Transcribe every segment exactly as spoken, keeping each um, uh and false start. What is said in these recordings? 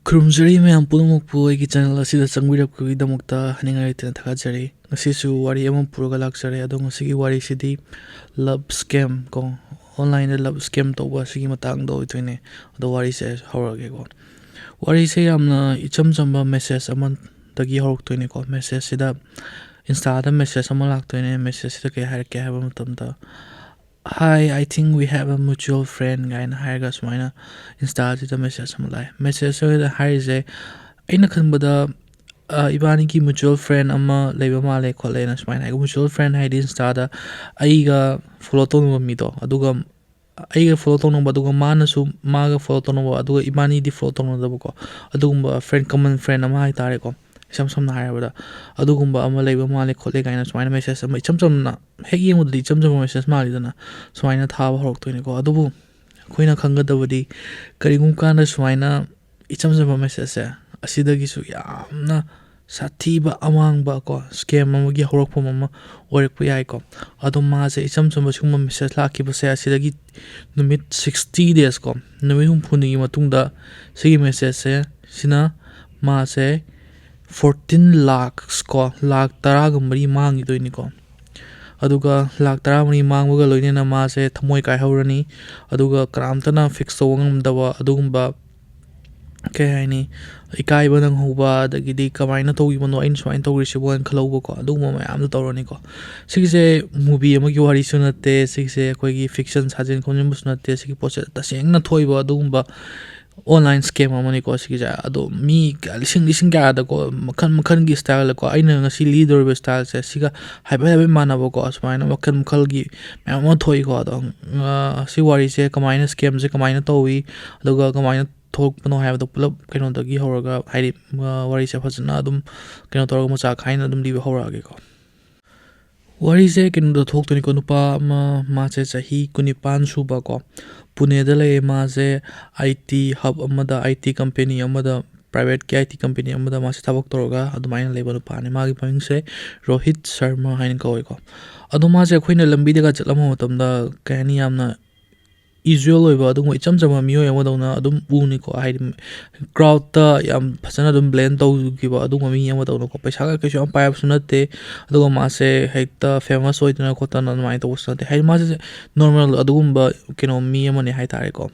ꯈꯨꯔꯨꯝꯖꯔꯤ ꯃꯌꯥꯝ ꯄꯨꯝꯅꯃꯛꯄꯨ ꯑꯩꯒꯤ ꯆꯦꯅꯦꯜ ꯑꯁꯤꯗ ꯆꯪꯕꯤꯔꯛꯄꯒꯤꯗꯃꯛꯇ ꯍꯥꯏꯅꯤꯡꯉꯥꯏ ꯂꯩꯇꯅ ꯊꯥꯒꯠꯆꯔꯤ꯫ ꯉꯁꯤꯁꯨ ꯋꯥꯔꯤ ꯑꯃ ꯄꯨꯔꯒ ꯂꯥꯛꯆꯔꯦ, ꯑꯗꯣ ꯉꯁꯤꯒꯤ ꯋꯥꯔꯤꯁꯤꯗꯤ ꯂꯕ ꯁ꯭ꯀꯦꯝ ꯀꯣ, ꯑꯣꯟꯂꯥꯏꯟꯗ ꯂꯕ ꯁ꯭ꯀꯦꯝ ꯇꯧꯕ ꯑꯁꯤꯒꯤ ꯃꯇꯥꯡꯗ ꯑꯣꯏꯗꯣꯏꯅꯦ꯫ ꯑꯗꯣ ꯋꯥꯔꯤꯁꯦ ꯍꯧꯔꯛꯑꯒꯦꯀꯣ꯫ ꯋꯥꯔꯤꯁꯦ ꯌꯥꯝꯅ ꯏꯆꯝ ꯆꯝꯕ ꯃꯦꯁꯦꯖ ꯑꯃꯗꯒꯤ ꯍꯧꯔꯛꯇꯣꯏꯅꯦꯀꯣ꯫ ꯃꯦꯁꯦꯖꯁꯤꯗ ꯏꯟꯁꯇꯥꯗ ꯃꯦꯁꯦꯖ ꯑꯃ ꯂꯥꯛꯇꯣꯏꯅꯦ꯫ ꯃꯦꯁꯦꯖꯁꯤꯗ ꯀꯩ ꯍꯥꯏꯔꯛꯀꯦ ꯍꯥꯏꯕ ꯃꯇꯝꯗ, "Hi, I think we have a mutual friend" ꯀꯥꯏꯅ ꯍꯥꯏꯔꯒ ꯁꯨꯃꯥꯏꯅ ꯏꯟꯁꯇꯥꯁꯤꯗ ꯃꯦꯁꯦꯖ ꯑꯃ ꯂꯥꯛꯑꯦ꯫ ꯃꯦꯁꯦꯖꯁꯤꯗ ꯍꯥꯏꯔꯤꯁꯦ, ꯑꯩꯅ ꯈꯟꯕꯗ, ꯑ, ꯏꯕꯥꯅꯤꯒꯤ ꯃ꯭ꯌꯨꯆꯨꯋꯦꯜ ꯐ꯭ꯔꯦꯟ ꯑꯃ ꯂꯩꯕ ꯃꯥꯜꯂꯦ ꯈꯣꯠꯂꯦꯅ ꯁꯨꯃꯥꯏꯅ ꯍꯥꯏ꯫ ꯃ꯭ꯌꯨꯆꯨꯋꯦꯜ ꯐ꯭ꯔꯦꯟ ꯍꯥꯏꯗꯤ ꯏꯟꯁꯇꯥꯗ ꯑꯩꯒ ꯐꯣꯂꯣ ꯇꯧꯅꯕ ꯃꯤꯗꯣ, ꯑꯗꯨꯒ ꯑꯩꯒ ꯐꯣꯂꯣ ꯇꯧꯅꯕ, ꯑꯗꯨꯒ ꯃꯥꯅꯁꯨ ꯃꯥꯒ ꯐꯣꯂꯣ ꯇꯧꯅꯕ, ꯑꯗꯨꯒ ꯏꯕꯥꯅꯤꯗꯤ ꯐꯣꯂꯣ ꯇꯧꯅꯗꯕꯀꯣ, ꯑꯗꯨꯒꯨꯝꯕ ꯐ꯭ꯔꯦꯟ, ꯀꯃꯟ ꯐ꯭ꯔꯦꯟ ꯑꯃ ꯍꯥꯏ ꯇꯥꯔꯦꯀꯣ, ꯏꯁꯝ ꯁꯝꯅ ꯍꯥꯏꯔꯕꯗ ꯑꯗꯨꯒꯨꯝꯕ ꯑꯃ ꯂꯩꯕ ꯃꯥꯜꯂꯦ ꯈꯣꯠꯂꯦ ꯀꯥꯏꯅ ꯁꯨꯃꯥꯏꯅ ꯃꯦꯁꯦꯖ ꯑꯃ ꯏꯆꯝ ꯆꯝꯅ, ꯍꯦꯛ ꯌꯦꯡꯕꯗꯗꯤ ꯏꯆꯝ ꯆꯝꯕ ꯃꯦꯁꯦꯖ ꯃꯥꯜꯂꯤꯗꯅ, ꯁꯨꯃꯥꯏꯅ ꯊꯥꯕ ꯍꯧꯔꯛꯇꯣꯏꯅꯤꯀꯣ꯫ ꯑꯗꯨꯕꯨ ꯑꯩꯈꯣꯏꯅ ꯈꯪꯒꯗꯕꯗꯤ, ꯀꯔꯤꯒꯨꯝꯕ ꯀꯥꯟꯗ ꯁꯨꯃꯥꯏꯅ ꯏꯆꯝ ꯆꯝꯕ ꯃꯦꯁꯦꯖꯁꯦ, ꯑꯁꯤꯗꯒꯤꯁꯨ ꯌꯥꯝꯅ ꯁꯥꯊꯤꯕ ꯑꯃꯥꯡꯕ ꯀꯣ, ꯁ꯭ꯀꯦꯝ ꯑꯃꯒꯤ ꯍꯧꯔꯛꯐꯝ ꯑꯃ ꯑꯣꯏꯔꯛꯄ ꯌꯥꯏꯀꯣ꯫ ꯑꯗꯣ ꯃꯥꯁꯦ ꯏꯆꯝ ꯆꯝꯕ ꯁꯤꯒꯨꯝꯕ ꯃꯦꯁꯦꯖ ꯂꯥꯛꯈꯤꯕꯁꯦ, ꯑꯁꯤꯗꯒꯤ ꯅꯨꯃꯤꯠ sixty days ꯀꯣ, ꯅꯨꯃꯤꯠ ꯍꯨꯝꯐꯨꯅꯤꯒꯤ ꯃꯇꯨꯡꯗ ꯁꯤꯒꯤ ꯃꯦꯁꯦꯖꯁꯦ, ꯁꯤꯅ ꯃꯥꯁꯦ fourteen lakhs ꯀꯣ, ꯂꯥꯈ ꯇꯔꯥꯒ ꯃꯔꯤ ꯃꯥꯡꯈꯤꯗꯣꯏꯅꯤꯀꯣ꯫ ꯑꯗꯨꯒ ꯂꯥꯈ ꯇꯔꯥꯃꯔꯤ ꯃꯥꯡꯕꯒ ꯂꯣꯏꯅꯅ ꯃꯥꯁꯦ ꯊꯃꯣꯏ ꯀꯥꯏꯍꯧꯔꯅꯤ꯫ ꯑꯗꯨꯒ ꯀꯅꯥꯝꯇꯅ ꯐꯤꯛꯁ ꯇꯧꯕ ꯉꯝꯗꯕ ꯑꯗꯨꯒꯨꯝꯕ, ꯀꯩ ꯍꯥꯏꯅꯤ, ꯏꯀꯥꯏꯕ ꯅꯪꯍꯧꯕ, ꯑꯗꯒꯤꯗꯤ "ꯀꯃꯥꯏꯅ ꯇꯧꯈꯤꯕꯅꯣ, ꯑꯩꯅ ꯁꯨꯃꯥꯏꯅ ꯇꯧꯔꯤꯁꯤꯕꯣ" ꯍꯥꯏꯅ ꯈꯜꯍꯧꯕꯀꯣ, ꯑꯗꯨꯒꯨꯝꯕ ꯃꯌꯥꯝꯗꯣ ꯇꯧꯔꯅꯤꯀꯣ꯫ ꯁꯤꯒꯤꯁꯦ movie ꯑꯃꯒꯤ ꯋꯥꯔꯤꯁꯨ ꯅꯠꯇꯦ, ꯁꯤꯒꯤꯁꯦ ꯑꯩꯈꯣꯏꯒꯤ ꯐꯤꯛꯁꯟ, ꯁꯥꯖꯤꯟ ꯈꯣꯠꯆꯤꯟꯕꯁꯨ ꯅꯠꯇꯦ, ꯁꯤꯒꯤ ꯄꯣꯠꯁꯦ ꯇꯁꯦꯡꯅ ꯊꯣꯛꯏꯕ ꯑꯗꯨꯒꯨꯝꯕ ꯑꯣꯟꯂꯥꯏꯟ ꯁ꯭ꯀꯦꯝ ꯑꯃꯅꯤꯀꯣ ꯁꯤꯒꯤꯁꯦ꯫ ꯑꯗꯣ ꯃꯤ ꯀꯌꯥ, ꯂꯤꯁꯤꯡ ꯂꯤꯁꯤꯡ ꯀꯌꯥꯗꯀꯣ, ꯃꯈꯜ ꯃꯈꯜꯒꯤ ꯁ꯭ꯇꯥꯏꯜꯗꯀꯣ, ꯑꯩꯅ ꯉꯁꯤ ꯂꯤꯗꯧꯔꯤꯕ ꯁ꯭ꯇꯥꯏꯜꯁꯦ ꯁꯤꯒ ꯍꯥꯏꯐꯦꯠ ꯍꯥꯏꯐꯦꯠ ꯃꯥꯟꯅꯕꯀꯣ, ꯁꯨꯃꯥꯏꯅ ꯃꯈꯜ ꯃꯈꯜꯒꯤ ꯃꯌꯥꯝ ꯑꯃ ꯊꯣꯛꯏꯀꯣ꯫ ꯑꯗꯣ, ꯑ, ꯁꯤ ꯋꯥꯔꯤꯁꯦ ꯀꯃꯥꯏꯅ, ꯁ꯭ꯀꯦꯝꯁꯦ ꯀꯃꯥꯏꯅ ꯇꯧꯏ, ꯑꯗꯨꯒ ꯀꯃꯥꯏꯅ ꯊꯣꯛꯄꯅꯣ ꯍꯥꯏꯕꯗꯣ ꯄꯨꯂꯞ ꯀꯩꯅꯣꯗꯒꯤ ꯍꯧꯔꯒ, ꯍꯥꯏꯗꯤ, ꯑ, ꯋꯥꯔꯤꯁꯦ ꯐꯖꯅ ꯑꯗꯨꯝ ꯀꯩꯅꯣ ꯇꯧꯔꯒ ꯃꯆꯥ ꯈꯥꯏꯅ ꯑꯗꯨꯝ ꯂꯤꯕ ꯍꯧꯔꯛꯑꯒꯦꯀꯣ꯫ ꯋꯥꯔꯤꯁꯦ ꯀꯩꯅꯣꯗ ꯊꯣꯛꯇꯣꯏꯅꯤꯀꯣ, ꯅꯨꯄꯥ ꯑꯃ, ꯃꯥꯁꯦ ꯆꯍꯤ ꯀꯨꯟꯅꯤꯄꯥꯟ ꯁꯨꯕ ꯀꯣ, ꯄꯨꯅꯦꯗ ꯂꯩꯌꯦ꯫ ꯃꯥꯁꯦ I T hub ꯑꯃꯗ, I T company ꯑꯃꯗ, ꯄ꯭ꯔꯥꯏꯚꯦꯠꯀꯤ I T company ꯑꯃꯗ ꯃꯥꯁꯦ ꯊꯕꯛ ꯇꯧꯔꯒ ꯑꯗꯨꯃꯥꯏꯅ ꯂꯩꯕ ꯅꯨꯄꯥꯅꯤ꯫ ꯃꯥꯒꯤ ꯃꯃꯤꯡꯁꯦ ꯔꯣꯍꯤꯠ ꯁꯔꯃ ꯍꯥꯏꯅ ꯀꯧꯋꯦꯀꯣ꯫ ꯑꯗꯣ ꯃꯥꯁꯦ ꯑꯩꯈꯣꯏꯅ ꯂꯝꯕꯤꯗꯒ ꯆꯠꯂꯝꯕ ꯃꯇꯝꯗ, ꯀꯩ ꯍꯥꯏꯅꯤ, ꯌꯥꯝꯅ ꯌꯨꯖ꯭ꯋꯦꯜ ꯑꯣꯏꯕ ꯑꯗꯨꯒꯨꯝꯕ ꯏꯆꯝ ꯆꯝꯕ ꯃꯤꯑꯣꯏ ꯑꯃꯗꯧꯅ ꯑꯗꯨꯝ ꯎꯅꯤꯀꯣ꯫ ꯍꯥꯏꯗꯤ ꯀ꯭ꯔꯥꯎꯠꯇ ꯌꯥꯝ ꯐꯖꯅ ꯑꯗꯨꯝ ꯕ꯭ꯂꯦꯟ ꯇꯧꯈꯤꯕ ꯑꯗꯨꯒꯨꯝꯕ ꯃꯤ ꯑꯃꯗꯧꯅꯀꯣ꯫ ꯄꯩꯁꯥꯒ ꯀꯩꯁꯨ ꯌꯥꯝ ꯄꯥꯏꯕꯁꯨ ꯅꯠꯇꯦ꯫ ꯑꯗꯨꯒ ꯃꯥꯁꯦ ꯍꯦꯛꯇ ꯐꯦꯃꯁ ꯑꯣꯏꯗꯅ ꯈꯣꯠꯇꯅ ꯑꯗꯨꯃꯥꯏꯅ ꯇꯧꯕꯁꯨ ꯅꯠꯇꯦ꯫ ꯍꯥꯏꯗꯤ ꯃꯥꯁꯦ ꯅꯣꯔꯃꯦꯜ ꯑꯗꯨꯒꯨꯝꯕ ꯀꯩꯅꯣ ꯃꯤ ꯑꯃꯅꯦ ꯍꯥꯏꯇꯥꯔꯦꯀꯣ꯫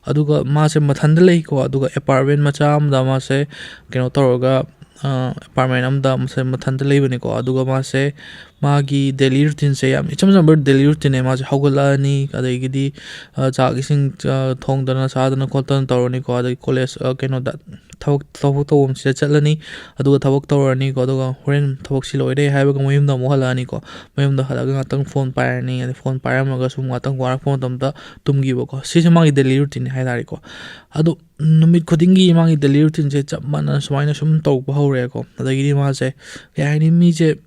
ꯑꯗꯨꯒ ꯃꯥꯁꯦ ꯃꯊꯟꯇ ꯂꯩꯀꯣ꯫ ꯑꯗꯨꯒ ꯑꯦꯄꯥꯔꯠꯃꯦꯟ ꯃꯆꯥ ꯑꯃꯗ ꯃꯥꯁꯦ ꯀꯩꯅꯣ ꯇꯧꯔꯒ, ꯑꯦꯄꯥꯔꯠꯃꯦꯟ ꯑꯃꯗ ꯃꯥꯁꯦ ꯃꯊꯟꯇ ꯂꯩꯕꯅꯤꯀꯣ꯫ ꯑꯗꯨꯒ ꯃꯥꯁꯦ ꯃꯥꯒꯤ ꯗꯦꯂꯤ ꯔꯨꯇꯤꯟꯁꯦ ꯌꯥꯝ ꯏꯆꯝ ꯆꯝꯕ ꯗꯦꯂꯤ ꯔꯨꯇꯤꯟꯅꯦ꯫ ꯃꯥꯁꯦ ꯍꯧꯒꯠꯂꯛꯑꯅꯤ, ꯑꯗꯒꯤꯗꯤ ꯆꯥꯛ ꯏꯁꯤꯡ ꯊꯣꯡꯗꯅ ꯆꯥꯗꯅ ꯈꯣꯠꯇꯅ ꯇꯧꯔꯅꯤꯀꯣ꯫ ꯑꯗꯒꯤ ꯀꯣꯂꯦꯖ, ꯀꯩꯅꯣꯗ, ꯊꯕꯛ ꯊꯕꯛ ꯇꯧꯐꯝꯁꯤꯗ ꯆꯠꯂꯅꯤ꯫ ꯑꯗꯨꯒ ꯊꯕꯛ ꯇꯧꯔꯅꯤꯀꯣ꯫ ꯑꯗꯨꯒ ꯍꯣꯔꯦꯟ ꯊꯕꯛꯁꯤ ꯂꯣꯏꯔꯦ ꯍꯥꯏꯕꯒ ꯃꯌꯨꯝꯗ ꯑꯃꯨꯛ ꯍꯜꯂꯛꯑꯅꯤꯀꯣ꯫ ꯃꯌꯨꯝꯗ ꯍꯜꯂꯛꯑꯒ ꯉꯥꯛꯇꯪ ꯐꯣꯟ ꯄꯥꯏꯔꯅꯤ꯫ ꯑꯗꯩ ꯐꯣꯟ ꯄꯥꯏꯔꯝꯃꯒ ꯁꯨꯝ ꯉꯥꯛꯇꯪ ꯋꯥꯔꯛꯄ ꯃꯇꯝꯗ ꯇꯨꯝꯈꯤꯕꯀꯣ꯫ ꯁꯤꯁꯦ ꯃꯥꯒꯤ ꯗꯦꯂꯤ ꯔꯨꯇꯤꯟꯅꯤ ꯍꯥꯏꯇꯥꯔꯦꯀꯣ꯫ ꯑꯗꯣ ꯅꯨꯃꯤꯠ ꯈꯨꯗꯤꯡꯒꯤ ꯃꯥꯒꯤ ꯗꯦꯂꯤ ꯔꯨꯇꯤꯟꯁꯦ ꯆꯞ ꯃꯥꯟꯅꯅ ꯁꯨꯃꯥꯏꯅ ꯁꯨꯝ ꯇꯧꯕ ꯍꯧꯔꯦꯀꯣ꯫ ꯑꯗꯒꯤꯗꯤ ꯃꯥꯁꯦ, ꯀꯩ ꯍꯥꯏꯅꯤ, ꯃꯤꯁꯦ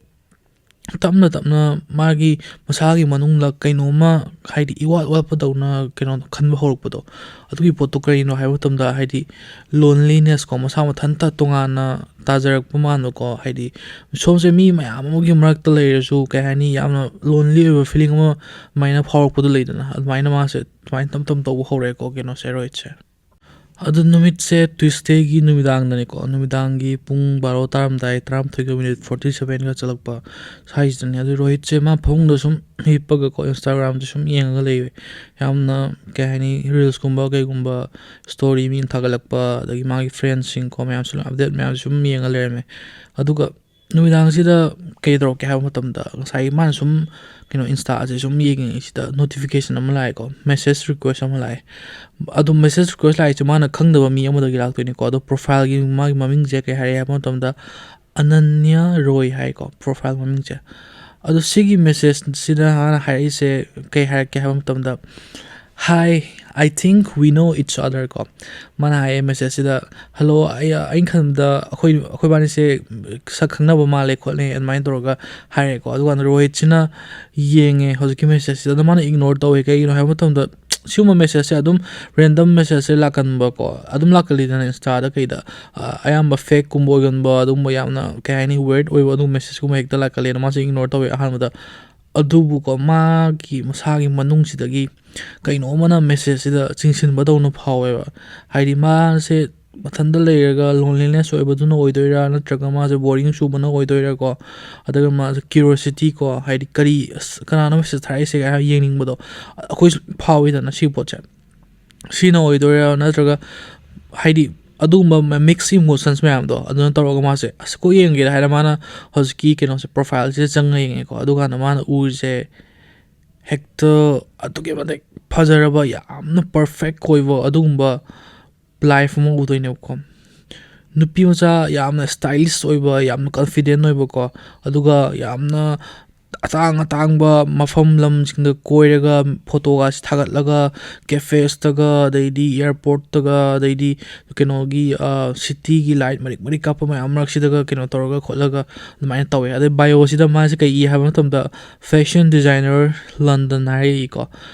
ꯇꯞꯅ ꯇꯞꯅ ꯃꯥꯒꯤ ꯃꯁꯥꯒꯤ ꯃꯅꯨꯡꯗ ꯀꯩꯅꯣꯝꯃ, ꯍꯥꯏꯗꯤ ꯏꯋꯥꯠ ꯋꯥꯠꯄꯗꯧꯅ ꯀꯩꯅꯣ ꯈꯟꯕ ꯍꯧꯔꯛꯄꯗꯣ, ꯑꯗꯨꯒꯤ ꯄꯣꯠꯇꯣ ꯀꯔꯤꯅꯣ ꯍꯥꯏꯕ ꯃꯇꯝꯗ, ꯍꯥꯏꯗꯤ ꯂꯣꯟꯂꯤꯅꯦꯁꯀꯣ, ꯃꯁꯥ ꯃꯊꯟꯇ ꯇꯣꯉꯥꯟꯅ ꯇꯥꯖꯔꯛꯄ ꯃꯥꯟꯕꯀꯣ꯫ ꯍꯥꯏꯗꯤ ꯁꯣꯝꯁꯦ ꯃꯤ ꯃꯌꯥꯝ ꯑꯃꯒꯤ ꯃꯔꯛꯇ ꯂꯩꯔꯁꯨ, ꯀꯩ ꯍꯥꯏꯅꯤ, ꯌꯥꯝꯅ ꯂꯣꯟꯂꯤ ꯑꯣꯏꯕ ꯐꯤꯂꯤꯡ ꯑꯃ ꯑꯗꯨꯃꯥꯏꯅ ꯐꯥꯎꯔꯛꯄꯗꯣ ꯂꯩꯗꯅ, ꯑꯗꯨꯃꯥꯏꯅ ꯃꯥꯁꯦ ꯑꯗꯨꯃꯥꯏꯅ ꯇꯞ ꯇꯞ ꯇꯧꯕ ꯍꯧꯔꯛꯑꯦꯀꯣ, ꯀꯩꯅꯣꯁꯦ, ꯔꯣꯍꯤꯠꯁꯦ꯫ ꯑꯗꯨ ꯅꯨꯃꯤꯠꯁꯦ ꯇ꯭ꯌꯨꯁꯗꯦꯒꯤ ꯅꯨꯃꯤꯗꯥꯡꯗꯅꯤꯀꯣ, ꯅꯨꯃꯤꯗꯥꯡꯒꯤ ꯄꯨꯡ ꯕꯥꯔꯣ ꯇꯥꯔꯝꯗꯥꯏ, ꯇꯔꯥꯃꯥꯊꯣꯏꯒ ꯃꯤꯅꯤꯠ ꯐꯣꯔꯇꯤ ꯁꯕꯦꯟꯒ ꯆꯠꯂꯛꯄ ꯁ꯭ꯋꯥꯏꯁꯤꯗꯅꯤ꯫ ꯑꯗꯨ ꯔꯣꯍꯤꯠꯁꯦ ꯃꯥ ꯐꯃꯨꯡꯗ ꯁꯨꯝ ꯍꯤꯞꯄꯒꯀꯣ, ꯏꯟꯁꯇꯥꯒ꯭ꯔꯥꯝꯁꯦ ꯁꯨꯝ ꯌꯦꯡꯉꯒ ꯂꯩꯌꯦ꯫ ꯌꯥꯝꯅ, ꯀꯩ ꯍꯥꯏꯅꯤ, ꯔꯤꯜꯁꯀꯨꯝꯕ ꯀꯩꯒꯨꯝꯕ, ꯁ꯭ꯇꯣꯔꯤ ꯃꯤꯅ ꯊꯥꯒꯠꯂꯛꯄ, ꯑꯗꯒꯤ ꯃꯥꯒꯤ ꯐ꯭ꯔꯦꯟꯁꯤꯡꯀꯣ, ꯃꯌꯥꯝꯁꯨ ꯑꯞꯗꯦꯠ ꯃꯌꯥꯝꯁꯨ ꯁꯨꯝ ꯌꯦꯡꯉ ꯂꯩꯔꯝꯃꯦ꯫ ꯑꯗꯨꯒ ꯅꯨꯃꯤꯗꯥꯡꯁꯤꯗ ꯀꯩ ꯇꯧꯔꯛꯀꯦ ꯍꯥꯏꯕ ꯃꯇꯝꯗ, ꯉꯁꯥꯏꯒꯤ ꯃꯥꯅ ꯁꯨꯝ ꯀꯩꯅꯣ, ꯏꯟꯁꯇꯥꯁꯦ ꯁꯨꯝ ꯌꯦꯡꯉꯤꯉꯩꯁꯤꯗ ꯅꯣꯇꯤꯐꯤꯀꯦꯁꯟ ꯑꯃ ꯂꯥꯛꯑꯦꯀꯣ, ꯃꯦꯁꯦꯖ ꯔꯤꯀ꯭ꯋꯦꯁ ꯑꯃ ꯂꯥꯛꯑꯦ꯫ ꯑꯗꯣ ꯃꯦꯁꯦꯖ ꯔꯤꯀ꯭ꯋꯦꯁ ꯂꯥꯛꯏꯁꯦ ꯃꯥꯅ ꯈꯪꯗꯕ ꯃꯤ ꯑꯃꯗꯒꯤ ꯂꯥꯛꯇꯣꯏꯅꯤꯀꯣ꯫ ꯑꯗꯣ ꯄ꯭ꯔꯣꯐꯥꯏꯜꯒꯤ ꯃꯥꯒꯤ ꯃꯃꯤꯡꯁꯦ ꯀꯩ ꯍꯥꯏꯔꯛꯑꯦ ꯍꯥꯏꯕ ꯃꯇꯝꯗ, ꯑꯅꯟꯌ ꯔꯣꯏ ꯍꯥꯏꯀꯣ, ꯄ꯭ꯔꯣꯐꯥꯏꯜ ꯃꯃꯤꯡꯁꯦ꯫ ꯑꯗꯣ ꯁꯤꯒꯤ ꯃꯦꯁꯦꯖꯁꯤꯗ ꯃꯥꯅ ꯍꯥꯏꯔꯛꯏꯁꯦ ꯀꯩ ꯍꯥꯏꯔꯛꯀꯦ ꯍꯥꯏꯕ ꯃꯇꯝꯗ, "Hi, I think we know each other" ꯀꯣ꯫ ꯃꯥꯅ ꯍꯥꯏꯌꯦ ꯃꯦꯁꯦꯖꯁꯤꯗ, "ꯍꯜꯂꯣ, ꯑꯩ, ꯑꯩꯅ ꯈꯟꯕꯗ ꯑꯩꯈꯣꯏ, ꯑꯩꯈꯣꯏꯕꯥꯅꯤꯁꯦ ꯁꯛ ꯈꯪꯅꯕ ꯃꯥꯜꯂꯦ ꯈꯣꯠꯂꯦ" ꯑꯗꯨꯃꯥꯏꯅ ꯇꯧꯔꯒ ꯍꯥꯏꯔꯛꯑꯦꯀꯣ꯫ ꯑꯗꯨꯀꯥꯟꯗ ꯔꯣꯍꯤꯠꯁꯤꯅ ꯌꯦꯡꯉꯦ ꯍꯧꯖꯤꯛꯀꯤ ꯃꯦꯁꯦꯖꯁꯤꯗ꯫ ꯑꯗꯣ ꯃꯥꯅ ꯏꯒꯅꯣꯔ ꯇꯧꯋꯦ꯫ ꯀꯩꯒꯤꯅꯣ ꯍꯥꯏꯕ ꯃꯇꯝꯗ, ꯁꯤꯒꯨꯝꯕ ꯃꯦꯁꯦꯖꯁꯦ ꯑꯗꯨꯝ, ꯔꯦꯟꯗꯝ ꯃꯦꯁꯦꯖꯁꯦ ꯂꯥꯛꯀꯟꯕꯀꯣ, ꯑꯗꯨꯝ ꯂꯥꯛꯀꯜꯂꯤꯗꯅ ꯏꯟꯁꯇꯥꯗ ꯀꯩꯗ, ꯑ, ꯑꯌꯥꯝꯕ ꯐꯦꯛꯀꯨꯝꯕ ꯑꯣꯏꯒꯟꯕ, ꯑꯗꯨꯒꯨꯝꯕ ꯌꯥꯝꯅ, ꯀꯩ ꯍꯥꯏꯅꯤ, ꯋꯤꯌꯔꯗ ꯑꯣꯏꯕ ꯑꯗꯨꯒꯨꯝꯕ ꯃꯦꯁꯦꯖꯀꯨꯝꯕ ꯍꯦꯛꯇ ꯂꯥꯛꯀꯜꯂꯦꯅ ꯃꯥꯁꯦ ꯏꯒꯅꯣꯔ ꯇꯧꯋꯦ ꯑꯍꯥꯟꯕꯗ꯫ ꯑꯗꯨꯕꯨꯀꯣ, ꯃꯥꯒꯤ ꯃꯁꯥꯒꯤ ꯃꯅꯨꯡꯁꯤꯗꯒꯤ ꯀꯩꯅꯣꯝꯃꯅ ꯃꯦꯁꯦꯖꯁꯤꯗ ꯆꯤꯡꯁꯤꯟꯕꯗꯧꯅ ꯐꯥꯎꯋꯦꯕ꯫ ꯍꯥꯏꯗꯤ ꯃꯥꯁꯦ ꯃꯊꯟꯇ ꯂꯩꯔꯒ ꯂꯣꯟꯂꯤꯅꯦꯁ ꯑꯣꯏꯕꯗꯨꯅ ꯑꯣꯏꯗꯣꯏꯔꯥ, ꯅꯠꯇ꯭ꯔꯒ ꯃꯥꯁꯦ ꯕꯣꯔꯤꯡ ꯆꯨꯕꯅ ꯑꯣꯏꯗꯣꯏꯔꯥꯀꯣ, ꯑꯗꯨꯒ ꯃꯥꯁꯦ ꯀ꯭ꯌꯨꯔꯣꯁꯤꯇꯤ ꯀꯣ, ꯍꯥꯏꯗꯤ ꯀꯔꯤ, ꯑꯁ, ꯀꯅꯥꯅꯣ ꯃꯦꯁꯦꯖ ꯊꯥꯔꯛꯏꯁꯦ ꯀꯥꯏꯅ ꯌꯦꯡꯅꯤꯡꯕꯗꯣ ꯑꯩꯈꯣꯏꯁꯨ ꯐꯥꯎꯋꯤꯗꯅ ꯁꯤꯒꯤ ꯄꯣꯠꯁꯦ꯫ ꯁꯤꯅ ꯑꯣꯏꯗꯣꯏꯔꯥ, ꯅꯠꯇ꯭ꯔꯒ ꯍꯥꯏꯗꯤ ꯑꯗꯨꯒꯨꯝꯕ ꯃꯤꯛꯁ ꯏꯃꯣꯁꯟꯁ ꯃꯌꯥꯝꯗꯣ ꯑꯗꯨꯅ ꯇꯧꯔꯒ ꯃꯥꯁꯦ, "ꯑꯁ, ꯀꯣꯛ ꯌꯦꯡꯒꯦꯗ" ꯍꯥꯏꯔ ꯃꯥꯅ ꯍꯧꯖꯤꯛꯀꯤ ꯀꯩꯅꯣꯁꯦ, ꯄ꯭ꯔꯣꯐꯥꯏꯜꯁꯤꯗ ꯆꯪꯉ ꯌꯦꯡꯉꯦꯀꯣ꯫ ꯑꯗꯨꯀꯥꯟꯗ ꯃꯥꯅ ꯎꯔꯤꯁꯦ ꯍꯦꯛꯇ ꯑꯗꯨꯛꯀꯤ ꯃꯇꯤꯛ ꯐꯖꯔꯕ, ꯌꯥꯝꯅ ꯄꯔꯐꯦꯛ ꯑꯣꯏꯕ ꯑꯗꯨꯒꯨꯝꯕ ꯂꯥꯏꯐ ꯑꯃ ꯎꯗꯣꯏꯅꯦꯕꯀꯣ꯫ ꯅꯨꯄꯤ ꯃꯆꯥ ꯌꯥꯝꯅ ꯁ꯭ꯇꯥꯏꯂꯤꯁ ꯑꯣꯏꯕ, ꯌꯥꯝꯅ ꯀꯟꯐꯤꯗꯦꯟ ꯑꯣꯏꯕꯀꯣ, ꯑꯗꯨꯒ ꯌꯥꯝꯅ ꯑꯇꯥꯡ ꯑꯇꯥꯡꯕ ꯃꯐꯝ ꯂꯝꯁꯤꯡꯗ ꯀꯣꯏꯔꯒ, ꯐꯣꯇꯣꯒꯁꯤ ꯊꯥꯒꯠꯂꯒ, ꯀꯦꯐꯦꯁꯇꯒ, ꯑꯗꯩꯗꯤ ꯑꯦꯌꯥꯔꯄꯣꯔꯠꯇꯒ, ꯑꯗꯩꯗꯤ ꯀꯩꯅꯣꯒꯤ, ꯑ, ꯁꯤꯇꯤꯒꯤ ꯂꯥꯏꯠ ꯃꯔꯤꯛ ꯃꯔꯤꯛ ꯀꯥꯞꯄ ꯃꯌꯥꯝ ꯃꯔꯛꯁꯤꯗꯒ ꯀꯩꯅꯣ ꯇꯧꯔꯒ ꯈꯣꯠꯂꯒ ꯑꯗꯨꯃꯥꯏꯅ ꯇꯧꯋꯦ꯫ ꯑꯗꯩ ꯕꯥꯏꯑꯣꯁꯤꯗ ꯃꯥꯁꯦ ꯀꯩ ꯏ ꯍꯥꯏꯕ ꯃꯇꯝꯗ, "ꯐꯦꯁꯟ ꯗꯤꯖꯥꯏꯅꯔ ꯂꯟꯗꯟ" ꯍꯥꯏꯔꯛꯏꯀꯣ꯫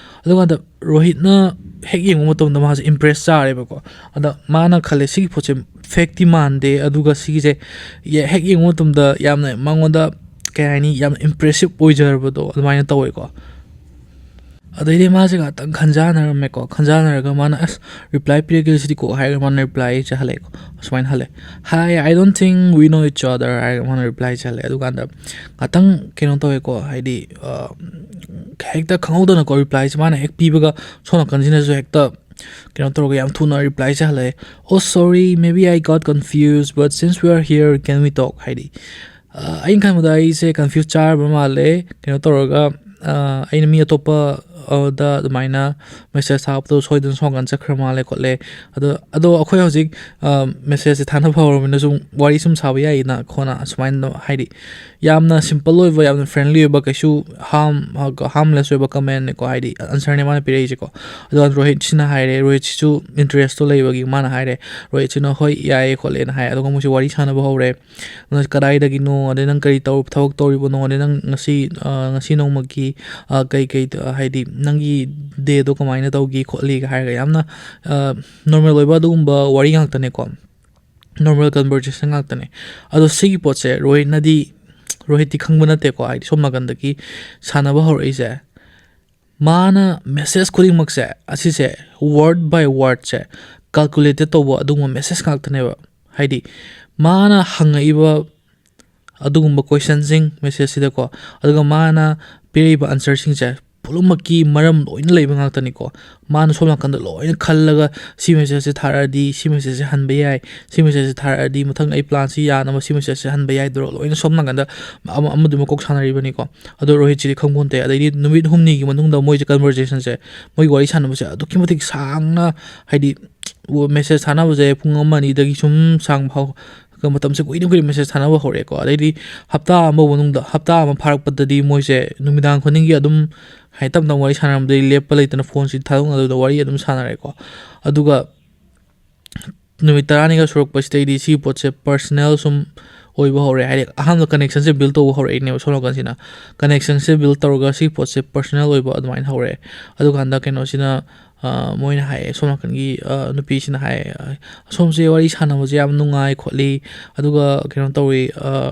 ꯑꯗꯨꯀꯥꯟꯗ ꯔꯣꯍꯤꯠꯅ ꯍꯦꯛ ꯌꯦꯡꯕ ꯃꯇꯝꯗ ꯃꯥꯁꯦ ꯏꯝꯄ꯭ꯔꯦꯁ ꯆꯥꯔꯦꯕꯀꯣ꯫ ꯑꯗ ꯃꯥꯅ ꯈꯜꯂꯦ, "ꯁꯤꯒꯤ ꯄꯣꯠꯁꯦ ꯐꯦꯛꯇꯤ ꯃꯥꯟꯗꯦ, ꯑꯗꯨꯒ ꯁꯤꯒꯤꯁꯦ ꯌꯦ-, ꯍꯦꯛ ꯌꯦꯡꯕ ꯃꯇꯝꯗ ꯌꯥꯝꯅ ꯃꯉꯣꯟꯗ, ꯀꯩ ꯍꯥꯏꯅꯤ, ꯌꯥꯝꯅ ꯏꯝꯄ꯭ꯔꯦꯁꯤꯞ ꯑꯣꯏꯖꯔꯕꯗꯣ ꯑꯗꯨꯃꯥꯏꯅ ꯇꯧꯋꯦꯀꯣ"꯫ ꯑꯗꯩꯗꯤ ꯃꯥꯁꯦ ꯉꯥꯛꯇꯪ ꯈꯟꯖꯥꯟꯅꯔꯝꯃꯦꯀꯣ꯫ ꯈꯟꯖꯥꯟꯅꯔꯒ ꯃꯥꯅ, "ꯑꯁ, ꯔꯤꯄ꯭ꯂꯥꯏ ꯄꯤꯔꯒꯦ ꯁꯤꯗꯤꯀꯣ" ꯍꯥꯏꯔꯒ ꯃꯥꯅ ꯔꯤꯄ꯭ꯂꯥꯏꯁꯦ ꯍꯜꯂꯛꯑꯦꯀꯣ꯫ ꯑꯁꯨꯃꯥꯏꯅ ꯍꯜꯂꯦ, "Hi, I don't think we know each other" ꯍꯥꯏꯔꯒ ꯃꯥꯅ ꯔꯤꯄ꯭ꯂꯥꯏꯁꯦ ꯍꯜꯂꯛꯑꯦ꯫ ꯑꯗꯨꯀꯥꯟꯗ ꯉꯥꯛꯇꯪ ꯀꯩꯅꯣ ꯇꯧꯋꯦꯀꯣ, ꯍꯥꯏꯗꯤ, ꯑ, ꯍꯦꯛꯇ ꯈꯪꯍꯧꯗꯅꯀꯣ ꯔꯤꯄ꯭ꯂꯥꯏꯁꯦ ꯃꯥꯅ ꯍꯦꯛ ꯄꯤꯕꯒ ꯁꯣꯝ ꯅꯥꯀꯟꯁꯤꯅꯁꯨ ꯍꯦꯛꯇ ꯀꯩꯅꯣ ꯇꯧꯔꯒ ꯌꯥꯝ ꯊꯨꯅ ꯔꯤꯄ꯭ꯂꯥꯏꯁꯦ ꯍꯜꯂꯛꯑꯦ꯫ "Oh, sorry, maybe I got confused, but since we are here, can we talk?" ꯍꯥꯏꯗꯤ, ꯑ, ꯑꯩꯅ ꯈꯟꯕꯗ ꯑꯩꯁꯦ ꯀꯟꯐ꯭ꯌꯨꯁ ꯆꯥꯔꯕ ꯃꯥꯜꯂꯦ, ꯀꯩꯅꯣ ꯇꯧꯔꯒ, ꯑ, ꯑꯩꯅ ꯃꯤ ꯑꯇꯣꯞꯄ, ꯑ, ꯗ ꯑꯗꯨꯃꯥꯏꯅ ꯃꯦꯁꯦꯖ ꯊꯥꯕꯗꯣ ꯁꯣꯏꯗꯅ ꯁꯣꯝ ꯅꯥꯀꯟ ꯆꯠꯈ꯭ꯔ ꯃꯥꯜꯂꯦ ꯈꯣꯠꯂꯦ꯫ ꯑꯗꯣ, ꯑꯗꯣ ꯑꯩꯈꯣꯏ ꯍꯧꯖꯤꯛ, ꯑ, ꯃꯦꯁꯦꯖꯁꯦ ꯊꯥꯅꯕ ꯍꯧꯔꯕꯅꯤꯅ ꯁꯨꯝ ꯋꯥꯔꯤ ꯁꯨꯝ ꯁꯥꯕ ꯌꯥꯏꯌꯦꯅ ꯈꯣꯠꯅ ꯑꯁꯨꯃꯥꯏꯅ ꯍꯥꯏꯗꯤ ꯌꯥꯝꯅ ꯁꯤꯝꯄꯜ ꯑꯣꯏꯕ, ꯌꯥꯝꯅ ꯐ꯭ꯔꯦꯟꯂꯤ ꯑꯣꯏꯕ, ꯀꯩꯁꯨ ꯍꯥꯔꯝ, ꯍꯥꯔꯝꯂꯦꯁ ꯑꯣꯏꯕ ꯀꯃꯦꯟꯅꯦꯀꯣ, ꯍꯥꯏꯗꯤ ꯑꯟꯁꯔꯅꯦ ꯃꯥꯅ ꯄꯤꯔꯛꯏꯁꯦꯀꯣ꯫ ꯑꯗꯣ ꯔꯣꯍꯤꯠꯁꯤꯅ ꯍꯥꯏꯔꯦ, ꯔꯣꯍꯤꯠꯁꯤꯁꯨ ꯏꯟꯇꯔꯦꯁꯇꯣ ꯂꯩꯕꯒꯤ ꯃꯥꯅ ꯍꯥꯏꯔꯦ, ꯔꯣꯍꯤꯠꯁꯤꯅ "ꯍꯣꯏ, ꯌꯥꯏꯌꯦ" ꯈꯣꯠꯂꯦꯅ ꯍꯥꯏ꯫ ꯑꯗꯨꯒ ꯃꯣꯏꯁꯦ ꯋꯥꯔꯤ ꯁꯥꯟꯅꯕ ꯍꯧꯔꯦ꯫ "ꯅꯪ ꯀꯗꯥꯏꯗꯒꯤꯅꯣ? ꯑꯗꯩ ꯅꯪ ꯀꯔꯤ ꯇꯧ-, ꯊꯕꯛ ꯇꯧꯔꯤꯕꯅꯣ? ꯑꯗꯩ ꯅꯪ ꯉꯁꯤ, ꯑ, ꯉꯁꯤ ꯅꯣꯡꯃꯒꯤ, ꯑ, ꯀꯩ ꯀꯩ ꯇ-, ꯍꯥꯏꯗꯤ ꯅꯪꯒꯤ ꯗꯦꯗꯣ ꯀꯃꯥꯏꯅ ꯇꯧꯒꯦ ꯈꯣꯠꯂꯤꯒ" ꯍꯥꯏꯔꯒ ꯌꯥꯝꯅ, ꯑ, ꯅꯣꯔꯃꯦꯜ ꯑꯣꯏꯕ ꯑꯗꯨꯒꯨꯝꯕ ꯋꯥꯔꯤ ꯉꯥꯛꯇꯅꯦꯀꯣ꯫ ꯅꯣꯔꯃꯦꯜ ꯀꯟꯚꯔꯖꯦꯁꯟ ꯉꯥꯛꯇꯅꯦ꯫ ꯑꯗꯣ ꯁꯤꯒꯤ ꯄꯣꯠꯁꯦ ꯔꯣꯍꯤꯠꯅꯗꯤ ꯔꯣꯍꯤꯠꯇꯤ ꯈꯪꯕ ꯅꯠꯇꯦꯀꯣ, ꯍꯥꯏꯗꯤ ꯁꯣꯝ ꯅꯥꯀꯟꯗꯒꯤ ꯁꯥꯟꯅꯕ ꯍꯧꯔꯛꯏꯁꯦ꯫ ꯃꯥꯅ message ꯈꯨꯗꯤꯡꯃꯛꯁꯦ, ꯑꯁꯤꯁꯦ word by word say calculated ꯇꯧꯕ ꯑꯗꯨꯒꯨꯝꯕ message ꯉꯥꯛꯇꯅꯦꯕ꯫ ꯍꯥꯏꯗꯤ ꯃꯥꯅ ꯍꯪꯉꯛꯏꯕ ꯑꯗꯨꯒꯨꯝꯕ questionꯁꯤꯡ messageꯁꯤꯗꯀꯣ, ꯑꯗꯨꯒ ꯃꯥꯅ ꯄꯤꯔꯛꯏꯕ answerꯁꯤꯡꯁꯦ ꯄꯨꯝꯅꯃꯛꯀꯤ ꯃꯔꯝ ꯂꯣꯏꯅ ꯂꯩꯕ ꯉꯥꯛꯇꯅꯤꯀꯣ꯫ ꯃꯥꯅ ꯁꯣꯝ ꯅꯥꯀꯟꯗ ꯂꯣꯏꯅ ꯈꯜꯂꯒ, "ꯁꯤ messageꯁꯦ ꯊꯥꯔꯛꯑꯗꯤ ꯁꯤ messageꯁꯦ ꯍꯟꯕ ꯌꯥꯏ, ꯁꯤ messageꯁꯦ ꯊꯥꯔꯛꯑꯗꯤ ꯃꯊꯪ ꯑꯩ planꯁꯤ ꯌꯥꯅꯕ ꯁꯤ messageꯁꯦ ꯍꯟꯕ ꯌꯥꯏ" ꯇꯧꯔꯒ ꯂꯣꯏꯅ ꯁꯣꯝ ꯅꯥꯀꯟꯗ ꯑꯃ-, ꯑꯃꯗꯨ ꯃꯀꯣꯛ ꯁꯥꯟꯅꯔꯤꯕꯅꯤꯀꯣ꯫ ꯑꯗꯣ ꯔꯣꯍꯤꯠꯁꯤꯗꯤ ꯈꯪꯄꯣꯟꯇꯦ꯫ ꯑꯗꯩꯗꯤ ꯅꯨꯃꯤꯠ ꯍꯨꯝꯅꯤꯒꯤ ꯃꯅꯨꯡꯗ ꯃꯣꯏꯁꯦ conversationꯁꯦ, ꯃꯣꯏꯒꯤ ꯋꯥꯔꯤ ꯁꯥꯟꯅꯕꯁꯦ ꯑꯗꯨꯛꯀꯤ ꯃꯇꯤꯛ ꯁꯥꯡꯅ, ꯍꯥꯏꯗꯤ message ꯊꯥꯅꯕꯁꯦ ꯄꯨꯡ ꯑꯃ ꯑꯅꯤꯗꯒꯤ ꯁꯨꯝ ꯁꯥꯡꯕ ꯐꯥꯎ, ꯃꯇꯝꯁꯦ ꯀꯨꯏꯅ ꯀꯨꯏꯅ message ꯊꯥꯅꯕ ꯍꯧꯔꯛꯑꯦꯀꯣ꯫ ꯑꯗꯩꯗꯤ ꯍꯞꯇꯥ ꯑꯃ ꯃꯅꯨꯡꯗ, ꯍꯞꯇꯥ ꯑꯃ ꯐꯥꯔꯛꯄꯗꯗꯤ ꯃꯣꯏꯁꯦ ꯅꯨꯃꯤꯗꯥꯡ ꯈꯨꯗꯤꯡꯒꯤ ꯑꯗꯨꯝ, ꯍꯥꯏꯗꯤ ꯇꯞ ꯇꯞꯅ ꯋꯥꯔꯤ ꯁꯥꯟꯅꯔꯝꯕꯗꯒꯤ ꯂꯦꯞꯄ ꯂꯩꯇꯅ phoneꯁꯤ ꯊꯥꯗꯣꯛꯅꯗꯕꯤꯗ ꯋꯥꯔꯤ ꯑꯗꯨꯝ ꯁꯥꯟꯅꯔꯦꯀꯣ꯫ ꯑꯗꯨꯒ ꯅꯨꯃꯤꯠ ꯇꯔꯥꯅꯤꯒ ꯁꯨꯔꯛꯄꯁꯤꯗꯩꯗꯤ ꯁꯤꯒꯤ ꯄꯣꯠꯁꯦ personal ꯁꯨꯝ ꯑꯣꯏꯕ ꯍꯧꯔꯦ꯫ ꯍꯥꯏꯗꯤ ꯑꯍꯥꯟꯕ connectionꯁꯦ build ꯇꯧꯕ ꯍꯧꯔꯛꯏꯅꯦꯕ ꯁꯣꯝ ꯅꯥꯀꯟꯁꯤꯅ꯫ Connectionꯁꯦ build ꯇꯧꯔꯒ ꯁꯤꯒꯤ ꯄꯣꯠꯁꯦ personal ꯑꯣꯏꯕ ꯑꯗꯨꯃꯥꯏꯅ ꯍꯧꯔꯛꯑꯦ꯫ ꯑꯗꯨꯀꯥꯟꯗ ꯀꯩꯅꯣꯁꯤꯅ, ꯑ, ꯃꯣꯏꯅ ꯍꯥꯏꯌꯦ, ꯁꯣꯝ ꯅꯥꯀꯟꯒꯤ, ꯑ, ꯅꯨꯄꯤꯁꯤꯅ ꯍꯥꯏꯌꯦ, "ꯑ, ꯁꯣꯝꯁꯦ ꯋꯥꯔꯤ ꯁꯥꯟꯅꯕꯁꯦ ꯌꯥꯝ ꯅꯨꯡꯉꯥꯏ ꯈꯣꯠꯂꯤ, ꯑꯗꯨꯒ ꯀꯩꯅꯣ ꯇꯧꯋꯤ, ꯑ,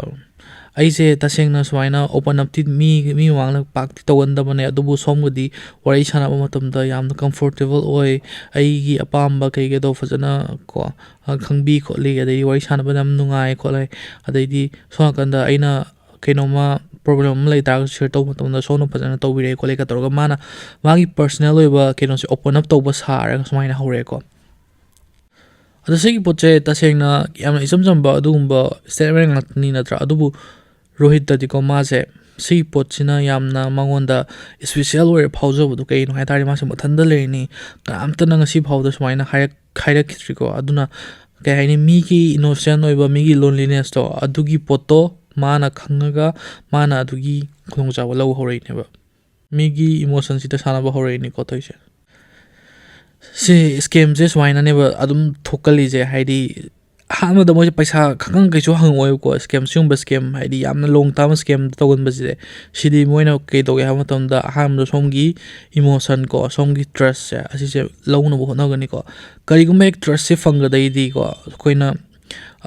ꯑꯩꯁꯦ ꯇꯁꯦꯡꯅ ꯁꯨꯃꯥꯏꯅ open upꯇꯤ ꯃꯤ, ꯃꯤ ꯃꯃꯥꯡꯗ ꯄꯥꯛꯇꯤ ꯇꯧꯒꯟꯗꯕꯅꯦ, ꯑꯗꯨꯕꯨ ꯁꯣꯝꯒꯗꯤ ꯋꯥꯔꯤ ꯁꯥꯟꯅꯕ ꯃꯇꯝꯗ ꯌꯥꯝꯅ comfortable ꯑꯣꯏ, ꯑꯩꯒꯤ ꯑꯄꯥꯝꯕ ꯀꯩꯀꯩꯗꯣ ꯐꯖꯅ ꯀꯣ, ꯑ, ꯈꯪꯕꯤ ꯈꯣꯠꯂꯤ, ꯑꯗꯩꯗꯤ ꯋꯥꯔꯤ ꯁꯥꯟꯅꯕꯗ ꯌꯥꯝ ꯅꯨꯡꯉꯥꯏ ꯈꯣꯠꯂꯦ, ꯑꯗꯩꯗꯤ ꯁꯣꯝ ꯅꯥꯀꯟꯗ ꯑꯩꯅ ꯀꯩꯅꯣꯝꯃ problem ꯑꯃ ꯂꯩ ꯇꯥꯔꯒꯁꯨ share ꯇꯧꯕ ꯃꯇꯝꯗ ꯁꯣꯝꯅ ꯐꯖꯅ ꯇꯧꯕꯤꯔꯛꯑꯦ ꯈꯣꯠꯂꯦ"ꯀ ꯇꯧꯔꯒ ꯃꯥꯅ ꯃꯥꯒꯤ personal ꯑꯣꯏꯕ ꯀꯩꯅꯣꯁꯦ open up ꯇꯧꯕ ꯁꯥꯔꯒ ꯁꯨꯃꯥꯏꯅ ꯍꯧꯔꯛꯑꯦꯀꯣ꯫ ꯑꯗꯣ ꯁꯤꯒꯤ ꯄꯣꯠꯁꯦ ꯇꯁꯦꯡꯅ ꯌꯥꯝꯅ ꯏꯆꯝ ꯆꯝꯕ ꯑꯗꯨꯒꯨꯝꯕ statement ꯉꯥꯛꯇꯅꯤ ꯅꯠꯇ꯭ꯔꯥ? ꯑꯗꯨꯕꯨ ꯔꯣꯍꯤꯠꯇꯗꯤꯀꯣ, ꯃꯥꯁꯦ ꯁꯤꯒꯤ ꯄꯣꯠꯁꯤꯅ ꯌꯥꯝꯅ ꯃꯉꯣꯟꯗ special ꯑꯣꯏꯔ ꯐꯥꯎꯖꯕꯗꯣ ꯀꯩꯅꯣ ꯍꯥꯏ ꯇꯥꯔꯗꯤ, ꯃꯥꯁꯦ ꯃꯊꯟꯇ ꯂꯩꯔꯤꯅꯤ, ꯀꯅꯥꯝꯇꯅ ꯉꯁꯤ ꯐꯥꯎꯗ ꯁꯨꯃꯥꯏꯅ ꯍꯥꯏꯔꯛ-, ꯍꯥꯏꯔꯛꯈꯤꯗ꯭ꯔꯤꯀꯣ꯫ ꯑꯗꯨꯅ ꯀꯩ ꯍꯥꯏꯅꯤ, ꯃꯤꯒꯤ innocent ꯑꯣꯏꯕ, ꯃꯤꯒꯤ lonelinessꯇꯣ, ꯑꯗꯨꯒꯤ ꯄꯣꯠꯇꯣ ꯃꯥꯅ ꯈꯪꯉꯒ ꯃꯥꯅ ꯑꯗꯨꯒꯤ ꯈꯨꯗꯣꯡꯆꯥꯕ ꯂꯧꯕ ꯍꯧꯔꯛꯏꯅꯦꯕ꯫ ꯃꯤꯒꯤ emotionꯁꯤꯗ ꯁꯥꯟꯅꯕ ꯍꯧꯔꯛꯏꯅꯤꯀꯣ ꯇꯧꯔꯤꯁꯦ꯫ ꯁꯤ scamꯁꯦ ꯁꯨꯃꯥꯏꯅꯅꯦꯕ ꯑꯗꯨꯝ ꯊꯣꯛꯀꯜꯂꯤꯁꯦ, ꯍꯥꯏꯗꯤ ꯑꯍꯥꯟꯕꯗ ꯃꯣꯏꯁꯦ ꯄꯩꯁꯥ ꯈꯪꯈꯪ ꯀꯩꯁꯨ ꯍꯪꯉꯛꯑꯣꯏꯕꯀꯣ꯫ Scam, ꯁꯤꯒꯨꯝꯕ scam, ꯍꯥꯏꯗꯤ ꯌꯥꯝꯅ long term scam ꯇꯧꯒꯟꯕꯁꯤꯗꯤ, ꯁꯤꯗꯤ ꯃꯣꯏꯅ ꯀꯩ ꯇꯧꯒꯦ ꯍꯥꯏꯕ ꯃꯇꯝꯗ, ꯑꯍꯥꯟꯕꯗ ꯁꯣꯝꯒꯤ emotion ꯀꯣ, ꯁꯣꯝꯒꯤ trustꯁꯦ, ꯑꯁꯤꯁꯦ ꯂꯧꯅꯕ ꯍꯣꯠꯅꯒꯅꯤꯀꯣ꯫ ꯀꯔꯤꯒꯨꯝꯕ ꯍꯦꯛ trustꯁꯦ ꯐꯪꯒꯗꯩꯗꯤꯀꯣ, ꯑꯩꯈꯣꯏꯅ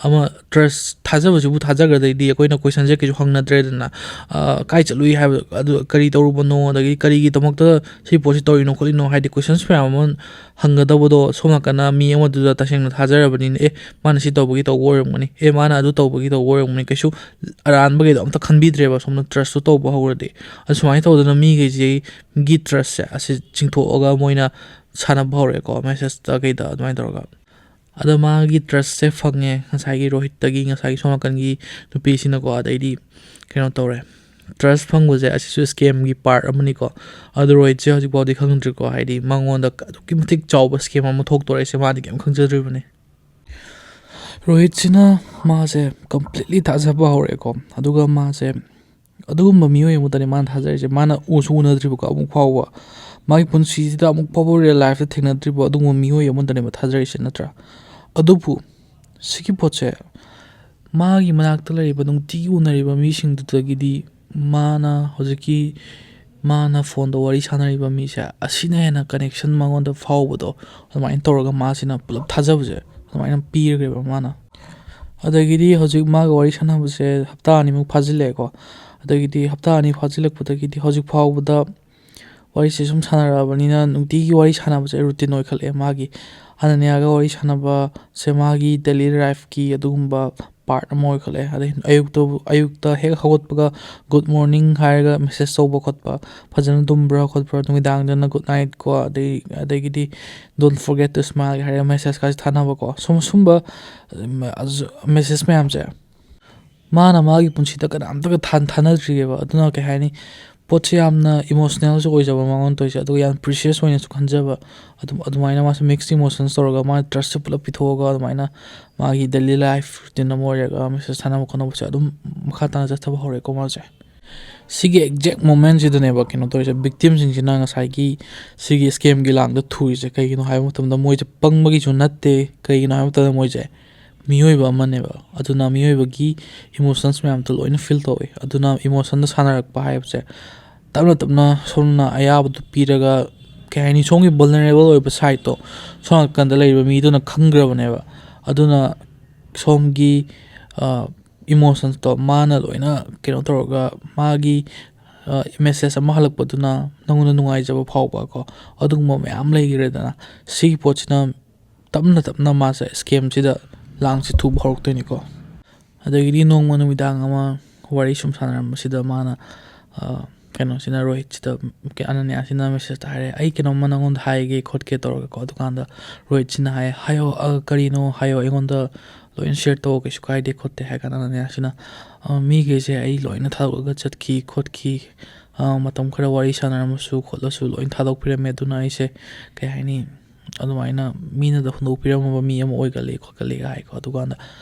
ꯑꯃ ꯇ꯭ꯔꯁ, ꯊꯥꯖꯕꯁꯤꯕꯨ ꯊꯥꯖꯈ꯭ꯔꯗꯩꯗꯤ ꯑꯩꯈꯣꯏꯅ ꯀꯣꯏꯁꯟꯁꯦ ꯀꯩꯁꯨ ꯍꯪꯅꯗ꯭ꯔꯦꯗꯅ꯫ ꯑ, ꯀꯥꯏ ꯆꯠꯂꯨꯏ ꯍꯥꯏꯕ, ꯑꯗꯨ ꯀꯔꯤ ꯇꯧꯔꯨꯕꯅꯣ, ꯑꯗꯒꯤ ꯀꯔꯤꯒꯤꯗꯃꯛꯇ ꯁꯤ ꯄꯣꯠꯁꯤ ꯇꯧꯔꯤꯅꯣ ꯈꯣꯠꯂꯤꯅꯣ, ꯍꯥꯏꯗꯤ ꯀꯣꯏꯁꯟꯁ ꯃꯌꯥꯝ ꯑꯃ ꯍꯪꯒꯗꯧꯕꯗꯣ ꯁꯣꯝ ꯅꯥꯀꯟꯗ ꯃꯤ ꯑꯃꯗꯨꯗ ꯇꯁꯦꯡꯅ ꯊꯥꯖꯔꯕꯅꯤꯅ, "ꯑꯦ, ꯃꯥꯅ ꯁꯤ ꯇꯧꯕꯒꯤ ꯇꯧꯕ ꯑꯣꯏꯔꯝꯒꯅꯤ, ꯑꯦ, ꯃꯥꯅ ꯑꯗꯨ ꯇꯧꯕꯒꯤ ꯇꯧꯕ ꯑꯣꯏꯔꯝꯒꯅꯤ", ꯀꯩꯁꯨ ꯑꯔꯥꯟꯕꯈꯩꯗꯣ ꯑꯝꯇ ꯈꯟꯕꯤꯗ꯭ꯔꯦꯕ, ꯁꯣꯝꯅ ꯇ꯭ꯔꯁꯇꯨ ꯇꯧꯕ ꯍꯧꯔꯗꯤ꯫ ꯑꯗꯨ ꯁꯨꯃꯥꯏꯅ ꯇꯧꯗꯅ ꯃꯤꯈꯩꯁꯤꯒꯤ ꯇ꯭ꯔꯁꯁꯦ ꯑꯁꯤ ꯆꯤꯡꯊꯣꯛꯑꯒ ꯃꯣꯏꯅ ꯁꯥꯟꯅꯕ ꯍꯧꯔꯛꯑꯦꯀꯣ, ꯃꯦꯁꯦꯖꯇ ꯀꯩꯗ ꯑꯗꯨꯃꯥꯏꯅ ꯇꯧꯔꯒ꯫ ꯑꯗꯣ ꯃꯥꯒꯤ ꯇ꯭ꯔꯁꯁꯦ ꯐꯪꯉꯦ ꯉꯁꯥꯏꯒꯤ ꯔꯣꯍꯤꯠꯇꯒꯤ, ꯉꯁꯥꯏꯒꯤ ꯁꯣꯝ ꯅꯥꯀꯟꯒꯤ ꯅꯨꯄꯤꯁꯤꯅꯀꯣ꯫ ꯑꯗꯩꯗꯤ ꯀꯩꯅꯣ ꯇꯧꯔꯦ, ꯇ꯭ꯔꯁ ꯐꯪꯕꯁꯦ ꯑꯁꯤꯁꯨ ꯁ꯭ꯀꯦꯝꯒꯤ ꯄꯥꯔꯠ ꯑꯃꯅꯤꯀꯣ꯫ ꯑꯗꯣ ꯔꯣꯍꯤꯠꯁꯦ ꯍꯧꯖꯤꯛꯐꯥꯎꯗꯤ ꯈꯪꯗ꯭ꯔꯤꯀꯣ, ꯍꯥꯏꯗꯤ ꯃꯉꯣꯟꯗ ꯑꯗꯨꯛꯀꯤ ꯃꯇꯤꯛ ꯆꯥꯎꯕ ꯁ꯭ꯀꯦꯝ ꯑꯃ ꯊꯣꯛꯇꯣꯔꯦꯁꯦ ꯃꯥꯗꯤ ꯀꯩꯝ ꯈꯪꯖꯗ꯭ꯔꯤꯕꯅꯤ꯫ ꯔꯣꯍꯤꯠꯁꯤꯅ ꯃꯥꯁꯦ ꯀꯝꯄ꯭ꯂꯤꯠꯂꯤ ꯊꯥꯖꯕ ꯍꯧꯔꯛꯑꯦꯀꯣ꯫ ꯑꯗꯨꯒ ꯃꯥꯁꯦ ꯑꯗꯨꯒꯨꯝꯕ ꯃꯤꯑꯣꯏ ꯑꯃꯗꯅꯦ ꯃꯥꯅ ꯊꯥꯖꯔꯤꯁꯦ꯫ ꯃꯥꯅ ꯎꯁꯨ ꯎꯅꯗ꯭ꯔꯤꯕꯀꯣ ꯑꯃꯨꯛ ꯐꯥꯎꯕ, ꯃꯥꯒꯤ ꯄꯨꯟꯁꯤꯁꯤꯗ ꯑꯃꯨꯛ ꯐꯥꯎꯕ ꯔꯤꯌꯦꯜ ꯂꯥꯏꯐꯇ ꯊꯦꯡꯅꯗ꯭ꯔꯤꯕ ꯑꯗꯨꯒꯨꯝꯕ ꯃꯤꯑꯣꯏ ꯑꯃꯗꯅꯦꯕ ꯊꯥꯖꯔꯤꯁꯦ, ꯅꯠꯇ꯭ꯔꯥ? ꯑꯗꯨꯕꯨ ꯁꯤꯒꯤ ꯄꯣꯠꯁꯦ ꯃꯥꯒꯤ ꯃꯅꯥꯛꯇ ꯂꯩꯔꯤꯕ ꯅꯨꯡꯇꯤꯒꯤ ꯎꯅꯔꯤꯕ ꯃꯤꯁꯤꯡꯗꯨꯗꯒꯤꯗꯤ ꯃꯥꯅ ꯍꯧꯖꯤꯛꯀꯤ ꯃꯥꯅ ꯐꯣꯟꯗ ꯋꯥꯔꯤ ꯁꯥꯟꯅꯔꯤꯕ ꯃꯤꯁꯦ ꯑꯁꯤꯅ ꯍꯦꯟꯅ ꯀꯅꯦꯛꯁꯟ ꯃꯉꯣꯟꯗ ꯐꯥꯎꯕꯗꯣ, ꯑꯗꯨꯃꯥꯏꯅ ꯇꯧꯔꯒ ꯃꯥꯁꯤꯅ ꯄꯨꯂꯞ ꯊꯥꯖꯕꯁꯦ ꯑꯗꯨꯃꯥꯏꯅ ꯄꯤꯔꯒꯦꯕ ꯃꯥꯅ꯫ ꯑꯗꯒꯤꯗꯤ ꯍꯧꯖꯤꯛ ꯃꯥꯒ ꯋꯥꯔꯤ ꯁꯥꯟꯅꯕꯁꯦ ꯍꯞꯇꯥ ꯑꯅꯤꯃꯨꯛ ꯐꯥꯖꯤꯜꯂꯛꯑꯦꯀꯣ꯫ ꯑꯗꯒꯤꯗꯤ ꯍꯞꯇꯥ ꯑꯅꯤ ꯐꯥꯖꯤꯜꯂꯛꯄꯗꯒꯤꯗꯤ ꯍꯧꯖꯤꯛ ꯐꯥꯎꯕꯗ ꯋꯥꯔꯤꯁꯦ ꯁꯨꯝ ꯁꯥꯟꯅꯔꯛꯑꯕꯅꯤꯅ ꯅꯨꯡꯇꯤꯒꯤ ꯋꯥꯔꯤ ꯁꯥꯟꯅꯕꯁꯦ ꯔꯨꯇꯤꯟ ꯑꯣꯏꯈꯠꯂꯛꯑꯦ ꯃꯥꯒꯤ꯫ ꯑꯅꯅ꯭ꯌꯥꯒ ꯋꯥꯔꯤ ꯁꯥꯟꯅꯕꯁꯦ ꯃꯥꯒꯤ ꯗꯦꯂꯤ ꯂꯥꯏꯐꯀꯤ ꯑꯗꯨꯒꯨꯝꯕ ꯄꯥꯔꯠ ꯑꯃ ꯑꯣꯏꯈꯠꯂꯛꯑꯦ꯫ ꯑꯗꯩ ꯑꯌꯨꯛꯇꯕꯨ, ꯑꯌꯨꯛꯇ ꯍꯦꯛ ꯍꯧꯒꯠꯄꯒ "ꯒꯨꯗ ꯃꯣꯔꯅꯤꯡ" ꯍꯥꯏꯔꯒ ꯃꯦꯁꯦꯖ ꯇꯧꯕ ꯈꯣꯠꯄ, ꯐꯖꯅ ꯇꯨꯝꯕ꯭ꯔꯥ ꯈꯣꯠꯄ꯭ꯔꯥ, ꯅꯨꯃꯤꯗꯥꯡꯗꯅ "ꯒꯨꯗ ꯅꯥꯏꯠ" ꯀꯣ, ꯑꯗꯩ, ꯑꯗꯒꯤꯗꯤ "Don't forget to smile" ꯍꯥꯏꯔꯒ ꯃꯦꯁꯦꯖꯀꯥꯁꯦ ꯊꯥꯅꯕꯀꯣ꯫ ꯁꯨꯝ, ꯁꯨꯝꯕ, ꯎꯝ, ꯑꯖ-, ꯃꯦꯁꯦꯖ ꯃꯌꯥꯝꯁꯦ ꯃꯥꯅ ꯃꯥꯒꯤ ꯄꯨꯟꯁꯤꯗ ꯀꯅꯥꯝꯇꯒ ꯊꯥ-, ꯊꯥꯅꯗ꯭ꯔꯤꯑꯕ꯫ ꯑꯗꯨꯅ ꯀꯩ ꯍꯥꯏꯅꯤ, ꯄꯣꯠꯁꯦ ꯌꯥꯝꯅ ꯏꯃꯣꯁꯅꯦꯜꯁꯨ ꯑꯣꯏꯖꯕ ꯃꯉꯣꯟꯗ ꯇꯧꯔꯤꯁꯦ, ꯑꯗꯨꯒ ꯌꯥꯝ ꯄ꯭ꯔꯤꯁꯤꯌꯁ ꯑꯣꯏꯅꯁꯨ ꯈꯟꯖꯕ꯫ ꯑꯗꯨꯝ, ꯑꯗꯨꯃꯥꯏꯅ ꯃꯥꯁꯦ ꯃꯤꯛꯁ ꯏꯃꯣꯁꯟꯁ ꯇꯧꯔꯒ ꯃꯥꯅ ꯇ꯭ꯔꯁꯁꯦ ꯄꯨꯂꯞ ꯄꯤꯊꯣꯛꯑꯒ ꯑꯗꯨꯃꯥꯏꯅ ꯃꯥꯒꯤ ꯗꯦꯂꯤ ꯂꯥꯏꯐ ꯔꯨꯇꯤꯟ ꯑꯃ ꯑꯣꯏꯔꯒ ꯃꯦꯁꯦꯖ ꯊꯥꯅꯕ ꯈꯣꯠꯅꯕꯁꯦ ꯑꯗꯨꯝ ꯃꯈꯥ ꯇꯥꯅ ꯆꯠꯊꯕ ꯍꯧꯔꯦꯀꯣ ꯃꯥꯁꯦ꯫ ꯁꯤꯒꯤ ꯑꯦꯛꯖꯦꯛ ꯃꯣꯃꯦꯟꯁꯤꯗꯅꯦꯕ ꯀꯩꯅꯣ ꯇꯧꯔꯤꯁꯦ, ꯚꯤꯛꯇꯤꯝꯁꯤꯡꯁꯤꯅ ꯉꯁꯥꯏꯒꯤ ꯁꯤꯒꯤ ꯁ꯭ꯀꯦꯝꯒꯤ ꯂꯥꯡꯗ ꯊꯨꯔꯤꯁꯦ꯫ ꯀꯩꯒꯤꯅꯣ ꯍꯥꯏꯕ ꯃꯇꯝꯗ ꯃꯣꯏꯁꯦ ꯄꯪꯕꯒꯤꯁꯨ ꯅꯠꯇꯦ, ꯀꯩꯒꯤꯅꯣ ꯍꯥꯏꯕ ꯃꯇꯝꯗ ꯃꯣꯏꯁꯦ ꯃꯤꯑꯣꯏꯕ ꯑꯃꯅꯦꯕ꯫ ꯑꯗꯨꯅ ꯃꯤꯑꯣꯏꯕꯒꯤ ꯏꯃꯣꯁꯟꯁ ꯃꯌꯥꯝꯗꯣ ꯂꯣꯏꯅ ꯐꯤꯜ ꯇꯧꯋꯦ꯫ ꯑꯗꯨꯅ ꯏꯃꯣꯁꯟꯗ ꯁꯥꯟꯅꯔꯛꯄ ꯍꯥꯏꯕꯁꯦ ꯇꯞꯅ ꯇꯞꯅ ꯁꯣꯝꯅ ꯑꯌꯥꯕꯗꯨ ꯄꯤꯔꯒ, ꯀꯩ ꯍꯥꯏꯅꯤ, ꯁꯣꯝꯒꯤ ꯚꯜꯅꯔꯦꯕꯜ ꯑꯣꯏꯕ ꯁꯥꯏꯠꯇꯣ ꯁꯣꯝ ꯅꯥꯀꯟꯗ ꯂꯩꯔꯤꯕ ꯃꯤꯗꯨꯅ ꯈꯪꯈ꯭ꯔꯕꯅꯦꯕ꯫ ꯑꯗꯨꯅ ꯁꯣꯝꯒꯤ ꯏꯃꯣꯁꯟꯁꯇꯣ ꯃꯥꯅ ꯂꯣꯏꯅ ꯀꯩꯅꯣ ꯇꯧꯔꯒ, ꯃꯥꯒꯤ ꯃꯦꯁꯦꯖ ꯑꯃ ꯍꯜꯂꯛꯄꯗꯨꯅ ꯅꯪꯉꯣꯟꯗ ꯅꯨꯡꯉꯥꯏꯖꯕ ꯐꯥꯎꯕ ꯀꯣ, ꯑꯗꯨꯒꯨꯝꯕ ꯃꯌꯥꯝ ꯂꯩꯈ꯭ꯔꯦꯗꯅ꯫ ꯁꯤꯒꯤ ꯄꯣꯠꯁꯤꯅ ꯇꯞꯅ ꯇꯞꯅ ꯃꯥꯁꯦ ꯁ꯭ꯀꯦꯝꯁꯤꯗ ꯂꯥꯡꯁꯤ ꯊꯨꯕ ꯍꯧꯔꯛꯇꯣꯏꯅꯤꯀꯣ꯫ ꯑꯗꯒꯤꯗꯤ ꯅꯣꯡꯃ ꯅꯨꯃꯤꯗꯥꯡ ꯑꯃ ꯋꯥꯔꯤ ꯁꯨꯝ ꯁꯥꯟꯅꯔꯝꯕꯁꯤꯗ ꯃꯥꯅ, ꯑ, ꯀꯩꯅꯣꯁꯤꯅ, ꯔꯣꯍꯤꯠꯁꯤꯗ, ꯑꯅꯅ꯭ꯌꯥꯁꯤꯅ ꯃꯦꯁꯦꯖꯇ ꯍꯥꯏꯔꯦ, "ꯑꯩ ꯀꯩꯅꯣꯝꯃ ꯅꯪꯉꯣꯟꯗ ꯍꯥꯏꯒꯦ ꯈꯣꯠꯀꯦ" ꯇꯧꯔꯒꯀꯣ꯫ ꯑꯗꯨꯀꯥꯟꯗ ꯔꯣꯍꯤꯠꯁꯤꯅ ꯍꯥꯏ, "ꯍꯥꯏꯌꯣ, ꯑ, ꯀꯔꯤꯅꯣ ꯍꯥꯏꯌꯣ, ꯑꯩꯉꯣꯟꯗ ꯂꯣꯏꯅ ꯁꯤꯌꯔ ꯇꯧ, ꯀꯩꯁꯨ ꯀꯥꯏꯗꯦ ꯈꯣꯠꯇꯦ" ꯍꯥꯏ ꯀꯥꯟꯗ ꯑꯅꯅ꯭ꯌꯥꯁꯤꯅ, "ꯑ, ꯃꯤꯈꯩꯁꯦ ꯑꯩ ꯂꯣꯏꯅ ꯊꯥꯗꯣꯛꯑꯒ ꯆꯠꯈꯤ ꯈꯣꯠꯈꯤ, ꯑ, ꯃꯇꯝ ꯈꯔ ꯋꯥꯔꯤ ꯁꯥꯟꯅꯔꯝꯃꯁꯨ ꯈꯣꯠꯂꯁꯨ ꯂꯣꯏꯅ ꯊꯥꯗꯣꯛꯄꯤꯔꯝꯃꯦ, ꯑꯗꯨꯅ ꯑꯩꯁꯦ, ꯀꯩ ꯍꯥꯏꯅꯤ, ꯑꯗꯨꯃꯥꯏꯅ ꯃꯤꯅꯗ ꯍꯨꯟꯗꯣꯛꯄꯤꯔꯝꯃꯕ ꯃꯤ ꯑꯃ ꯑꯣꯏꯒꯜꯂꯤ ꯈꯣꯠꯀꯜꯂꯤꯒ" ꯍꯥꯏꯀꯣ꯫ ꯑꯗꯨꯀꯥꯟꯗ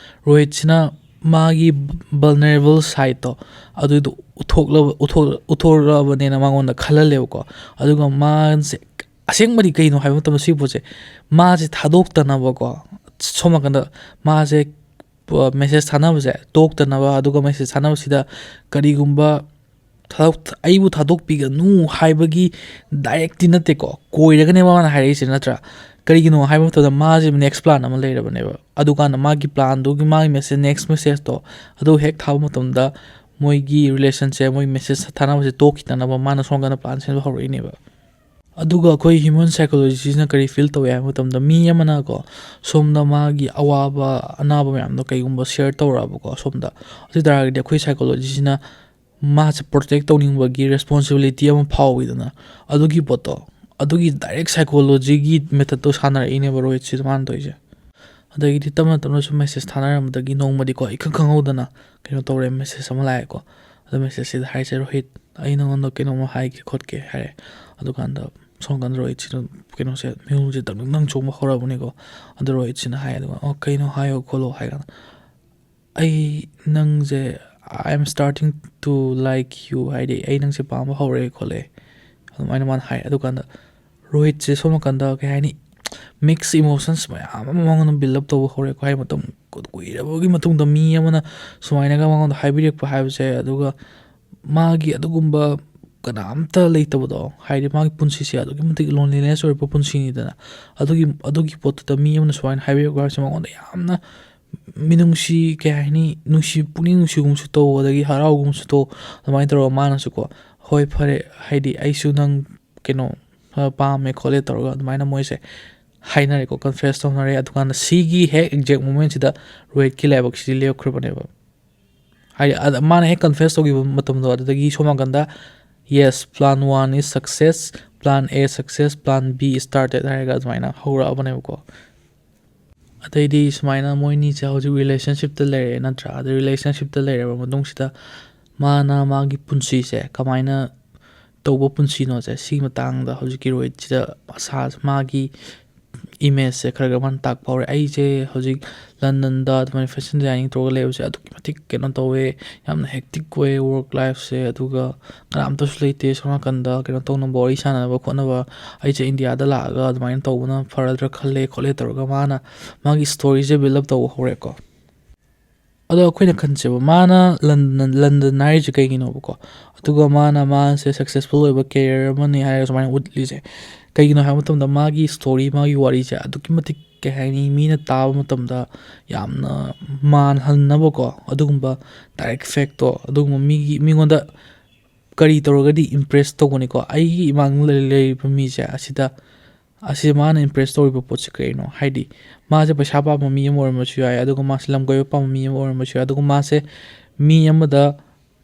ꯔꯣꯍꯤꯠꯁꯤꯅ ꯃꯥꯒꯤ ꯚꯜꯅꯔꯦꯕꯜ ꯁꯥꯏꯠꯇꯣ ꯑꯗꯨꯏꯗꯣ ꯎꯠꯊꯣꯛꯂꯕ-, ꯎꯠꯊꯣꯛ-, ꯎꯠꯊꯣꯔꯛꯑꯕꯅꯦꯅ ꯃꯉꯣꯟꯗ ꯈꯜꯍꯜꯂꯦꯕꯀꯣ꯫ ꯑꯗꯨꯒ ꯃꯥꯁꯦ ꯑꯁꯦꯡꯕꯗꯤ ꯀꯩꯅꯣ ꯍꯥꯏꯕ ꯃꯇꯝꯗ ꯁꯤꯒꯤ ꯄꯣꯠꯁꯦ ꯃꯥꯁꯦ ꯊꯥꯗꯣꯛꯇꯅꯕꯀꯣ, ꯁꯣꯝ ꯅꯥꯀꯟꯗ ꯃꯥꯁꯦ ꯃꯦꯁꯦꯖ ꯊꯥꯅꯕꯁꯦ ꯇꯣꯛꯇꯅꯕ, ꯑꯗꯨꯒ ꯃꯦꯁꯦꯖ ꯊꯥꯅꯕꯁꯤꯗ ꯀꯔꯤꯒꯨꯝꯕ ꯊꯥꯗꯣꯛ-, ꯑꯩꯕꯨ ꯊꯥꯗꯣꯛꯄꯤꯒꯅꯨ ꯍꯥꯏꯕꯒꯤ ꯗꯥꯏꯔꯦꯛꯇꯤ ꯅꯠꯇꯦꯀꯣ, ꯀꯣꯏꯔꯒꯅꯦꯕ ꯃꯥꯅ ꯍꯥꯏꯔꯛꯏꯁꯦ ꯅꯠꯇ꯭ꯔꯥ? ꯀꯔꯤꯒꯤꯅꯣ ꯍꯥꯏꯕ ꯃꯇꯝꯗ ꯃꯥꯁꯦ ꯅꯦꯛꯁ ꯄ꯭ꯂꯥꯟ ꯑꯃ ꯂꯩꯔꯕꯅꯦꯕ꯫ ꯑꯗꯨꯀꯥꯟꯗ ꯃꯥꯒꯤ ꯄ꯭ꯂꯥꯟꯗꯨꯒꯤ, ꯃꯥꯒꯤ ꯃꯦꯁꯦꯖ, ꯅꯦꯛꯁ ꯃꯦꯁꯦꯖꯇꯣ ꯑꯗꯨ ꯍꯦꯛ ꯊꯥꯕ ꯃꯇꯝꯗ ꯃꯣꯏꯒꯤ ꯔꯤꯂꯦꯁꯟꯁꯦ, ꯃꯣꯏ ꯃꯦꯁꯦꯖ ꯊꯥꯅꯕꯁꯦ ꯇꯣꯛꯈꯤꯗꯅꯕ ꯃꯥꯅ ꯁꯣꯝ ꯀꯟꯅ ꯄ꯭ꯂꯥꯟ ꯁꯤꯟꯕ ꯍꯧꯔꯛꯏꯅꯦꯕ꯫ ꯑꯗꯨꯒ ꯑꯩꯈꯣꯏ ꯍ꯭ꯌꯨꯃꯟ ꯁꯥꯏꯀꯣꯂꯣꯖꯤꯁꯤꯅ ꯀꯔꯤ ꯐꯤꯜ ꯇꯧꯏ ꯍꯥꯏꯕ ꯃꯇꯝꯗ, ꯃꯤ ꯑꯃꯅꯀꯣ ꯁꯣꯝꯗ ꯃꯥꯒꯤ ꯑꯋꯥꯕ ꯑꯅꯥꯕ ꯃꯌꯥꯝꯗꯣ ꯀꯩꯒꯨꯝꯕ ꯁꯤꯌꯔ ꯇꯧꯔꯛꯑꯕꯀꯣ ꯁꯣꯝꯗ, ꯑꯗꯨ ꯑꯣꯏ ꯇꯥꯔꯒꯗꯤ ꯑꯩꯈꯣꯏ ꯁꯥꯏꯀꯣꯂꯣꯖꯤꯁꯤꯅ ꯃꯥꯁꯦ ꯄ꯭ꯔꯣꯇꯦꯛ ꯇꯧꯅꯤꯡꯕꯒꯤ ꯔꯦꯁꯄꯣꯟꯁꯤꯕꯤꯂꯤꯇꯤ ꯑꯃ ꯐꯥꯎꯋꯤꯗꯅ, ꯑꯗꯨꯒꯤ ꯄꯣꯠꯇꯣ, ꯑꯗꯨꯒꯤ ꯗꯥꯏꯔꯦꯛ ꯁꯥꯏꯀꯣꯂꯣꯖꯤꯒꯤ ꯃꯦꯊꯠꯇꯣ ꯁꯥꯟꯅꯔꯛꯏꯅꯦꯕ ꯔꯣꯍꯤꯠꯁꯤꯗ ꯃꯥꯅ ꯇꯧꯔꯤꯁꯦ꯫ ꯑꯗꯒꯤꯗꯤ ꯇꯞꯅ ꯇꯞꯅ ꯁꯨꯝ ꯃꯦꯁꯦꯖ ꯊꯥꯅꯔꯝꯕꯗꯒꯤ ꯅꯣꯡꯃꯗꯤꯀꯣ ꯏꯈꯪ ꯈꯪꯍꯧꯗꯅ ꯀꯩꯅꯣ ꯇꯧꯔꯦ, ꯃꯦꯁꯦꯖ ꯑꯃ ꯂꯥꯛꯑꯦꯀꯣ꯫ ꯑꯗꯣ ꯃꯦꯁꯦꯖꯁꯤꯗ ꯍꯥꯏꯁꯦ, "ꯔꯣꯍꯤꯠ, ꯑꯩ ꯅꯉꯣꯟꯗ ꯀꯩꯅꯣꯝꯃ ꯍꯥꯏꯒꯦ ꯈꯣꯠꯀꯦ" ꯍꯥꯏꯔꯦ꯫ ꯑꯗꯨꯀꯥꯟꯗ ꯁꯣꯝ ꯀꯥꯟꯗ ꯔꯣꯍꯤꯠꯁꯤꯅ ꯀꯩꯅꯣꯁꯦ, ꯃꯤꯍꯨꯜꯁꯦ ꯗꯪ ꯗꯪ ꯆꯣꯡꯕ ꯍꯧꯔꯛꯑꯕꯅꯤꯀꯣ꯫ ꯑꯗꯣ ꯔꯣꯍꯤꯠꯁꯤꯅ ꯍꯥꯏ, ꯑꯗꯨꯒ, "ꯑꯣ, ꯀꯩꯅꯣ ꯍꯥꯏꯌꯣ ꯈꯣꯠꯂꯣ" ꯍꯥꯏ ꯀꯥꯟꯗ, "ꯑꯩ ꯅꯪꯁꯦ, I am starting to like you", ꯍꯥꯏꯗꯤ, "ꯑꯩ ꯅꯪꯁꯦ ꯄꯥꯝꯕ ꯍꯧꯔꯦ ꯈꯣꯠꯂꯦ", ꯑꯗꯨꯃꯥꯏꯅ ꯃꯥꯅ ꯍꯥꯏ꯫ ꯑꯗꯨꯀꯥꯟꯗ ꯔꯣꯍꯤꯠꯁꯦ ꯁꯣꯝ ꯅꯥꯀꯟꯗ, ꯀꯩ ꯍꯥꯏꯅꯤ, ꯃꯤꯛꯁ ꯏꯃꯣꯁꯟꯁ ꯃꯌꯥꯝ ꯑꯃ ꯃꯉꯣꯟꯗ ꯕꯤꯜ ꯑꯞ ꯇꯧꯕ ꯍꯧꯔꯦꯀꯣ꯫ ꯍꯥꯏ ꯃꯇꯝ ꯀꯨꯏꯔꯕꯒꯤ ꯃꯇꯨꯡꯗ ꯃꯤ ꯑꯃꯅ ꯁꯨꯃꯥꯏꯅꯒ ꯃꯉꯣꯟꯗ ꯍꯥꯏꯕꯤꯔꯛꯄ ꯍꯥꯏꯕꯁꯦ, ꯑꯗꯨꯒ ꯃꯥꯒꯤ ꯑꯗꯨꯒꯨꯝꯕ ꯀꯅꯥꯝꯇ ꯂꯩꯇꯕꯗꯣ, ꯍꯥꯏꯗꯤ ꯃꯥꯒꯤ ꯄꯨꯟꯁꯤꯁꯦ ꯑꯗꯨꯛꯀꯤ ꯃꯇꯤꯛ ꯂꯣꯟꯂꯤꯅꯦꯁ ꯑꯣꯏꯔꯛꯄ ꯄꯨꯟꯁꯤꯅꯤꯗꯅ, ꯑꯗꯨꯒꯤ, ꯑꯗꯨꯒꯤ ꯄꯣꯠꯇꯨꯗ ꯃꯤ ꯑꯃꯅ ꯁꯨꯃꯥꯏꯅ ꯍꯥꯏꯕꯤꯔꯛꯄ ꯍꯥꯏꯕꯁꯦ ꯃꯉꯣꯟꯗ ꯌꯥꯝꯅ ꯃꯤꯅꯨꯡꯁꯤ, ꯀꯩ ꯍꯥꯏꯅꯤ, ꯅꯨꯡꯁꯤ, ꯄꯨꯛꯅꯤꯡ ꯅꯨꯡꯁꯤꯒꯨꯝꯁꯨ ꯇꯧ, ꯑꯗꯒꯤ ꯍꯔꯥꯎꯒꯨꯝꯁꯨ ꯇꯧ, ꯑꯗꯨꯃꯥꯏꯅ ꯇꯧꯔꯒ ꯃꯥꯅꯁꯨꯀꯣ, "ꯍꯣꯏ, ꯐꯔꯦ, ꯍꯥꯏꯗꯤ ꯑꯩꯁꯨ ꯅꯪ, ꯀꯩꯅꯣ, ꯈꯔ ꯄꯥꯝꯃꯦ ꯈꯣꯠꯂꯦ" ꯇꯧꯔꯒ ꯑꯗꯨꯃꯥꯏꯅ ꯃꯣꯏꯁꯦ ꯍꯥꯏꯅꯔꯦꯀꯣ, ꯀꯟꯐꯦꯁ ꯇꯧꯅꯔꯦ꯫ ꯑꯗꯨꯀꯥꯟꯗ ꯁꯤꯒꯤ ꯍꯦꯛ ꯑꯦꯛꯖꯦꯛ ꯃꯣꯃꯦꯟꯁꯤꯗ ꯔꯣꯍꯤꯠꯀꯤ ꯂꯥꯏꯕꯛꯁꯤꯗꯤ ꯂꯦꯞꯈ꯭ꯔꯕꯅꯦꯕ꯫ ꯍꯥꯏꯗꯤ, ꯑꯗ ꯃꯥꯅ ꯍꯦꯛ ꯀꯟꯐꯦꯁ ꯇꯧꯈꯤꯕ ꯃꯇꯝꯗꯣ, ꯑꯗꯨꯗꯒꯤ ꯁꯣꯝ ꯅꯥꯀꯟꯗ, "Yes, plan one is success, plan A success, plan B started" ꯍꯥꯏꯔꯒ ꯑꯗꯨꯃꯥꯏꯅ ꯍꯧꯔꯛꯑꯕꯅꯦꯕꯀꯣ꯫ ꯑꯗꯩꯗꯤ ꯁꯨꯃꯥꯏꯅ ꯃꯣꯏꯅꯤꯁꯦ ꯍꯧꯖꯤꯛ ꯔꯤꯂꯦꯁꯟꯁꯤꯞꯇ ꯂꯩꯔꯦ ꯅꯠꯇ꯭ꯔꯥ? ꯑꯗ ꯔꯤꯂꯦꯁꯟꯁꯤꯞꯇ ꯂꯩꯔꯕ ꯃꯇꯨꯡꯁꯤꯗ ꯃꯥꯅ ꯃꯥꯒꯤ ꯄꯨꯟꯁꯤꯁꯦ ꯀꯃꯥꯏꯅ ꯇꯧꯕ ꯄꯨꯟꯁꯤꯅꯣꯁꯦ, ꯁꯤꯒꯤ ꯃꯇꯥꯡꯗ ꯍꯧꯖꯤꯛꯀꯤ ꯔꯣꯍꯤꯠꯁꯤꯗ ꯃꯁꯥ, ꯃꯥꯒꯤ ꯏꯃꯦꯖꯁꯦ ꯈꯔ ꯈꯔ ꯃꯥꯅ ꯇꯥꯛꯄ ꯍꯧꯔꯦ꯫ "ꯑꯩꯁꯦ ꯍꯧꯖꯤꯛ ꯂꯟꯗꯟꯗ ꯑꯗꯨꯃꯥꯏꯅ ꯐꯦꯁꯟ ꯗꯤꯖꯥꯏꯅꯤꯡ ꯇꯧꯔꯒ ꯂꯩꯕꯁꯦ ꯑꯗꯨꯛꯀꯤ ꯃꯇꯤꯛ, ꯀꯩꯅꯣ ꯇꯧꯋꯦ, ꯌꯥꯝꯅ ꯍꯦꯛꯇꯤꯛ ꯑꯣꯏꯌꯦ ꯋꯔꯛ ꯂꯥꯏꯐꯁꯦ, ꯑꯗꯨꯒ ꯀꯅꯥꯝꯇꯁꯨ ꯂꯩꯇꯦ ꯁꯣꯝ ꯅꯥꯀꯟꯗ ꯀꯩꯅꯣ ꯇꯧꯅꯕ, ꯋꯥꯔꯤ ꯁꯥꯟꯅꯅꯕ ꯈꯣꯠꯅꯕ꯫ ꯑꯩꯁꯦ ꯏꯟꯗꯤꯌꯥꯗ ꯂꯥꯛꯑꯒ ꯑꯗꯨꯃꯥꯏꯅ ꯇꯧꯕꯅ ꯐꯔꯗ꯭ꯔꯥ ꯈꯜꯂꯦ" ꯈꯣꯠꯂꯦ ꯇꯧꯔꯒ ꯃꯥꯅ ꯃꯥꯒꯤ ꯁ꯭ꯇꯣꯔꯤꯁꯦ ꯕꯤꯜ ꯑꯞ ꯇꯧꯕ ꯍꯧꯔꯦꯀꯣ꯫ ꯑꯗꯣ ꯑꯩꯈꯣꯏꯅ ꯈꯟꯁꯦꯕ, ꯃꯥꯅ ꯂꯟꯗꯟ, ꯂꯟꯗꯟ ꯍꯥꯏꯔꯤꯁꯦ ꯀꯩꯒꯤꯅꯣꯕꯀꯣ? ꯑꯗꯨꯒ ꯃꯥꯅ, ꯃꯥꯁꯦ ꯁꯛꯁꯦꯁꯐꯨꯜ ꯑꯣꯏꯕ ꯀꯦꯔꯤꯌꯔ ꯑꯃꯅꯤ ꯍꯥꯏꯔꯒ ꯁꯨꯃꯥꯏꯅ ꯎꯠꯂꯤꯁꯦ ꯀꯩꯒꯤꯅꯣ ꯍꯥꯏꯕ ꯃꯇꯝꯗ, ꯃꯥꯒꯤ ꯁ꯭ꯇꯣꯔꯤ, ꯃꯥꯒꯤ ꯋꯥꯔꯤꯁꯦ ꯑꯗꯨꯛꯀꯤ ꯃꯇꯤꯛ, ꯀꯩ ꯍꯥꯏꯅꯤ, ꯃꯤꯅ ꯇꯥꯕ ꯃꯇꯝꯗ ꯌꯥꯝꯅ ꯃꯥꯟꯍꯟꯅꯕꯀꯣ, ꯑꯗꯨꯒꯨꯝꯕ ꯗꯥꯏꯔꯦꯛ ꯐꯦꯛꯇꯣ, ꯑꯗꯨꯒꯨꯝꯕ ꯃꯤꯒꯤ, ꯃꯤꯉꯣꯟꯗ ꯀꯔꯤ ꯇꯧꯔꯒꯗꯤ ꯏꯝꯄ꯭ꯔꯦꯁ ꯇꯧꯒꯅꯤꯀꯣ? ꯑꯩꯒꯤ ꯏꯃꯥꯡꯗ ꯂꯩ-, ꯂꯩꯔꯤꯕ ꯃꯤꯁꯦ ꯑꯁꯤꯗ, ꯑꯁꯤꯗ ꯃꯥꯅ ꯏꯝꯄ꯭ꯔꯦꯁ ꯇꯧꯔꯤꯕ ꯄꯣꯠꯁꯦ ꯀꯔꯤꯅꯣ? ꯍꯥꯏꯗꯤ, ꯃꯥꯁꯦ ꯄꯩꯁꯥ ꯄꯥꯝꯕ ꯃꯤ ꯑꯃ ꯑꯣꯏꯔꯝꯕꯁꯨ ꯌꯥꯏ, ꯑꯗꯨꯒ ꯃꯥꯁꯦ ꯂꯝ ꯀꯣꯏꯕ ꯄꯥꯝꯕ ꯃꯤ ꯑꯃ ꯑꯣꯏꯔꯝꯕꯁꯨ ꯌꯥꯏ, ꯑꯗꯨꯒ ꯃꯥꯁꯦ ꯃꯤ ꯑꯃꯗ,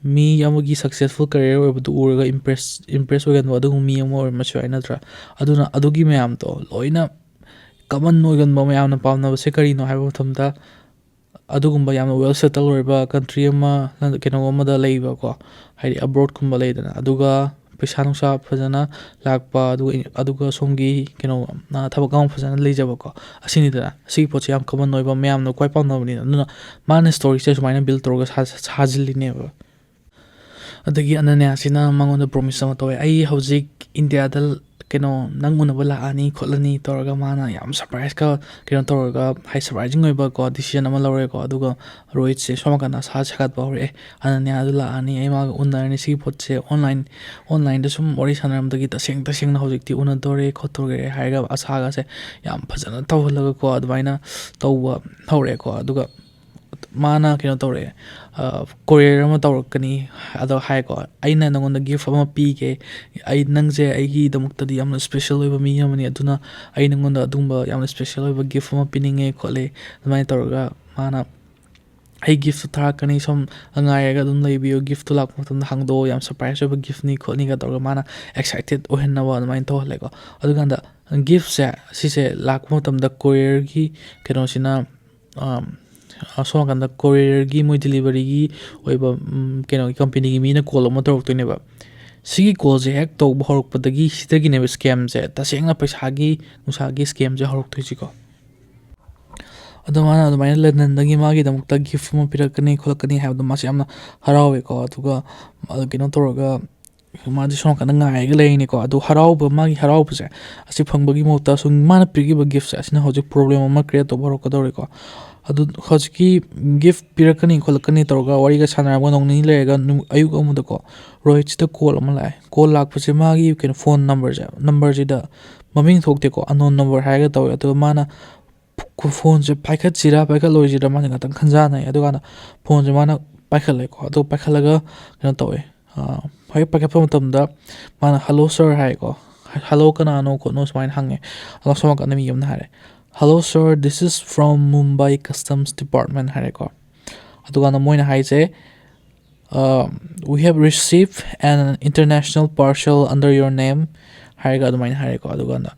ꯃꯤ ꯑꯃꯒꯤ ꯁꯛꯁꯦꯁꯐꯨꯜ ꯀꯦꯔꯤꯌꯔ ꯑꯣꯏꯕꯗꯨ ꯎꯔꯒ ꯏꯝꯄ꯭ꯔꯦꯁ, ꯏꯝꯄ꯭ꯔꯦꯁ ꯑꯣꯏꯒꯟꯕ ꯑꯗꯨꯒꯨꯝꯕ ꯃꯤ ꯑꯃ ꯑꯣꯏꯔꯝꯕꯁꯨ ꯌꯥꯏ, ꯅꯠꯇ꯭ꯔꯥ? ꯑꯗꯨꯅ ꯑꯗꯨꯒꯤ ꯃꯌꯥꯝꯗꯣ ꯂꯣꯏꯅ ꯀꯃꯟ ꯑꯣꯏꯒꯟꯕ, ꯃꯌꯥꯝꯅ ꯄꯥꯝꯅꯕꯁꯦ ꯀꯔꯤꯅꯣ ꯍꯥꯏꯕ ꯃꯇꯝꯗ, ꯑꯗꯨꯒꯨꯝꯕ ꯌꯥꯝꯅ ꯋꯦꯜ ꯁꯦꯇꯜ ꯑꯣꯏꯔꯕ ꯀꯟꯇ꯭ꯔꯤ ꯑꯃ, ꯀꯩꯅꯣ ꯑꯃꯗ ꯂꯩꯕꯀꯣ, ꯍꯥꯏꯗꯤ ꯑꯕ꯭ꯔꯣꯗꯀꯨꯝꯕ ꯂꯩꯗꯅ, ꯑꯗꯨꯒ ꯄꯩꯁꯥ ꯅꯨꯡꯁꯥ ꯐꯖꯅ ꯂꯥꯛꯄ, ꯑꯗꯨꯒ, ꯑꯗꯨꯒ ꯁꯣꯝꯒꯤ ꯀꯩꯅꯣ, ꯊꯕꯛ ꯑꯃ ꯐꯖꯅ ꯂꯩꯖꯕꯀꯣ, ꯑꯁꯤꯅꯤꯗꯅ꯫ ꯑꯁꯤꯒꯤ ꯄꯣꯠꯁꯦ ꯌꯥꯝ ꯀꯃꯟ ꯑꯣꯏꯕ, ꯃꯌꯥꯝꯅ ꯈ꯭ꯋꯥꯏ ꯄꯥꯝꯅꯕꯅꯤꯅ꯫ ꯑꯗꯨꯅ ꯃꯥꯅ ꯁ꯭ꯇꯣꯔꯤꯁꯦ ꯁꯨꯃꯥꯏꯅ ꯕꯤꯜ ꯇꯧꯔꯒ ꯁꯥ-, ꯁꯥꯖꯤꯜꯂꯤꯅꯦꯕ꯫ ꯑꯗꯒꯤ ꯑꯅꯅ꯭ꯌꯥꯁꯤꯅ ꯃꯉꯣꯟꯗ ꯄ꯭ꯔꯣꯃꯤꯁ ꯑꯃ ꯇꯧꯋꯦ, "ꯑꯩ ꯍꯧꯖꯤꯛ ꯏꯟꯗꯤꯌꯥꯗ ꯀꯩꯅꯣ, ꯅꯪ ꯎꯅꯕ ꯂꯥꯛꯑꯅꯤ ꯈꯣꯠꯂꯅꯤ ꯇꯧꯔꯒ ꯃꯥꯅ ꯌꯥꯝ ꯁꯔꯄ꯭ꯔꯥꯏꯁꯀ ꯀꯩꯅꯣ ꯇꯧꯔꯒ, ꯍꯥꯏ, ꯁꯔꯄ꯭ꯔꯥꯏꯖꯤꯡ ꯑꯣꯏꯕꯀꯣ ꯗꯤꯁꯤꯖꯟ ꯑꯃ ꯂꯧꯔꯦꯀꯣ꯫ ꯑꯗꯨꯒ ꯔꯣꯍꯤꯠꯁꯦ ꯁꯣꯝ ꯅꯥꯀꯟꯗ ꯑꯁꯥ ꯁꯥꯒꯠꯄ ꯍꯧꯔꯛꯑꯦ꯫ "ꯑꯅꯅ꯭ꯌꯥꯗꯨ ꯂꯥꯛꯑꯅꯤ, ꯑꯩ ꯃꯥꯒ ꯎꯅꯔꯅꯤ, ꯁꯤꯒꯤ ꯄꯣꯠꯁꯦ ꯑꯣꯟꯂꯥꯏꯟ ꯑꯣꯟꯂꯥꯏꯟꯗ ꯁꯨꯝ ꯋꯥꯔꯤ ꯁꯥꯟꯅꯔꯝꯗꯒꯤ ꯇꯁꯦꯡ ꯇꯁꯦꯡꯅ ꯍꯧꯖꯤꯛꯇꯤ ꯎꯅꯗꯣꯔꯦ ꯈꯣꯠꯇꯣꯔꯦ" ꯍꯥꯏꯔꯒ ꯑꯁꯥꯒꯁꯦ ꯌꯥꯝ ꯐꯖꯅ ꯇꯧꯍꯜꯂꯒꯀꯣ ꯑꯗꯨꯃꯥꯏꯅ ꯇꯧꯕ ꯍꯧꯔꯛꯑꯦꯀꯣ꯫ ꯑꯗꯨꯒ ꯃꯥꯅ ꯀꯩꯅꯣ ꯇꯧꯔꯛꯑꯦ, ꯀꯣꯔꯤꯌꯔ ꯑꯃ ꯇꯧꯔꯛꯀꯅꯤ ꯑꯗꯣ ꯍꯥꯏꯀꯣ, "ꯑꯩꯅ ꯅꯪꯉꯣꯟꯗ ꯒꯤꯐ ꯑꯃ ꯄꯤꯒꯦ, ꯑꯩ, ꯅꯪꯁꯦ ꯑꯩꯒꯤꯗꯃꯛꯇꯗꯤ ꯌꯥꯝꯅ ꯏꯁꯄꯦꯁꯦꯜ ꯑꯣꯏꯕ ꯃꯤ ꯑꯃꯅꯤ, ꯑꯗꯨꯅ ꯑꯩ ꯅꯪꯉꯣꯟꯗ ꯑꯗꯨꯒꯨꯝꯕ ꯌꯥꯝꯅ ꯏꯁꯄꯦꯁꯦꯜ ꯑꯣꯏꯕ ꯒꯤꯐ ꯑꯃ ꯄꯤꯅꯤꯡꯉꯦ" ꯈꯣꯠꯂꯦ꯫ ꯑꯗꯨꯃꯥꯏꯅ ꯇꯧꯔꯒ ꯃꯥꯅ, "ꯑꯩ ꯒꯤꯐꯇꯨ ꯊꯥꯔꯛꯀꯅꯤ, ꯁꯣꯝ ꯉꯥꯏꯔꯒ ꯑꯗꯨꯝ ꯂꯩꯕꯤꯌꯨ, ꯒꯤꯐꯇꯨ ꯂꯥꯛꯄ ꯃꯇꯝꯗ ꯍꯥꯡꯗꯣꯛꯑꯣ, ꯌꯥꯝ ꯁꯔꯄ꯭ꯔꯥꯏꯁ ꯑꯣꯏꯕ ꯒꯤꯐꯅꯤ" ꯈꯣꯠꯅꯤꯒ ꯇꯧꯔꯒ ꯃꯥꯅ ꯑꯦꯛꯁꯥꯏꯇꯦꯠ ꯑꯣꯏꯍꯟꯅꯕ ꯑꯗꯨꯃꯥꯏꯅ ꯇꯧꯍꯜꯂꯦꯀꯣ꯫ ꯑꯗꯨꯀꯥꯟꯗ ꯒꯤꯐꯁꯦ ꯁꯤꯁꯦ ꯂꯥꯛꯄ ꯃꯇꯝꯗ ꯀꯣꯔꯤꯌꯔꯒꯤ ꯀꯩꯅꯣꯁꯤꯅ, ꯑꯝ, ꯑꯁꯣꯝ ꯅꯥꯀꯟꯗ ꯀꯣꯔꯤꯌꯔꯒꯤ ꯃꯣꯏ ꯗꯤꯂꯤꯚꯔꯤꯒꯤ ꯑꯣꯏꯕ, ꯎꯝ, ꯀꯩꯅꯣꯒꯤ ꯀꯝꯄꯦꯅꯤꯒꯤ ꯃꯤꯅ ꯀꯣꯜ ꯑꯃ ꯇꯧꯔꯛꯇꯣꯏꯅꯦꯕ꯫ ꯁꯤꯒꯤ ꯀꯣꯜꯁꯦ ꯍꯦꯛ ꯇꯧꯕ ꯍꯧꯔꯛꯄꯗꯒꯤ ꯁꯤꯗꯒꯤꯅꯦꯕ ꯁ꯭ꯀꯦꯝꯁꯦ, ꯇꯁꯦꯡꯅ ꯄꯩꯁꯥꯒꯤ ꯅꯨꯡꯁꯥꯒꯤ ꯁ꯭ꯀꯦꯝꯁꯦ ꯍꯧꯔꯛꯇꯣꯏꯁꯤꯀꯣ꯫ ꯑꯗꯣ ꯃꯥꯅ ꯑꯗꯨꯃꯥꯏꯅ ꯂꯟꯗꯟꯗꯒꯤ ꯃꯥꯒꯤꯗꯃꯛꯇ ꯒꯤꯐ ꯑꯃ ꯄꯤꯔꯛꯀꯅꯤ ꯈꯣꯠꯂꯛꯀꯅꯤ ꯍꯥꯏꯕꯗꯣ ꯃꯥꯁꯦ ꯌꯥꯝꯅ ꯍꯔꯥꯎꯋꯦꯀꯣ꯫ ꯑꯗꯨꯒ, ꯑ, ꯀꯩꯅꯣ ꯇꯧꯔꯒ ꯃꯥꯗꯤ ꯁꯣꯝ ꯅꯥꯀꯟꯗ ꯉꯥꯏꯔꯒ ꯂꯩꯔꯤꯅꯤꯀꯣ꯫ ꯑꯗꯨ ꯍꯔꯥꯎꯕ, ꯃꯥꯒꯤ ꯍꯔꯥꯎꯕꯁꯦ ꯑꯁꯤ ꯐꯪꯕꯒꯤ ꯃꯍꯨꯠꯇ ꯁꯨꯝ ꯃꯥꯅ ꯄꯤꯔꯛꯏꯕ ꯒꯤꯐꯁꯦ ꯑꯁꯤꯅ ꯍꯧꯖꯤꯛ ꯄ꯭ꯔꯣꯕ꯭ꯂꯦꯝ ꯑꯃ ꯀ꯭ꯔꯤꯌꯦꯠ ꯇꯧꯕ ꯍꯧꯔꯛꯀꯗꯧꯔꯦꯀꯣ꯫ ꯑꯗꯨ ꯍꯧꯖꯤꯛꯀꯤ ꯒꯤꯐ ꯄꯤꯔꯛꯀꯅꯤ ꯈꯣꯠꯂꯛꯀꯅꯤ ꯇꯧꯔꯒ ꯋꯥꯔꯤꯒ ꯁꯥꯟꯅꯔꯒ ꯅꯣꯡ ꯅꯤꯅꯤ ꯂꯩꯔꯒ ꯅꯨ-, ꯑꯌꯨꯛ ꯑꯃꯗꯀꯣ ꯔꯣꯍꯤꯠꯁꯤꯗ ꯀꯣꯜ ꯑꯃ ꯂꯥꯛꯑꯦ꯫ ꯀꯣꯜ ꯂꯥꯛꯄꯁꯦ ꯃꯥꯒꯤ ꯀꯩꯅꯣ ꯐꯣꯟ ꯅꯝꯕꯔꯁꯦ, ꯅꯝꯕꯔꯁꯤꯗ ꯃꯃꯤꯡ ꯊꯣꯛꯇꯦꯀꯣ, ꯑꯟꯅꯣꯟ ꯅꯝꯕꯔ ꯍꯥꯏꯔꯒ ꯇꯧꯋꯦ꯫ ꯑꯗꯨꯒ ꯃꯥꯅ ꯐ-, ꯐꯣꯟꯁꯦ ꯄꯥꯏꯈꯠꯁꯤꯔꯥ ꯄꯥꯏꯈꯠꯂꯣꯏꯁꯤꯔꯥ ꯃꯥꯁꯦ ꯉꯥꯛꯇꯪ ꯈꯟꯖꯥꯟꯅꯩ꯫ ꯑꯗꯨꯀꯥꯟꯗ ꯐꯣꯟꯁꯦ ꯃꯥꯅ ꯄꯥꯏꯈꯠꯂꯦꯀꯣ꯫ ꯑꯗꯣ ꯄꯥꯏꯈꯠꯂꯒ ꯀꯩꯅꯣ ꯇꯧꯋꯦ, ꯑ, ꯍꯦꯛ ꯄꯥꯏꯈꯠꯄ ꯃꯇꯝꯗ ꯃꯥꯅ "Hello sir" ꯍꯥꯏꯀꯣ꯫ "Hello, ꯀꯅꯥꯅꯣ ꯈꯣꯠꯅꯣ?" ꯁꯨꯃꯥꯏꯅ ꯍꯪꯉꯦ꯫ ꯑꯗꯣ ꯁꯣꯝ ꯅꯥꯀꯟꯗ ꯃꯤ ꯑꯃꯅ ꯍꯥꯏꯔꯦ, "Hello sir, this is from Mumbai Customs Department" ꯍꯥꯏꯔꯦꯀꯣ꯫ ꯑꯗꯨꯀꯥꯟꯗ ꯃꯣꯏꯅ ꯍꯥꯏꯁꯦ, ꯑ, "We have received an international parcel under your name" ꯍꯥꯏꯔꯒ ꯑꯗꯨꯃꯥꯏꯅ ꯍꯥꯏꯔꯦꯀꯣ꯫ ꯑꯗꯨꯀꯥꯟꯗ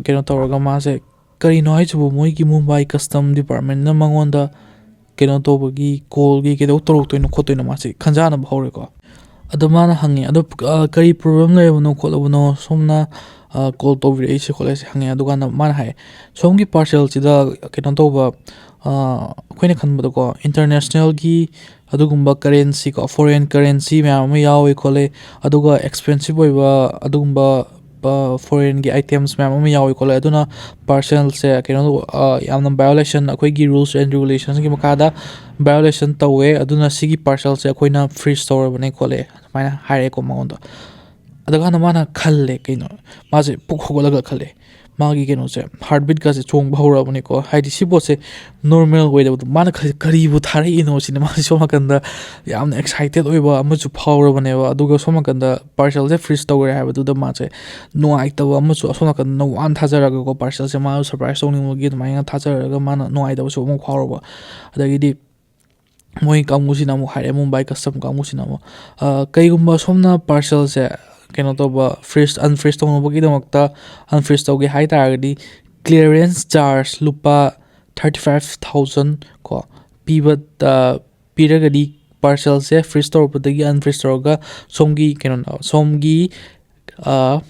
ꯀꯩꯅꯣ ꯇꯧꯔꯒ ꯃꯥꯁꯦ, "ꯀꯔꯤꯅꯣ ꯍꯥꯏꯁꯤꯕꯨ? ꯃꯣꯏꯒꯤ ꯃꯨꯝꯕꯥꯏ ꯀꯁꯇꯝ ꯗꯤꯄꯥꯔꯠꯃꯦꯟꯅ ꯃꯉꯣꯟꯗ ꯀꯩꯅꯣ ꯇꯧꯕꯒꯤ ꯀꯣꯜꯒꯤ ꯀꯩꯗꯧ ꯇꯧꯔꯛꯇꯣꯏꯅꯣ ꯈꯣꯠꯇꯣꯏꯅꯣ?" ꯃꯥꯁꯦ ꯈꯟꯖꯥꯟꯅꯕ ꯍꯧꯔꯦꯀꯣ꯫ ꯑꯗꯣ ꯃꯥꯅ ꯍꯪꯉꯦ, "ꯑꯗꯣ, ꯑ, ꯀꯔꯤ ꯄ꯭ꯔꯣꯕ꯭ꯂꯦꯝ ꯂꯩꯔꯕꯅꯣ ꯈꯣꯠꯂꯕꯅꯣ? ꯁꯣꯝꯅ, ꯑ, ꯀꯣꯜ ꯇꯧꯕꯤꯔꯛꯏꯁꯦ ꯈꯣꯠꯂꯤꯁꯦ?" ꯍꯪꯉꯦ꯫ ꯑꯗꯨꯀꯥꯟꯗ ꯃꯥꯅ ꯍꯥꯏ, "ꯁꯣꯝꯒꯤ ꯄꯥꯔꯁꯦꯜꯁꯤꯗ ꯀꯩꯅꯣ ꯇꯧꯕ, ꯑ, ꯑꯩꯈꯣꯏꯅ ꯈꯟꯕꯗꯀꯣ, ꯏꯟꯇꯔꯅꯦꯁꯅꯦꯜꯒꯤ ꯑꯗꯨꯒꯨꯝꯕ ꯀꯔꯦꯟꯁꯤꯀꯣ, ꯐꯣꯔꯦꯟ ꯀꯔꯦꯟꯁꯤ ꯃꯌꯥꯝ ꯑꯃ ꯌꯥꯎꯋꯤ ꯈꯣꯠꯂꯤ, ꯑꯗꯨꯒ ꯑꯦꯛꯁꯄꯦꯟꯁꯤꯞ ꯑꯣꯏꯕ ꯑꯗꯨꯒꯨꯝꯕ ꯐꯣꯔꯦꯟꯒꯤ ꯑꯥꯏꯇꯦꯝꯁ ꯃꯌꯥꯝ ꯑꯃ ꯌꯥꯎꯏ ꯈꯣꯠꯂꯦ, ꯑꯗꯨꯅ ꯄꯥꯔꯁꯦꯜꯁꯦ ꯀꯩꯅꯣ ꯇꯧ-, ꯑ, ꯌꯥꯝꯅ ꯚꯥꯏꯑꯣꯂꯦꯁꯟ, ꯑꯩꯈꯣꯏꯒꯤ ꯔꯨꯜꯁ ꯑꯦꯟ ꯔꯤꯒꯨꯂꯦꯁꯟꯁꯀꯤ ꯃꯈꯥꯗ ꯚꯥꯏꯑꯣꯂꯦꯁꯟ ꯇꯧꯋꯦ, ꯑꯗꯨꯅ ꯁꯤꯒꯤ ꯄꯥꯔꯁꯦꯜꯁꯦ ꯑꯩꯈꯣꯏꯅ ꯐ꯭ꯔꯤꯖ ꯇꯧꯔꯕꯅꯦ ꯈꯣꯠꯂꯦ ꯑꯗꯨꯃꯥꯏꯅ ꯍꯥꯏꯔꯦꯀꯣ ꯃꯉꯣꯟꯗ꯫ ꯑꯗꯨꯀꯥꯟꯗ ꯃꯥꯅ ꯈꯜꯂꯦ ꯀꯩꯅꯣ, ꯃꯥꯁꯦ ꯄꯨꯛ ꯍꯧꯒꯠꯂꯒ ꯈꯜꯂꯦ, ꯃꯥꯒꯤ ꯀꯩꯅꯣꯁꯦ, ꯍꯥꯔꯠ ꯕꯤꯠꯀꯁꯦ ꯆꯣꯡꯕ ꯍꯧꯔꯛꯑꯕꯅꯤꯀꯣ꯫ ꯍꯥꯏꯗꯤ ꯁꯤ ꯄꯣꯠꯁꯦ ꯅꯣꯔꯃꯦꯜ ꯑꯣꯏꯗꯕꯗꯣ, ꯃꯥꯅ ꯈꯜꯂꯤ, "ꯀꯔꯤꯕꯨ ꯊꯥꯔꯛꯏꯅꯣ?" ꯁꯤꯅꯤ ꯃꯥꯁꯦ ꯁꯣꯝ ꯅꯥꯀꯟꯗ ꯌꯥꯝꯅ ꯑꯦꯛꯁꯥꯏꯇꯦꯠ ꯑꯣꯏꯕ ꯑꯃꯁꯨ ꯐꯥꯎꯔꯕꯅꯦꯕ꯫ ꯑꯗꯨꯒ ꯁꯣꯝ ꯅꯥꯀꯟꯗ ꯄꯥꯔꯁꯦꯜꯁꯦ ꯐ꯭ꯔꯤꯖ ꯇꯧꯈ꯭ꯔꯦ ꯍꯥꯏꯕꯗꯨꯗ ꯃꯥꯁꯦ ꯅꯨꯡꯉꯥꯏꯇꯕ ꯑꯃꯁꯨ, ꯑꯁꯣꯝ ꯅꯥꯀꯟꯗ ꯋꯥꯅ ꯊꯥꯖꯔꯒꯀꯣ, ꯄꯥꯔꯁꯦꯜꯁꯦ ꯃꯥ ꯁꯔꯄ꯭ꯔꯥꯏꯁ ꯇꯧꯅꯤꯡꯕꯒꯤ ꯑꯗꯨꯃꯥꯏꯅ ꯊꯥꯖꯔꯒ ꯃꯥꯅ ꯅꯨꯡꯉꯥꯏꯇꯕꯁꯨ ꯑꯃꯨꯛ ꯐꯥꯎꯔꯕ꯫ ꯑꯗꯒꯤꯗꯤ ꯃꯣꯏ ꯀꯥꯡꯕꯨꯁꯤꯅ ꯑꯃꯨꯛ ꯍꯥꯏꯔꯛꯑꯦ, ꯃꯨꯝꯕꯥꯏ ꯀꯁꯇꯝ ꯀꯥꯡꯕꯨꯁꯤꯅ ꯑꯃꯨꯛ, ꯑ, "ꯀꯩꯒꯨꯝꯕ ꯁꯣꯝꯅ ꯄꯥꯔꯁꯦꯜꯁꯦ ꯀꯩꯅꯣ ꯇꯧꯕ, ꯐ꯭ꯔꯤꯖ, ꯑꯟꯐ꯭ꯔꯤꯖ ꯇꯧꯅꯕꯒꯤꯗꯃꯛꯇ, ꯑꯟꯐ꯭ꯔꯤꯖ ꯇꯧꯒꯦ ꯍꯥꯏ ꯇꯥꯔꯒꯗꯤ, ꯀ꯭ꯂꯤꯌꯔꯦꯟꯁ ꯆꯥꯔꯖ ꯂꯨꯄꯥ ꯊꯥꯔꯇꯤ ꯐꯥꯏꯚ ꯊꯥꯎꯖꯟ ꯀꯣ, ꯄꯤꯕ, ꯑ, ꯄꯤꯔꯒꯗꯤ ꯄꯥꯔꯁꯦꯜꯁꯦ ꯐ꯭ꯔꯤꯖ ꯇꯧꯔꯛꯄꯗꯒꯤ ꯑꯟꯐ꯭ꯔꯤꯖ ꯇꯧꯔꯒ ꯁꯣꯝꯒꯤ ꯀꯩꯅꯣ, ꯁꯣꯝꯒꯤ, ꯑ,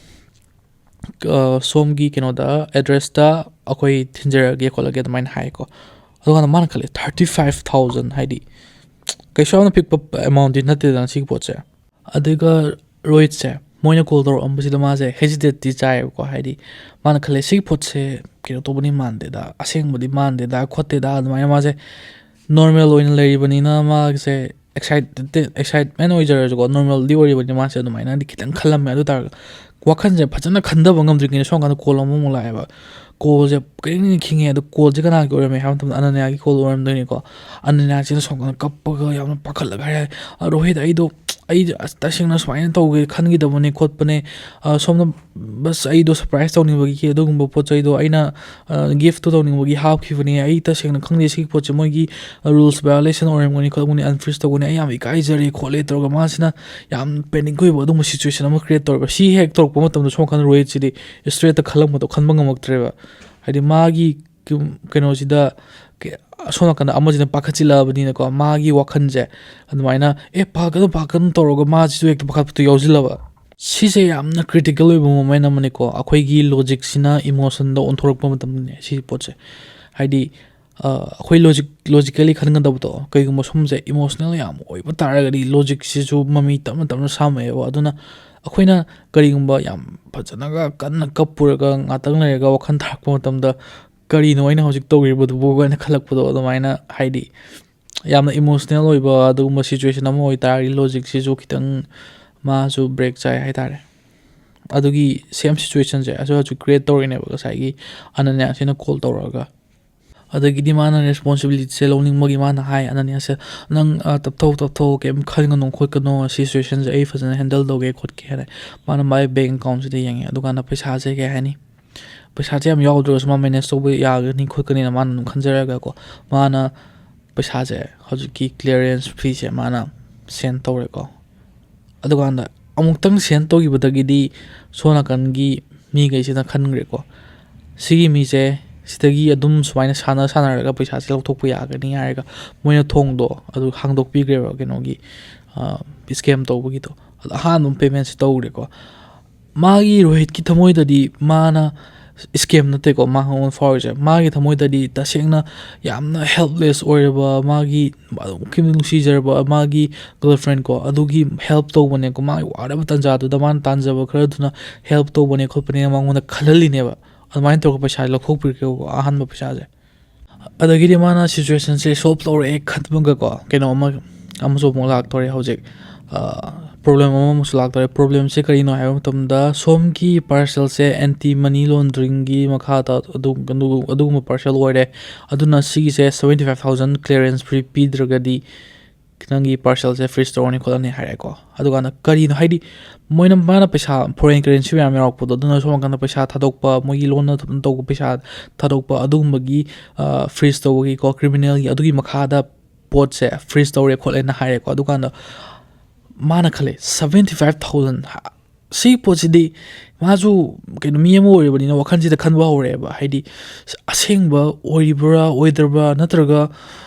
ꯑ, ꯁꯣꯝꯒꯤ ꯀꯩꯅꯣꯗ, ꯑꯦꯗ꯭ꯔꯦꯁꯇ ꯑꯩꯈꯣꯏ ꯊꯤꯟꯖꯔꯛꯑꯒꯦ ꯈꯣꯠꯂꯒꯦ" ꯑꯗꯨꯃꯥꯏꯅ ꯍꯥꯏꯀꯣ꯫ ꯑꯗꯨꯀꯥꯟꯗ ꯃꯥꯅ ꯈꯜꯂꯦ, "ꯊꯥꯔꯇꯤ ꯐꯥꯏꯚ ꯊꯥꯎꯖꯟ ꯍꯥꯏꯗꯤ ꯀꯩꯁꯨ ꯌꯥꯝꯅ ꯄꯤꯛꯄ ꯑꯦꯃꯥꯎꯟꯠꯇꯤ ꯅꯠꯇꯦꯗꯅ ꯁꯤꯒꯤ ꯄꯣꯠꯁꯦ"꯫ ꯑꯗꯨꯒ ꯔꯣꯍꯤꯠꯁꯦ ꯃꯣꯏꯅ ꯀꯣꯜ ꯇꯧꯔꯛꯑꯝꯕꯁꯤꯗ ꯃꯥꯁꯦ ꯍꯦꯖꯤꯇꯦꯠꯇꯤ ꯆꯥꯏꯌꯦꯕꯀꯣ, ꯍꯥꯏꯗꯤ ꯃꯥꯅ ꯈꯜꯂꯦ, "ꯁꯤꯒꯤ ꯄꯣꯠꯁꯦ ꯀꯩꯅꯣ ꯇꯧꯕꯅꯤ ꯃꯥꯟꯗꯦꯗ, ꯑꯁꯦꯡꯕꯗꯤ ꯃꯥꯟꯗꯦꯗ ꯈꯣꯠꯇꯦꯗ", ꯑꯗꯨꯃꯥꯏꯅ ꯃꯥꯁꯦ ꯅꯣꯔꯃꯦꯜ ꯑꯣꯏꯅ ꯂꯩꯔꯤꯕꯅꯤꯅ ꯃꯥꯁꯦ ꯑꯦꯛꯁꯥꯏꯠꯇꯦꯠ, ꯑꯦꯛꯁꯥꯏꯠꯃꯦꯟ ꯑꯣꯏꯖꯔꯁꯨꯀꯣ, ꯅꯣꯔꯃꯦꯜꯗꯤ ꯑꯣꯏꯔꯤꯕꯅꯤ ꯃꯥꯁꯦ, ꯑꯗꯨꯃꯥꯏꯅꯗꯤ ꯈꯤꯇꯪ ꯈꯜꯂꯝꯃꯦ꯫ ꯑꯗꯨ ꯇꯥꯔꯒ ꯋꯥꯈꯜꯁꯦ ꯐꯖꯅ ꯈꯟꯊꯕ ꯉꯝꯗ꯭ꯔꯤꯉꯩꯗ ꯁꯣꯝ ꯀꯥꯟꯗ ꯀꯣꯜ ꯑꯃꯃꯨꯛ ꯂꯥꯛꯑꯦꯕ꯫ ꯀꯣꯜꯁꯦ ꯀꯔꯤꯅ ꯈꯤꯡꯉꯦ, ꯑꯗꯣ ꯀꯣꯜꯁꯦ ꯀꯅꯥꯒꯤ ꯑꯣꯏꯔꯝꯃꯦ ꯍꯥꯏꯕ ꯃꯇꯝꯗ ꯑꯅꯅ꯭ꯌꯥꯒꯤ ꯀꯣꯜ ꯑꯣꯏꯔꯝꯗꯣꯏꯅꯤꯀꯣ꯫ ꯑꯅꯅ꯭ꯌꯥꯁꯤꯅ ꯁꯣꯝ ꯀꯥꯟꯗ ꯀꯞꯄꯒ ꯌꯥꯝꯅ ꯄꯥꯈꯠꯂꯒ ꯍꯥꯏꯔꯦ, "ꯑ, ꯔꯣꯍꯤꯠ, ꯑꯩꯗꯣ, ꯑꯩ ꯑꯁ ꯇꯁꯦꯡꯅ ꯁꯨꯃꯥꯏꯅ ꯇꯧꯒꯦ ꯈꯟꯈꯤꯗꯕꯅꯦ ꯈꯣꯠꯄꯅꯦ꯫ ꯑ, ꯁꯣꯝꯅ ꯕꯁ ꯑꯩꯗꯣ ꯁꯔꯄ꯭ꯔꯥꯏꯁ ꯇꯧꯅꯤꯡꯕꯒꯤ ꯑꯗꯨꯒꯨꯝꯕ ꯄꯣꯠ ꯆꯩꯗꯣ ꯑꯩꯅ, ꯑ, ꯒꯤꯐꯇꯣ ꯇꯧꯅꯤꯡꯕꯒꯤ ꯍꯥꯞꯈꯤꯕꯅꯦ꯫ ꯑꯩ ꯇꯁꯦꯡꯅ ꯈꯪꯗꯦ ꯁꯤꯒꯤ ꯄꯣꯠꯁꯦ ꯃꯣꯏꯒꯤ, ꯑ, ꯔꯨꯜꯁ ꯚꯥꯏꯑꯣꯂꯦꯁꯟ ꯑꯣꯏꯔꯝꯒꯅꯤ ꯈꯣꯠꯂꯝꯒꯅꯤ, ꯑꯟꯐ꯭ꯔꯤꯖ ꯇꯧꯒꯅꯤ꯫ ꯑꯩ ꯌꯥꯝ ꯏꯀꯥꯏꯖꯔꯦ ꯈꯣꯠꯂꯦ" ꯇꯧꯔꯒ ꯃꯥꯁꯤꯅ ꯌꯥꯝ ꯄꯦꯅꯤꯛ ꯑꯣꯏꯕ ꯑꯗꯨꯒꯨꯝꯕ ꯁꯤꯆꯨꯋꯦꯁꯟ ꯑꯃ ꯀ꯭ꯔꯤꯌꯦꯠ ꯇꯧꯔꯒ, ꯁꯤ ꯍꯦꯛ ꯇꯧꯔꯛꯄ ꯃꯇꯝꯗ ꯁꯣꯝ ꯅꯥꯀꯟꯗ ꯔꯣꯍꯤꯠꯁꯤꯗꯤ ꯏꯁꯇ꯭ꯔꯦꯠꯇ ꯈꯜꯂꯝꯕꯗꯣ ꯈꯟꯕ ꯉꯝꯃꯛꯇ꯭ꯔꯦꯕ꯫ ꯍꯥꯏꯗꯤ ꯃꯥꯒꯤ ꯀꯩꯅꯣ-, ꯀꯩꯅꯣꯁꯤꯗ ꯀ-, ꯑꯁꯣꯝ ꯅꯥꯀꯟꯗ ꯑꯃꯁꯤꯅ ꯄꯥꯈꯠꯆꯤꯜꯂꯛꯑꯕꯅꯤꯅꯀꯣ, ꯃꯥꯒꯤ ꯋꯥꯈꯜꯁꯦ ꯑꯗꯨꯃꯥꯏꯅ, "ꯑꯦ, ꯄꯥꯈꯠꯀꯅꯨ, ꯄꯥꯈꯠꯀꯅꯨ" ꯇꯧꯔꯒ ꯃꯥꯁꯤꯁꯨ ꯍꯦꯛꯇ ꯄꯥꯈꯠꯄꯗꯣ ꯌꯥꯎꯁꯤꯜꯂꯕ꯫ ꯁꯤꯁꯦ ꯌꯥꯝꯅ ꯀ꯭ꯔꯤꯇꯤꯀꯦꯜ ꯑꯣꯏꯕ ꯃꯣꯃꯦꯟ ꯑꯃꯅꯤꯀꯣ, ꯑꯩꯈꯣꯏꯒꯤ ꯂꯣꯖꯤꯛꯁꯤꯅ ꯏꯃꯣꯁꯟꯗ ꯑꯣꯟꯊꯣꯔꯛꯄ ꯃꯇꯝꯗꯅꯦ ꯁꯤ ꯄꯣꯠꯁꯦ꯫ ꯍꯥꯏꯗꯤ ꯑꯩꯈꯣꯏ ꯂꯣꯖꯤꯛ ꯂꯣꯖꯤꯀꯦꯜꯂꯤ ꯈꯟꯒꯗꯕꯗꯣ, ꯀꯩꯒꯨꯝꯕ ꯁꯨꯝꯕꯁꯦ ꯏꯃꯣꯁꯅꯦꯜ ꯌꯥꯝ ꯑꯣꯏꯕ ꯇꯥꯔꯒꯗꯤ ꯂꯣꯖꯤꯛꯁꯤꯁꯨ ꯃꯃꯤ ꯇꯞꯅ ꯇꯞꯅ ꯁꯥꯝꯃꯛꯑꯦꯕ꯫ ꯑꯗꯨꯅ ꯑꯩꯈꯣꯏꯅ ꯀꯔꯤꯒꯨꯝꯕ ꯌꯥꯝ ꯐꯖꯅꯒ ꯀꯟꯅ ꯀꯞꯄꯨꯔꯒ ꯉꯥꯛꯇꯪ ꯂꯩꯔꯒ ꯋꯥꯈꯜ ꯇꯥꯔꯛꯄ ꯃꯇꯝꯗ, "ꯀꯔꯤꯅꯣ ꯑꯩꯅ ꯍꯧꯖꯤꯛ ꯇꯧꯔꯤꯕꯗꯨꯕꯨ?" ꯍꯥꯏꯅ ꯈꯜꯂꯛꯄꯗꯣ, ꯑꯗꯨꯃꯥꯏꯅ, ꯍꯥꯏꯗꯤ, ꯌꯥꯝꯅ ꯏꯃꯣꯁꯅꯦꯜ ꯑꯣꯏꯕ ꯑꯗꯨꯒꯨꯝꯕ ꯁꯤꯆꯨꯋꯦꯁꯟ ꯑꯃ ꯑꯣꯏꯇꯥꯔꯗꯤ ꯂꯣꯖꯤꯛꯁꯤꯁꯨ ꯈꯤꯇꯪ ꯃꯥꯁꯨ ꯕ꯭ꯔꯦꯛ ꯆꯥꯏ ꯍꯥꯏꯇꯥꯔꯦ꯫ ꯑꯗꯨꯒꯤ ꯁꯦꯝ ꯁꯤꯆꯨꯋꯦꯁꯟꯁꯦ ꯍꯧꯖꯤꯛ ꯍꯧꯖꯤꯛ ꯀ꯭ꯔꯤꯌꯦꯠ ꯇꯧꯔꯤꯅꯦꯕ ꯉꯁꯥꯏꯒꯤ ꯑꯅꯅ꯭ꯌꯥꯁꯤꯅ ꯀꯣꯜ ꯇꯧꯔꯛꯑꯒ꯫ ꯑꯗꯒꯤꯗꯤ ꯃꯥꯅ ꯔꯦꯁꯄꯣꯟꯁꯤꯕꯤꯂꯤꯇꯤꯁꯦ ꯂꯧꯅꯤꯡꯕꯒꯤ ꯃꯥꯅ ꯍꯥꯏ ꯑꯅꯅ꯭ꯌꯥꯁꯦ, "ꯅꯪ, ꯑ, ꯇꯞꯊꯧ, ꯇꯞꯊꯧ, ꯀꯩꯝ ꯈꯟꯒꯅꯨ ꯈꯣꯠꯀꯅꯨ, ꯁꯤ ꯁꯤꯆꯨꯋꯦꯁꯟꯁꯦ ꯑꯩ ꯐꯖꯅ ꯍꯦꯟꯗꯜ ꯇꯧꯒꯦ ꯈꯣꯠꯀꯦ" ꯍꯥꯏꯅ꯫ ꯃꯥꯅ ꯃꯥꯏ ꯕꯦꯡ ꯑꯦꯀꯥꯎꯟꯁꯤꯗ ꯌꯦꯡꯉꯦ꯫ ꯑꯗꯨꯀꯥꯟꯗ ꯄꯩꯁꯥꯁꯦ ꯀꯩ ꯍꯥꯏꯅꯤ, ꯄꯩꯁꯥꯁꯦ ꯌꯥꯝ ꯌꯥꯎꯗ꯭ꯔꯒꯁꯨ ꯃꯥ ꯃꯦꯅꯦꯖ ꯇꯧꯕ ꯌꯥꯒꯅꯤ ꯈꯣꯠꯀꯅꯤꯅ ꯃꯥꯅ ꯑꯗꯨꯝ ꯈꯟꯖꯔꯒꯀꯣ, ꯃꯥꯅ ꯄꯩꯁꯥꯁꯦ ꯍꯧꯖꯤꯛꯀꯤ ꯀ꯭ꯂꯤꯌꯥꯔꯦꯟꯁ ꯐꯤꯁꯦ ꯃꯥꯅ ꯁꯦꯟ ꯇꯧꯔꯦꯀꯣ꯫ ꯑꯗꯨꯀꯥꯟꯗ ꯑꯃꯨꯛꯇꯪ ꯁꯦꯟ ꯇꯧꯈꯤꯕꯗꯒꯤꯗꯤ ꯁꯣꯝ ꯅꯥꯀꯟꯒꯤ ꯃꯤꯈꯩꯁꯤꯅ ꯈꯟꯈ꯭ꯔꯦꯀꯣ, "ꯁꯤꯒꯤ ꯃꯤꯁꯦ ꯁꯤꯗꯒꯤ ꯑꯗꯨꯝ ꯁꯨꯃꯥꯏꯅ ꯁꯥꯟꯅ ꯁꯥꯟꯅꯔꯒ ꯄꯩꯁꯥꯁꯦ ꯂꯧꯊꯣꯛꯄ ꯌꯥꯒꯅꯤ" ꯍꯥꯏꯔꯒ ꯃꯣꯏꯅ ꯊꯣꯡꯗꯣ ꯑꯗꯨ ꯍꯥꯡꯗꯣꯛꯄꯤꯈ꯭ꯔꯦꯕ, ꯀꯩꯅꯣꯒꯤ, ꯁ꯭ꯀꯦꯝ ꯇꯧꯕꯒꯤꯗꯣ꯫ ꯑꯗꯣ ꯑꯍꯥꯟꯕ ꯄꯦꯃꯦꯟꯁꯦ ꯇꯧꯈ꯭ꯔꯦꯀꯣ꯫ ꯃꯥꯒꯤ, ꯔꯣꯍꯤꯠꯀꯤ ꯊꯃꯣꯏꯗꯗꯤ ꯃꯥꯅ ꯁ꯭ꯀꯦꯝ ꯅꯠꯇꯦꯀꯣ, ꯃꯥꯉꯣꯟꯗ ꯐꯥꯎꯔꯤꯁꯦ꯫ ꯃꯥꯒꯤ ꯊꯃꯣꯏꯗꯗꯤ ꯇꯁꯦꯡꯅ ꯌꯥꯝꯅ ꯍꯦꯜꯞꯂꯦꯁ ꯑꯣꯏꯔꯕ, ꯃꯥꯒꯤ ꯑꯗꯨꯛꯀꯤ ꯃꯇꯤꯛ ꯅꯨꯡꯁꯤꯖꯔꯕ ꯃꯥꯒꯤ ꯒꯔꯜꯐ꯭ꯔꯦꯟ ꯀꯣ, ꯑꯗꯨꯒꯤ ꯍꯦꯜꯞ ꯇꯧꯕꯅꯦꯀꯣ, ꯃꯥꯒꯤ ꯋꯥꯔꯕ ꯇꯥꯟꯖꯥꯗꯨꯗ ꯃꯥꯅ ꯇꯥꯟꯖꯕ ꯈꯔꯗꯨꯅ ꯍꯦꯜꯞ ꯇꯧꯕꯅꯦ ꯈꯣꯠꯄꯅꯦ ꯃꯉꯣꯟꯗ ꯈꯜꯍꯜꯂꯤꯅꯦꯕ꯫ ꯑꯗꯨꯃꯥꯏꯅ ꯇꯧꯔꯒ ꯄꯩꯁꯥ ꯂꯧꯊꯣꯛꯄꯤꯔꯛꯀꯦꯕꯀꯣ, ꯑꯍꯥꯟꯕ ꯄꯩꯁꯥꯁꯦ꯫ ꯑꯗꯒꯤꯗꯤ ꯃꯥꯅ ꯁꯤꯆꯨꯋꯦꯁꯟꯁꯦ ꯁꯣꯜꯕ ꯇꯧꯔꯛꯑꯦ ꯈꯟꯕꯒꯀꯣ, ꯀꯩꯅꯣ ꯑꯃ, ꯑꯃꯁꯨ ꯑꯃꯨꯛ ꯂꯥꯛꯇꯧꯔꯦ ꯍꯧꯖꯤꯛ꯫ ꯄ꯭ꯔꯣꯕ꯭ꯂꯦꯝ ꯑꯃꯃꯨꯛꯁꯨ ꯂꯥꯛꯇꯧꯔꯦ꯫ ꯄ꯭ꯔꯣꯕ꯭ꯂꯦꯝꯁꯦ ꯀꯔꯤꯅꯣ ꯍꯥꯏꯕ ꯃꯇꯝꯗ, ꯁꯣꯝꯒꯤ ꯄꯥꯔꯁꯦꯜꯁꯦ ꯑꯦꯟꯇꯤ ꯃꯅꯤ ꯂꯣꯟꯗ꯭ꯔꯤꯡꯒꯤ ꯃꯈꯥꯗ ꯑꯗꯨ-, ꯑꯗꯨ-, ꯑꯗꯨꯒꯨꯝꯕ ꯄꯥꯔꯁꯦꯜ ꯑꯣꯏꯔꯦ꯫ ꯑꯗꯨꯅ ꯁꯤꯒꯤꯁꯦ seventy five thousand clearance fee ꯄꯤꯗ꯭ꯔꯒꯗꯤ ꯅꯪꯒꯤ ꯄꯥꯔꯁꯦꯜꯁꯦ ꯐ꯭ꯔꯤꯖ ꯇꯧꯔꯅꯤ ꯈꯣꯠꯂꯅꯤ ꯍꯥꯏꯔꯦꯀꯣ꯫ ꯑꯗꯨꯀꯥꯟꯗ ꯀꯔꯤꯅꯣ, ꯍꯥꯏꯗꯤ, ꯃꯣꯏꯅ, ꯃꯥꯅ ꯄꯩꯁꯥ, ꯐꯣꯔꯦꯟ ꯀꯔꯦꯟꯁꯤ ꯃꯌꯥꯝ ꯌꯥꯎꯔꯛꯄꯗꯣ, ꯑꯗꯨꯅ ꯁꯣꯝ ꯅꯥꯀꯟꯗ ꯄꯩꯁꯥ ꯊꯥꯗꯣꯛꯄ, ꯃꯣꯏꯒꯤ ꯂꯣꯟꯅ ꯑꯗꯨꯝ ꯇꯧꯕ ꯄꯩꯁꯥ ꯊꯥꯗꯣꯛꯄ, ꯑꯗꯨꯒꯨꯝꯕꯒꯤ, ꯑ, ꯐ꯭ꯔꯤꯖ ꯇꯧꯕꯒꯤꯀꯣ, ꯀ꯭ꯔꯤꯃꯤꯅꯦꯜꯒꯤ, ꯑꯗꯨꯒꯤ ꯃꯈꯥꯗ ꯄꯣꯠꯁꯦ ꯐ꯭ꯔꯤꯖ ꯇꯧꯔꯦ ꯈꯣꯠꯂꯦꯅ ꯍꯥꯏꯔꯦꯀꯣ꯫ ꯑꯗꯨꯀꯥꯟꯗ ꯃꯥꯅ ꯈꯜꯂꯦ, "Seventy five thousand, ꯁꯤ ꯄꯣꯠꯁꯤꯗꯤ", ꯃꯥꯁꯨ ꯀꯩꯅꯣ, ꯃꯤ ꯑꯃ ꯑꯣꯏꯔꯕꯅꯤꯅ ꯋꯥꯈꯜꯁꯤꯗ ꯈꯟꯕ ꯍꯧꯔꯛꯑꯦꯕ, ꯍꯥꯏꯗꯤ, ꯑꯁꯦꯡꯕ ꯑꯣꯏꯔꯤꯕ꯭ꯔꯥ ꯑꯣꯏꯗ꯭ꯔꯕ꯭ꯔꯥ, ꯅꯠꯇ꯭ꯔꯒ,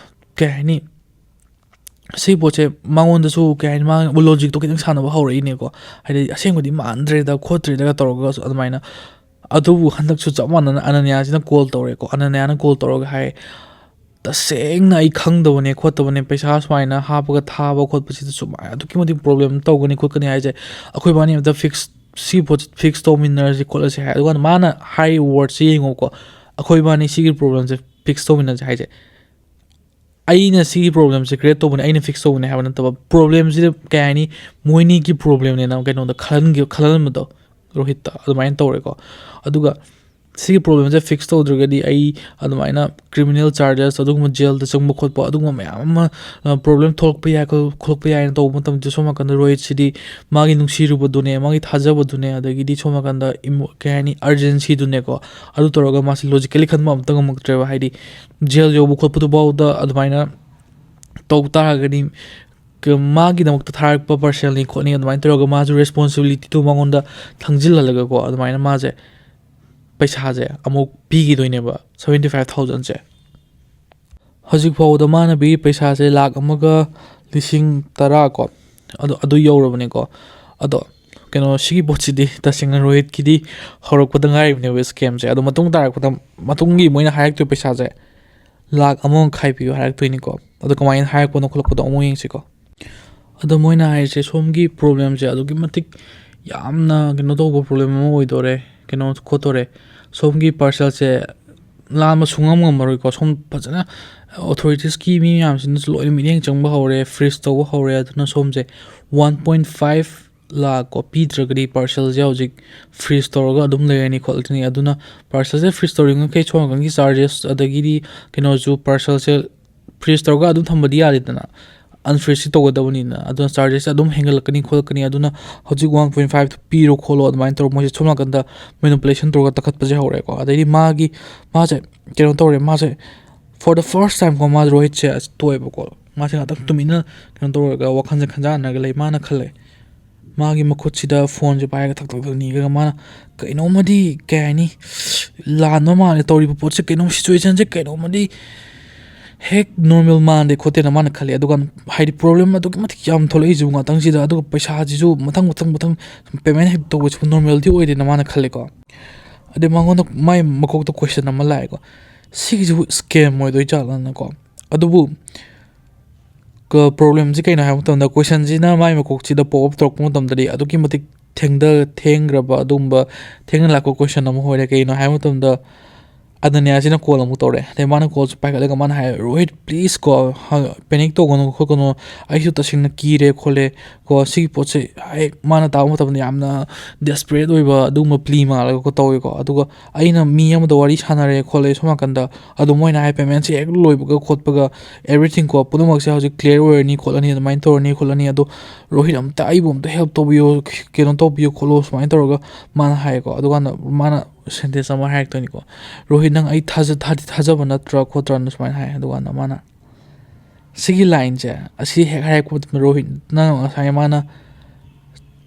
ꯀꯩ ꯍꯥꯏꯅꯤ, ꯁꯤ ꯄꯣꯠꯁꯦ ꯃꯉꯣꯟꯗꯁꯨ, ꯀꯩ ꯍꯥꯏꯅꯤ, ꯃꯥ ꯂꯣꯖꯤꯛꯇꯣ ꯈꯤꯇꯪ ꯁꯥꯟꯅꯕ ꯍꯧꯔꯛꯏꯅꯦꯀꯣ꯫ ꯍꯥꯏꯗꯤ, ꯑꯁꯦꯡꯕꯗꯤ ꯃꯥꯟꯗ꯭ꯔꯦꯗ ꯈꯣꯠꯇ꯭ꯔꯦꯗꯒ ꯇꯧꯔꯒꯁꯨ ꯑꯗꯨꯃꯥꯏꯅ꯫ ꯑꯗꯨꯕꯨ ꯍꯟꯗꯛꯁꯨ ꯆꯞ ꯃꯥꯟꯅꯅ ꯑꯅꯅ꯭ꯌꯥꯁꯤꯅ ꯀꯣꯜ ꯇꯧꯔꯦꯀꯣ꯫ ꯑꯅꯅ꯭ꯌꯥꯅ ꯀꯣꯜ ꯇꯧꯔꯒ ꯍꯥꯏ, ꯇꯁꯦꯡꯅ ꯑꯩ ꯈꯪꯗꯕꯅꯦ ꯈꯣꯠꯇꯕꯅꯦ, ꯄꯩꯁꯥ ꯁꯨꯃꯥꯏꯅ ꯍꯥꯞꯄꯒ ꯊꯥꯕ ꯈꯣꯠꯄꯁꯤꯗ ꯁꯨꯃꯥꯏꯅ ꯑꯗꯨꯛꯀꯤ ꯃꯇꯤꯛ ꯄ꯭ꯔꯣꯕ꯭ꯂꯦꯝ ꯇꯧꯒꯅꯤ ꯈꯣꯠꯀꯅꯤ ꯍꯥꯏꯁꯦ, ꯑꯩꯈꯣꯏ ꯏꯕꯥꯅꯤ ꯑꯝꯇ ꯐꯤꯛꯁ, ꯁꯤ ꯄꯣꯠꯁꯤ ꯐꯤꯛꯁ ꯇꯧꯃꯤꯟꯅꯔꯁꯤ ꯈꯣꯠꯂꯁꯤ ꯍꯥꯏ꯫ ꯑꯗꯨꯀꯥꯟꯗ ꯃꯥꯅ ꯍꯥꯏꯔꯤꯕ ꯋꯥꯔꯗꯁꯦ ꯌꯦꯡꯉꯣꯀꯣ, ꯑꯩꯈꯣꯏ ꯏꯕꯥꯅꯤ ꯁꯤꯒꯤ ꯄ꯭ꯔꯣꯕ꯭ꯂꯦꯝꯁꯦ ꯐꯤꯛꯁ ꯇꯧꯃꯤꯟꯅꯁꯦ ꯍꯥꯏꯁꯦ, ꯑꯩꯅ ꯁꯤꯒꯤ ꯄ꯭ꯔꯣꯕ꯭ꯂꯦꯝꯁꯦ ꯀ꯭ꯔꯤꯌꯦꯠ ꯇꯧꯕꯅꯦ, ꯑꯩꯅ ꯐꯤꯛꯁ ꯇꯧꯕꯅꯦ ꯍꯥꯏꯕ ꯅꯠꯇꯕ, ꯄ꯭ꯔꯣꯕ꯭ꯂꯦꯝꯁꯤꯗ ꯀꯩ ꯍꯥꯏꯅꯤ, ꯃꯣꯏꯅꯤꯒꯤ ꯄ꯭ꯔꯣꯕ꯭ꯂꯦꯝꯅꯦꯅ ꯀꯩꯅꯣꯗ ꯈꯜꯍꯟꯈꯤ-, ꯈꯜꯍꯟꯕꯗꯣ, ꯔꯣꯍꯤꯠꯇ ꯑꯗꯨꯃꯥꯏꯅ ꯇꯧꯔꯦꯀꯣ꯫ ꯑꯗꯨꯒ ꯁꯤꯒꯤ ꯄ꯭ꯔꯣꯕ꯭ꯂꯦꯝꯁꯦ ꯐꯤꯛꯁ ꯇꯧꯗ꯭ꯔꯒꯗꯤ ꯑꯩ ꯑꯗꯨꯃꯥꯏꯅ ꯀ꯭ꯔꯤꯃꯤꯅꯦꯜ ꯆꯥꯔꯖꯦꯁ, ꯑꯗꯨꯒꯨꯝꯕ ꯖꯦꯜꯗ ꯆꯪꯕ ꯈꯣꯠꯄ, ꯑꯗꯨꯒꯨꯝꯕ ꯃꯌꯥꯝ ꯑꯃ, ꯑ, ꯄ꯭ꯔꯣꯕ꯭ꯂꯦꯝ ꯊꯣꯛꯂꯛꯄ ꯌꯥꯏ, ꯈꯣꯠꯂꯛꯄ ꯌꯥꯏꯅ ꯇꯧꯕ ꯃꯇꯝꯗ, ꯁꯣꯝ ꯅꯥꯀꯟꯗ ꯔꯣꯍꯤꯠꯁꯤꯗꯤ ꯃꯥꯒꯤ ꯅꯨꯡꯁꯤꯔꯨꯕꯗꯨꯅꯦ, ꯃꯥꯒꯤ ꯊꯥꯖꯕꯗꯨꯅꯦ, ꯑꯗꯒꯤꯗꯤ ꯁꯣꯝ ꯅꯥꯀꯟꯗ ꯏꯃꯣ-, ꯀꯩ ꯍꯥꯏꯅꯤ, ꯑꯔꯖꯦꯟꯁꯤꯗꯨꯅꯦꯀꯣ, ꯑꯗꯨ ꯇꯧꯔꯒ ꯃꯥꯁꯤ ꯂꯣꯖꯤꯀꯦꯜꯂꯤ ꯈꯟꯕ ꯑꯝꯇ ꯉꯝꯃꯛꯇ꯭ꯔꯦꯕ꯫ ꯍꯥꯏꯗꯤ ꯖꯦꯜ ꯌꯧꯕ ꯈꯣꯠꯄꯗꯨꯐꯥꯎꯗ ꯑꯗꯨꯃꯥꯏꯅ ꯇꯧ ꯇꯥꯔꯒꯗꯤ, ꯀ-, ꯃꯥꯒꯤꯗꯃꯛꯇ ꯊꯥꯔꯛꯄ ꯄꯥꯔꯁꯦꯜꯅꯤ ꯈꯣꯠꯅꯤ ꯑꯗꯨꯃꯥꯏꯅ ꯇꯧꯔꯒ ꯃꯥꯁꯨ ꯔꯦꯁꯄꯣꯟꯁꯤꯕꯤꯂꯤꯇꯤꯗꯨ ꯃꯉꯣꯟꯗ ꯊꯥꯡꯖꯤꯜꯍꯜꯂꯒꯀꯣ, ꯑꯗꯨꯃꯥꯏꯅ ꯃꯥꯁꯦ ꯄꯩꯁꯥꯁꯦ ꯑꯃꯨꯛ ꯄꯤꯈꯤꯗꯣꯏꯅꯦꯕ, ꯁꯚꯦꯟꯇꯤ ꯐꯥꯏꯚ ꯊꯥꯎꯖꯟꯁꯦ꯫ ꯍꯧꯖꯤꯛ ꯐꯥꯎꯕꯗ ꯃꯥꯅ ꯄꯤꯔꯤ ꯄꯩꯁꯥꯁꯦ ꯂꯥꯛ ꯑꯃꯒ ꯂꯤꯁꯤꯡ ꯇꯔꯥ ꯀꯣ, ꯑꯗꯨ, ꯑꯗꯨ ꯌꯧꯔꯕꯅꯦꯀꯣ꯫ ꯑꯗꯣ ꯀꯩꯅꯣ, ꯁꯤꯒꯤ ꯄꯣꯠꯁꯤꯗꯤ ꯇꯁꯦꯡꯅ ꯔꯣꯍꯤꯠꯀꯤꯗꯤ ꯍꯧꯔꯛꯄꯗ ꯉꯥꯏꯔꯤꯕꯅꯦꯕ ꯁ꯭ꯀꯦꯝꯁꯦ꯫ ꯑꯗꯣ ꯃꯇꯨꯡ ꯇꯥꯔꯛꯄꯗ, ꯃꯇꯨꯡꯒꯤ ꯃꯣꯏꯅ ꯍꯥꯏꯔꯛꯇꯣꯏ ꯄꯩꯁꯥꯁꯦ ꯂꯥꯛ ꯑꯃ ꯃꯈꯥꯏ ꯄꯤꯌꯨ ꯍꯥꯏꯔꯛꯇꯣꯏꯅꯤꯀꯣ꯫ ꯑꯗꯣ ꯀꯃꯥꯏꯅ ꯍꯥꯏꯔꯛꯄꯅꯣ ꯈꯣꯠꯂꯛꯄꯗꯣ ꯑꯃꯨꯛ ꯌꯦꯡꯁꯤꯀꯣ꯫ ꯑꯗꯣ ꯃꯣꯏꯅ ꯍꯥꯏꯔꯤꯁꯦ ꯁꯣꯝꯒꯤ ꯄ꯭ꯔꯣꯕ꯭ꯂꯦꯝꯁꯦ ꯑꯗꯨꯛꯀꯤ ꯃꯇꯤꯛ ꯌꯥꯝꯅ ꯀꯩꯅꯣ ꯇꯧꯕ ꯄ꯭ꯔꯣꯕ꯭ꯂꯦꯝ ꯑꯃ ꯑꯣꯏꯗꯣꯔꯦ, ꯀꯩꯅꯣ ꯈꯣꯠꯇꯣꯔꯦ, ꯁꯣꯝꯒꯤ ꯄꯥꯔꯁꯦꯜꯁꯦ ꯂꯥꯟꯕ ꯁꯨꯡꯉꯝ ꯉꯝꯃꯔꯣꯏꯀꯣ꯫ ꯁꯣꯝ ꯐꯖꯅ ꯑꯣꯊꯣꯔꯤꯇꯤꯁꯀꯤ ꯃꯤ ꯃꯌꯥꯝꯁꯤꯅꯁꯨ ꯂꯣꯏꯅ ꯃꯤꯠꯌꯦꯡ ꯆꯪꯕ ꯍꯧꯔꯦ, ꯐ꯭ꯔꯤꯖ ꯇꯧꯕ ꯍꯧꯔꯦ꯫ ꯑꯗꯨꯅ ꯁꯣꯝꯁꯦ ꯋꯥꯟ ꯄꯣꯏꯟ ꯐꯥꯏꯚ ꯂꯥꯛ ꯀꯣ ꯄꯤꯗ꯭ꯔꯒꯗꯤ ꯄꯥꯔꯁꯦꯜꯁꯦ ꯍꯧꯖꯤꯛ ꯐ꯭ꯔꯤꯖ ꯇꯧꯔꯒ ꯑꯗꯨꯝ ꯂꯩꯔꯅꯤ ꯈꯣꯠꯂꯅꯤ꯫ ꯑꯗꯨꯅ ꯄꯥꯔꯁꯦꯜꯁꯦ ꯐ꯭ꯔꯤꯖ ꯇꯧꯔꯤꯉꯩ ꯁꯣꯝ ꯅꯥꯀꯟꯒꯤ ꯆꯥꯔꯖꯦꯁ, ꯑꯗꯒꯤꯗꯤ ꯀꯩꯅꯣꯁꯨ, ꯄꯥꯔꯁꯦꯜꯁꯦ ꯐ꯭ꯔꯤꯖ ꯇꯧꯔꯒ ꯑꯗꯨꯝ ꯊꯝꯕꯗꯤ ꯌꯥꯗꯦꯗꯅ, ꯑꯟꯐ꯭ꯔꯤꯖꯇꯤ ꯇꯧꯒꯗꯕꯅꯤꯅ꯫ ꯑꯗꯨꯅ ꯆꯥꯔꯖꯦꯁꯁꯦ ꯑꯗꯨꯝ ꯍꯦꯟꯒꯠꯂꯛꯀꯅꯤ ꯈꯣꯠꯂꯛꯀꯅꯤ꯫ ꯑꯗꯨꯅ ꯍꯧꯖꯤꯛ ꯋꯥꯟ ꯄꯣꯏꯟ ꯐꯥꯏꯚꯇꯣ ꯄꯤꯔꯣ ꯈꯣꯠꯂꯣ ꯑꯗꯨꯃꯥꯏꯅ ꯇꯧꯔꯒ ꯃꯣꯏꯁꯦ ꯁꯣꯝ ꯅꯥꯀꯟꯗ ꯃꯦꯅꯤꯄꯨꯂꯦꯁꯟ ꯇꯧꯔꯒ ꯇꯛꯈꯠꯄꯁꯦ ꯍꯧꯔꯛꯑꯦꯀꯣ꯫ ꯑꯗꯩꯗꯤ ꯃꯥꯒꯤ, ꯃꯥꯁꯦ ꯀꯩꯅꯣ ꯇꯧꯔꯦ, ꯃꯥꯁꯦ for the first time ꯀꯣ, ꯃꯥꯁꯦ, ꯔꯣꯍꯤꯠꯁꯦ ꯑꯁ ꯇꯣꯛꯑꯦꯕꯀꯣ꯫ ꯃꯥꯁꯦ ꯉꯥꯛꯇꯪ ꯇꯨꯃꯤꯟꯅ ꯀꯩꯅꯣ ꯇꯧꯔꯒ ꯋꯥꯈꯜꯁꯦ ꯈꯟꯖꯥꯟꯅꯔꯒ ꯂꯩ꯫ ꯃꯥꯅ ꯈꯜꯂꯦ, ꯃꯥꯒꯤ ꯃꯈꯨꯠꯁꯤꯗ ꯐꯣꯟꯁꯦ ꯄꯥꯏꯔꯒ ꯊꯛ ꯊꯛ ꯊꯛ ꯅꯤꯛꯑꯒ ꯃꯥꯅ ꯀꯩꯅꯣꯝꯃꯗꯤ, ꯀꯩ ꯍꯥꯏꯅꯤ, ꯂꯥꯟꯕ ꯃꯥꯜꯂꯦ, ꯇꯧꯔꯤꯕ ꯄꯣꯠꯁꯦ ꯀꯩꯅꯣꯝ, ꯁꯤꯆꯨꯋꯦꯁꯟꯁꯦ ꯀꯩꯅꯣꯝꯃꯗꯤ ꯍꯦꯛ ꯅꯣꯔꯃꯦꯜ ꯃꯥꯟꯗꯦ ꯈꯣꯠꯇꯦꯅ ꯃꯥꯅ ꯈꯜꯂꯦ꯫ ꯑꯗꯨꯒ ꯍꯥꯏꯗꯤ ꯄ꯭ꯔꯣꯕ꯭ꯂꯦꯝ ꯑꯗꯨꯛꯀꯤ ꯃꯇꯤꯛ ꯌꯥꯝ ꯊꯣꯛꯂꯛꯏꯁꯤꯕꯨ ꯉꯥꯛꯇꯪꯁꯤꯗ, ꯑꯗꯨꯒ ꯄꯩꯁꯥꯁꯤꯁꯨ ꯃꯊꯪ ꯃꯊꯪ ꯃꯊꯪ ꯄꯦꯃꯦꯟ ꯍꯦꯛ ꯇꯧꯕꯁꯤꯕꯨ ꯅꯣꯔꯃꯦꯜꯗꯤ ꯑꯣꯏꯗꯦꯅ ꯃꯥꯅ ꯈꯜꯂꯦꯀꯣ꯫ ꯑꯗꯩ ꯃꯉꯣꯟꯗ, ꯃꯥꯏ ꯃꯀꯣꯛꯇ ꯀꯣꯏꯁꯟ ꯑꯃ ꯂꯥꯛꯑꯦꯀꯣ, ꯁꯤꯒꯤꯁꯤꯕꯨ scam ꯑꯣꯏꯗꯣꯏ ꯖꯥꯠꯂꯅꯀꯣ꯫ ꯑꯗꯨꯕꯨ problemꯁꯤ ꯀꯩꯅꯣ ꯍꯥꯏꯕ ꯃꯇꯝꯗ, questionꯁꯤꯅ ꯃꯥꯏ ꯃꯀꯣꯛꯁꯤꯗ pop up ꯇꯧꯔꯛꯄ ꯃꯇꯝꯗꯗꯤ ꯑꯗꯨꯛꯀꯤ ꯃꯇꯤꯛ ꯊꯦꯡꯗ ꯊꯦꯡꯈ꯭ꯔꯕ, ꯑꯗꯨꯒꯨꯝꯕ ꯊꯦꯡꯅ ꯂꯥꯛꯄ question ꯑꯃ ꯑꯣꯏꯔꯦ꯫ ꯀꯩꯅꯣ ꯍꯥꯏꯕ ꯃꯇꯝꯗ, ꯑꯅꯅ꯭ꯌꯥꯁꯤꯅ call ꯑꯃꯨꯛ ꯇꯧꯔꯛꯑꯦ꯫ ꯑꯗꯩ ꯃꯥꯅ callꯁꯦ ꯄꯥꯏꯈꯠꯂꯒ ꯃꯥꯅ ꯍꯥꯏ, "ꯔꯣꯍꯤꯠ, please ꯀꯣ, ꯄꯦꯅꯤꯛ ꯇꯧꯒꯅꯨ ꯈꯣꯠꯀꯅꯨ, ꯑꯩꯁꯨ ꯇꯁꯦꯡꯅ ꯀꯤꯔꯦ ꯈꯣꯠꯂꯦ ꯀꯣ, ꯁꯤꯒꯤ ꯄꯣꯠꯁꯦ" ꯍꯦꯛ ꯃꯥꯅ ꯇꯥꯕ ꯃꯇꯝꯗ ꯌꯥꯝꯅ desperate ꯑꯣꯏꯕ ꯑꯗꯨꯒꯨꯝꯕ plea ꯃꯥꯜꯂꯒ ꯇꯧꯋꯦꯀꯣ꯫ ꯑꯗꯨꯒ ꯑꯩꯅ ꯃꯤ ꯑꯃꯗ ꯋꯥꯔꯤ ꯁꯥꯟꯅꯔꯦ ꯈꯣꯠꯂꯦ ꯁꯣꯝ ꯅꯥꯀꯟꯗ, ꯑꯗꯣ ꯃꯣꯏꯅ ꯍꯥꯏ paymentꯁꯦ ꯍꯦꯛ ꯂꯣꯏꯕꯒ ꯈꯣꯠꯄꯒ everything ꯀꯣ, ꯄꯨꯝꯅꯃꯛꯁꯦ ꯍꯧꯖꯤꯛ clear ꯑꯣꯏꯔꯅꯤ ꯈꯣꯠꯂꯅꯤ, ꯑꯗꯨꯃꯥꯏꯅ ꯇꯧꯔꯅꯤ ꯈꯣꯠꯂꯅꯤ, ꯑꯗꯣ ꯔꯣꯍꯤꯠ ꯑꯝꯇ ꯑꯩꯕꯨ ꯑꯝꯇ help ꯇꯧꯕꯤꯌꯣ, ꯀꯩꯅꯣ ꯇꯧꯕꯤꯌꯣ ꯈꯣꯠꯂꯣ ꯁꯨꯃꯥꯏꯅ ꯇꯧꯔꯒ ꯃꯥꯅ ꯍꯥꯏꯌꯦꯀꯣ꯫ ꯑꯗꯨꯀꯥꯟꯗ ꯃꯥꯅ sentence ꯑꯃ ꯍꯥꯏꯔꯛꯇꯣꯏꯅꯤꯀꯣ, "ꯔꯣꯍꯤꯠ, ꯅꯪ ꯑꯩ ꯊꯥꯖ-, ꯊꯥꯗꯤ ꯊꯥꯖꯕ ꯅꯠꯇ꯭ꯔꯥ ꯈꯣꯠꯇ꯭ꯔꯥꯅ?" ꯁꯨꯃꯥꯏꯅ ꯍꯥꯏ꯫ ꯑꯗꯨꯀꯥꯟꯗ ꯃꯥꯅ ꯁꯤꯒꯤ lineꯁꯦ ꯑꯁꯤ ꯍꯦꯛ ꯍꯥꯏꯔꯛꯄ ꯃꯇꯝꯗ ꯔꯣꯍꯤꯠꯅ ꯉꯁꯥꯏ ꯃꯥꯅ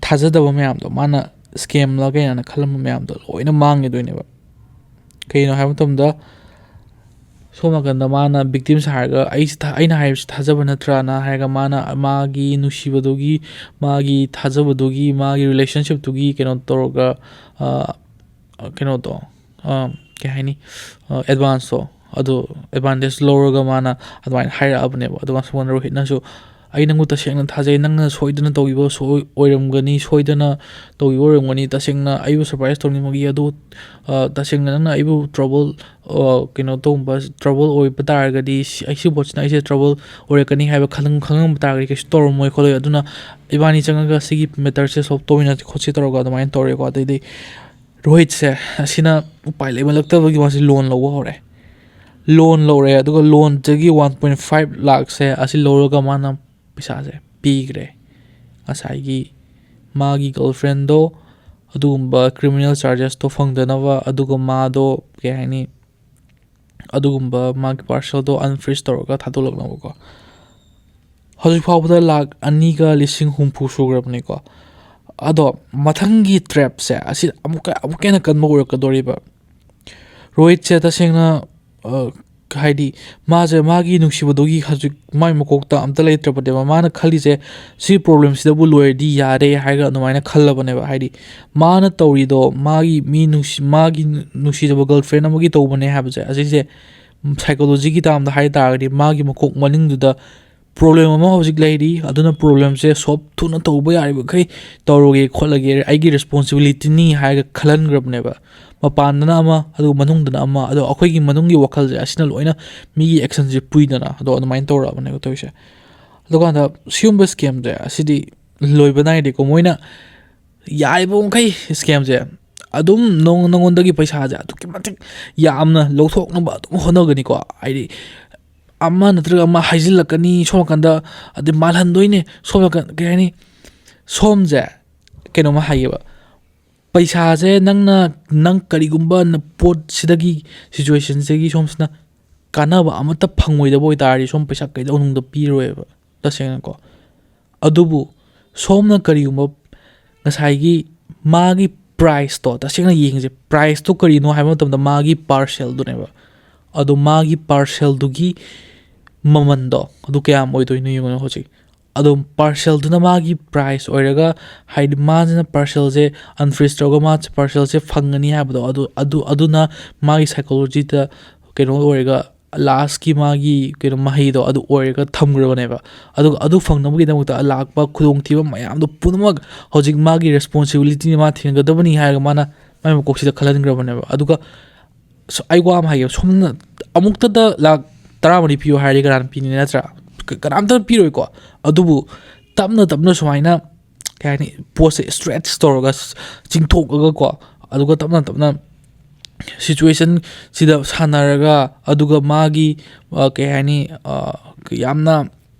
ꯊꯥꯖꯗꯕ ꯃꯌꯥꯝꯗꯣ, ꯃꯥꯅ scamꯂ ꯀꯩꯅꯣꯅ ꯈꯜꯂꯝꯕ ꯃꯌꯥꯝꯗꯣ ꯂꯣꯏꯅ ꯃꯥꯡꯈꯤꯗꯣꯏꯅꯦꯕ꯫ ꯀꯩꯒꯤꯅꯣ ꯍꯥꯏꯕ ꯃꯇꯝꯗ, ꯁꯣꯝ ꯅꯥꯀꯟꯗ ꯃꯥꯅ victim ꯁꯥꯔꯒ, "ꯑꯩꯁꯤ ꯊꯥ-, ꯑꯩꯅ ꯍꯥꯏꯕꯁꯤ ꯊꯥꯖꯕ ꯅꯠꯇ꯭ꯔꯥꯅ?" ꯍꯥꯏꯔꯒ ꯃꯥꯅ ꯃꯥꯒꯤ ꯅꯨꯡꯁꯤꯕꯗꯨꯒꯤ, ꯃꯥꯒꯤ ꯊꯥꯖꯕꯗꯨꯒꯤ, ꯃꯥꯒꯤ relationshipꯇꯨꯒꯤ ꯀꯩꯅꯣ ꯇꯧꯔꯒ, ꯑ, ꯀꯩꯅꯣꯗꯣ, ꯑ, ꯀꯩ ꯍꯥꯏꯅꯤ, ꯑ, advanceꯇꯣ, ꯑꯗꯨ advantage ꯂꯧꯔꯒ ꯃꯥꯅ ꯑꯗꯨꯃꯥꯏꯅ ꯍꯥꯏꯔꯛꯑꯕꯅꯦꯕ꯫ ꯑꯗꯨꯒ ꯁꯣꯝꯗ ꯔꯣꯍꯤꯠꯅꯁꯨ, "ꯑꯩ ꯅꯪꯕꯨ ꯇꯁꯦꯡꯅ ꯊꯥꯖꯩ, ꯅꯪꯅ ꯁꯣꯏꯗꯅ ꯇꯧꯈꯤꯕ ꯁꯣꯏ-, ꯑꯣꯏꯔꯝꯒꯅꯤ, ꯁꯣꯏꯗꯅ ꯇꯧꯈꯤꯕ ꯑꯣꯏꯔꯝꯒꯅꯤ, ꯇꯁꯦꯡꯅ ꯑꯩꯕꯨ surprise ꯇꯧꯅꯤꯡꯕꯒꯤ, ꯑꯗꯨ, ꯑ, ꯇꯁꯦꯡꯅ ꯅꯪꯅ ꯑꯩꯕꯨ trouble, ꯑ, ꯀꯩꯅꯣ ꯇꯧꯕ, trouble ꯑꯣꯏꯕ ꯇꯥꯔꯒꯗꯤ, ꯁꯤ, ꯑꯩ ꯁꯤ ꯄꯣꯠꯁꯤꯅ ꯑꯩꯁꯦ trouble ꯑꯣꯏꯔꯛꯀꯅꯤ ꯍꯥꯏꯕ ꯈꯪ-, ꯈꯪꯉꯝꯕ ꯇꯥꯔꯒꯗꯤ ꯀꯩꯁꯨ ꯇꯧꯔꯝꯃꯣꯏ ꯈꯣꯠꯂꯣꯏ, ꯑꯗꯨꯅ ꯏꯕꯥꯅꯤ ꯆꯪꯉꯒ ꯁꯤꯒꯤ matterꯁꯦ solve ꯇꯧꯃꯤꯟꯅꯁꯤ ꯈꯣꯠꯁꯤ" ꯇꯧꯔꯒ ꯑꯗꯨꯃꯥꯏꯅ ꯇꯧꯔꯦꯀꯣ꯫ ꯑꯗꯩꯗꯤ ꯔꯣꯍꯤꯠꯁꯦ ꯑꯁꯤꯅ ꯎꯄꯥꯏ ꯂꯩꯃꯜꯂꯛꯇꯕꯒꯤ ꯃꯥꯁꯦ loan ꯂꯧꯕ ꯍꯧꯔꯦ꯫ Loan ꯂꯧꯔꯦ, ꯑꯗꯨꯒ loanꯗꯒꯤ one point five ꯂꯥꯛꯁꯦ ꯑꯁꯤ ꯂꯧꯔꯒ ꯃꯥꯅ ꯄꯩꯁꯥꯁꯦ ꯄꯤꯈ꯭ꯔꯦ ꯉꯁꯥꯏꯒꯤ ꯃꯥꯒꯤ girlfriendꯗꯣ ꯑꯗꯨꯒꯨꯝꯕ criminal chargesꯇꯣ ꯐꯪꯗꯅꯕ, ꯑꯗꯨꯒ ꯃꯥꯗꯣ, ꯀꯩ ꯍꯥꯏꯅꯤ, ꯑꯗꯨꯒꯨꯝꯕ ꯃꯥꯒꯤ parcelꯗꯣ unfreeze ꯇꯧꯔꯒ ꯊꯥꯗꯣꯛꯂꯛꯅꯕꯀꯣ꯫ ꯍꯧꯖꯤꯛ ꯐꯥꯎꯕꯗ ꯂꯥꯛ ꯑꯅꯤꯒ ꯂꯤꯁꯤꯡ ꯍꯨꯝꯐꯨ ꯁꯨꯈ꯭ꯔꯕꯅꯤꯀꯣ꯫ ꯑꯗꯣ ꯃꯊꯪꯒꯤ trapꯁꯦ ꯑꯁꯤ ꯑꯃꯨꯛꯀ, ꯑꯃꯨꯛꯀ ꯍꯦꯟꯅ ꯀꯟꯕ ꯑꯣꯏꯔꯛꯀꯗꯧꯔꯤꯕ꯫ ꯔꯣꯍꯤꯠꯁꯦ ꯇꯁꯦꯡꯅ, ꯑ, ꯍꯥꯏꯗꯤ ꯃꯥꯁꯦ ꯃꯥꯒꯤ ꯅꯨꯡꯁꯤꯕꯗꯨꯒꯤ ꯍꯧꯖꯤꯛ ꯃꯥꯏ ꯃꯀꯣꯛꯇ ꯑꯝꯇ ꯂꯩꯇ꯭ꯔꯕꯅꯦꯕ꯫ ꯃꯥꯅ ꯈꯜꯂꯤꯁꯦ ꯁꯤ ꯄ꯭ꯔꯣꯕ꯭ꯂꯦꯝꯁꯤꯗꯕꯨ ꯂꯣꯏꯔꯗꯤ ꯌꯥꯔꯦ ꯍꯥꯏꯔꯒ ꯑꯗꯨꯃꯥꯏꯅ ꯈꯜꯂꯕꯅꯦꯕ꯫ ꯍꯥꯏꯗꯤ ꯃꯥꯅ ꯇꯧꯔꯤꯗꯣ ꯃꯥꯒꯤ ꯃꯤ ꯅꯨꯡꯁꯤ ꯃꯥꯒꯤ ꯅꯨꯡꯁꯤꯖꯕ ꯒꯔꯜ ꯐ꯭ꯔꯦꯟ ꯑꯃꯒꯤ ꯇꯧꯕꯅꯦ ꯍꯥꯏꯕꯁꯦ, ꯑꯁꯤꯁꯦ ꯁꯥꯏꯀꯣꯂꯣꯖꯤꯒꯤ ꯇꯥꯝꯗ ꯍꯥꯏ ꯇꯥꯔꯒꯗꯤ ꯃꯥꯒꯤ ꯃꯀꯣꯛ ꯃꯅꯤꯡꯗꯨꯗ ꯄ꯭ꯔꯣꯕ꯭ꯂꯦꯝ ꯑꯃ ꯍꯧꯖꯤꯛ ꯂꯩꯔꯤ, ꯑꯗꯨꯅ ꯄ꯭ꯔꯣꯕ꯭ꯂꯦꯝꯁꯦ ꯁꯣꯜꯕ ꯊꯨꯅ ꯇꯧꯕ ꯌꯥꯔꯤꯕꯈꯩ ꯇꯧꯔꯒꯦ ꯈꯣꯠꯂꯒꯦ, ꯑꯩꯒꯤ ꯔꯦꯁꯄꯣꯟꯁꯤꯕꯤꯂꯤꯇꯤꯅꯤ ꯍꯥꯏꯔꯒ ꯈꯜꯍꯟꯈ꯭ꯔꯕꯅꯦꯕ꯫ ꯃꯄꯥꯟꯗꯅ ꯑꯃ, ꯑꯗꯨꯒ ꯃꯅꯨꯡꯗꯅ ꯑꯃ, ꯑꯗꯣ ꯑꯩꯈꯣꯏꯒꯤ ꯃꯅꯨꯡꯒꯤ ꯋꯥꯈꯜꯁꯦ ꯑꯁꯤꯅ ꯂꯣꯏꯅ ꯃꯤꯒꯤ ꯑꯦꯛꯁꯟꯁꯦ ꯄꯨꯏꯗꯅ, ꯑꯗꯣ ꯑꯗꯨꯃꯥꯏꯅ ꯇꯧꯔꯛꯑꯕꯅꯦꯕ ꯇꯧꯔꯤꯁꯦ꯫ ꯑꯗꯨꯀꯥꯟꯗ ꯁꯤꯒꯨꯝꯕ ꯁ꯭ꯀꯦꯝꯁꯦ ꯑꯁꯤꯗꯤ ꯂꯣꯏꯕ ꯅꯥꯏꯗꯦꯀꯣ꯫ ꯃꯣꯏꯅ ꯌꯥꯔꯤꯕ ꯃꯈꯩ ꯁ꯭ꯀꯦꯝꯁꯦ ꯑꯗꯨꯝ ꯅꯉꯣꯟꯗꯒꯤ ꯄꯩꯁꯥꯁꯦ ꯑꯗꯨꯛꯀꯤ ꯃꯇꯤꯛ ꯌꯥꯝꯅ ꯂꯧꯊꯣꯛꯅꯕ ꯑꯗꯨꯝ ꯍꯣꯠꯅꯒꯅꯤꯀꯣ꯫ ꯍꯥꯏꯗꯤ ꯑꯃ ꯅꯠꯇ꯭ꯔꯒ ꯑꯃ ꯍꯥꯏꯖꯤꯜꯂꯛꯀꯅꯤ ꯁꯣꯝ ꯅꯥꯀꯟꯗ, ꯑꯗꯩ ꯃꯥꯜꯍꯟꯗꯣꯏꯅꯦ ꯁꯣꯝ ꯅꯥꯀꯟ, ꯀꯩ ꯍꯥꯏꯅꯤ, ꯁꯣꯝꯁꯦ ꯀꯩꯅꯣꯝꯃ ꯍꯥꯏꯒꯦꯕ, ꯄꯩꯁꯥꯁꯦ ꯅꯪꯅ, ꯅꯪ ꯀꯔꯤꯒꯨꯝꯕ ꯄꯣꯠꯁꯤꯗꯒꯤ, ꯁꯤꯆꯨꯋꯦꯁꯟꯁꯤꯗꯒꯤ ꯁꯣꯝꯁꯤꯅ ꯀꯥꯟꯅꯕ ꯑꯃꯠꯇ ꯐꯪꯉꯣꯏꯗꯕ ꯑꯣꯏꯇꯥꯔꯗꯤ ꯁꯣꯝ ꯄꯩꯁꯥ ꯀꯩꯗꯧꯅꯨꯡꯗ ꯄꯤꯔꯣꯏꯕ, ꯇꯁꯦꯡꯅꯀꯣ꯫ ꯑꯗꯨꯕꯨ ꯁꯣꯝꯅ ꯀꯔꯤꯒꯨꯝꯕ ꯉꯁꯥꯏꯒꯤ ꯃꯥꯒꯤ ꯄ꯭ꯔꯥꯏꯁꯇꯣ ꯇꯁꯦꯡꯅ ꯌꯦꯡꯁꯦ, ꯄ꯭ꯔꯥꯏꯁꯇꯣ ꯀꯔꯤꯅꯣ ꯍꯥꯏꯕ ꯃꯇꯝꯗ ꯃꯥꯒꯤ ꯄꯥꯔꯁꯦꯜꯗꯨꯅꯦꯕ꯫ ꯑꯗꯣ ꯃꯥꯒꯤ ꯄꯥꯔꯁꯦꯜꯗꯨꯒꯤ ꯃꯃꯟꯗꯣ ꯑꯗꯨ ꯀꯌꯥꯝ ꯑꯣꯏꯗꯣꯏꯅꯣ ꯌꯦꯡꯉꯣ ꯍꯧꯖꯤꯛ꯫ ꯑꯗꯣ ꯄꯥꯔꯁꯦꯜꯗꯨꯅ ꯃꯥꯒꯤ ꯄ꯭ꯔꯥꯏꯁ ꯑꯣꯏꯔꯒ, ꯍꯥꯏꯗꯤ ꯃꯥꯁꯤꯅ ꯄꯥꯔꯁꯦꯜꯁꯦ ꯑꯟꯐ꯭ꯔꯤꯖ ꯇꯧꯔꯒ ꯃꯥ ꯄꯥꯔꯁꯦꯜꯁꯦ ꯐꯪꯒꯅꯤ ꯍꯥꯏꯕꯗꯣ, ꯑꯗꯨ ꯑꯗꯨ ꯑꯗꯨꯅ ꯃꯥꯒꯤ ꯁꯥꯏꯀꯣꯂꯣꯖꯤꯗ ꯀꯩꯅꯣ ꯑꯣꯏꯔꯒ, ꯂꯥꯁꯀꯤ ꯃꯥꯒꯤ ꯀꯩꯅꯣ ꯃꯍꯩꯗꯣ ꯑꯗꯨ ꯑꯣꯏꯔꯒ ꯊꯝꯈ꯭ꯔꯕꯅꯦꯕ꯫ ꯑꯗꯨꯒ ꯑꯗꯨ ꯐꯪꯅꯕꯒꯤꯗꯃꯛꯇ ꯂꯥꯛꯄ ꯈꯨꯗꯣꯡꯊꯤꯕ ꯃꯌꯥꯝꯗꯣ ꯄꯨꯝꯅꯃꯛ ꯍꯧꯖꯤꯛ ꯃꯥꯒꯤ ꯔꯦꯁꯄꯣꯟꯁꯤꯕꯤꯂꯤꯇꯤꯅꯤ, ꯃꯥ ꯊꯦꯡꯒꯗꯕꯅꯤ ꯍꯥꯏꯔꯒ ꯃꯥꯅ ꯃꯥꯏ ꯃꯀꯣꯛꯁꯤꯗ ꯈꯜꯍꯟꯈ꯭ꯔꯕꯅꯦꯕ꯫ ꯑꯗꯨꯒ ꯁ-, ꯑꯩ ꯋꯥ ꯑꯃ ꯍꯥꯏꯒꯦ, ꯁꯣꯝꯅ ꯑꯃꯨꯛꯇꯗ ꯂꯥꯛ ꯇꯔꯥꯃꯔꯤ ꯄꯤꯌꯨ ꯍꯥꯏꯔꯗꯤ ꯀꯅꯥꯅ ꯄꯤꯅꯤ? ꯅꯠꯇ꯭ꯔꯥ? ꯀ-, ꯀꯅꯥꯝꯇ ꯄꯤꯔꯣꯏꯀꯣ꯫ ꯑꯗꯨꯕꯨ ꯇꯞꯅ ꯇꯞꯅ ꯁꯨꯃꯥꯏꯅ, ꯀꯩ ꯍꯥꯏꯅꯤ, ꯄꯣꯠꯁꯦ ꯏꯁꯇ꯭ꯔꯦꯠꯆ ꯇꯧꯔꯒ, ꯆꯤꯡꯊꯣꯛꯑꯒꯀꯣ, ꯑꯗꯨꯒ ꯇꯞꯅ ꯇꯞꯅ ꯁꯤꯆꯨꯋꯦꯁꯟꯁꯤꯗ ꯁꯥꯟꯅꯔꯒ, ꯑꯗꯨꯒ ꯃꯥꯒꯤ, ꯑ, ꯀꯩ ꯍꯥꯏꯅꯤ, ꯑ, ꯌꯥꯝꯅ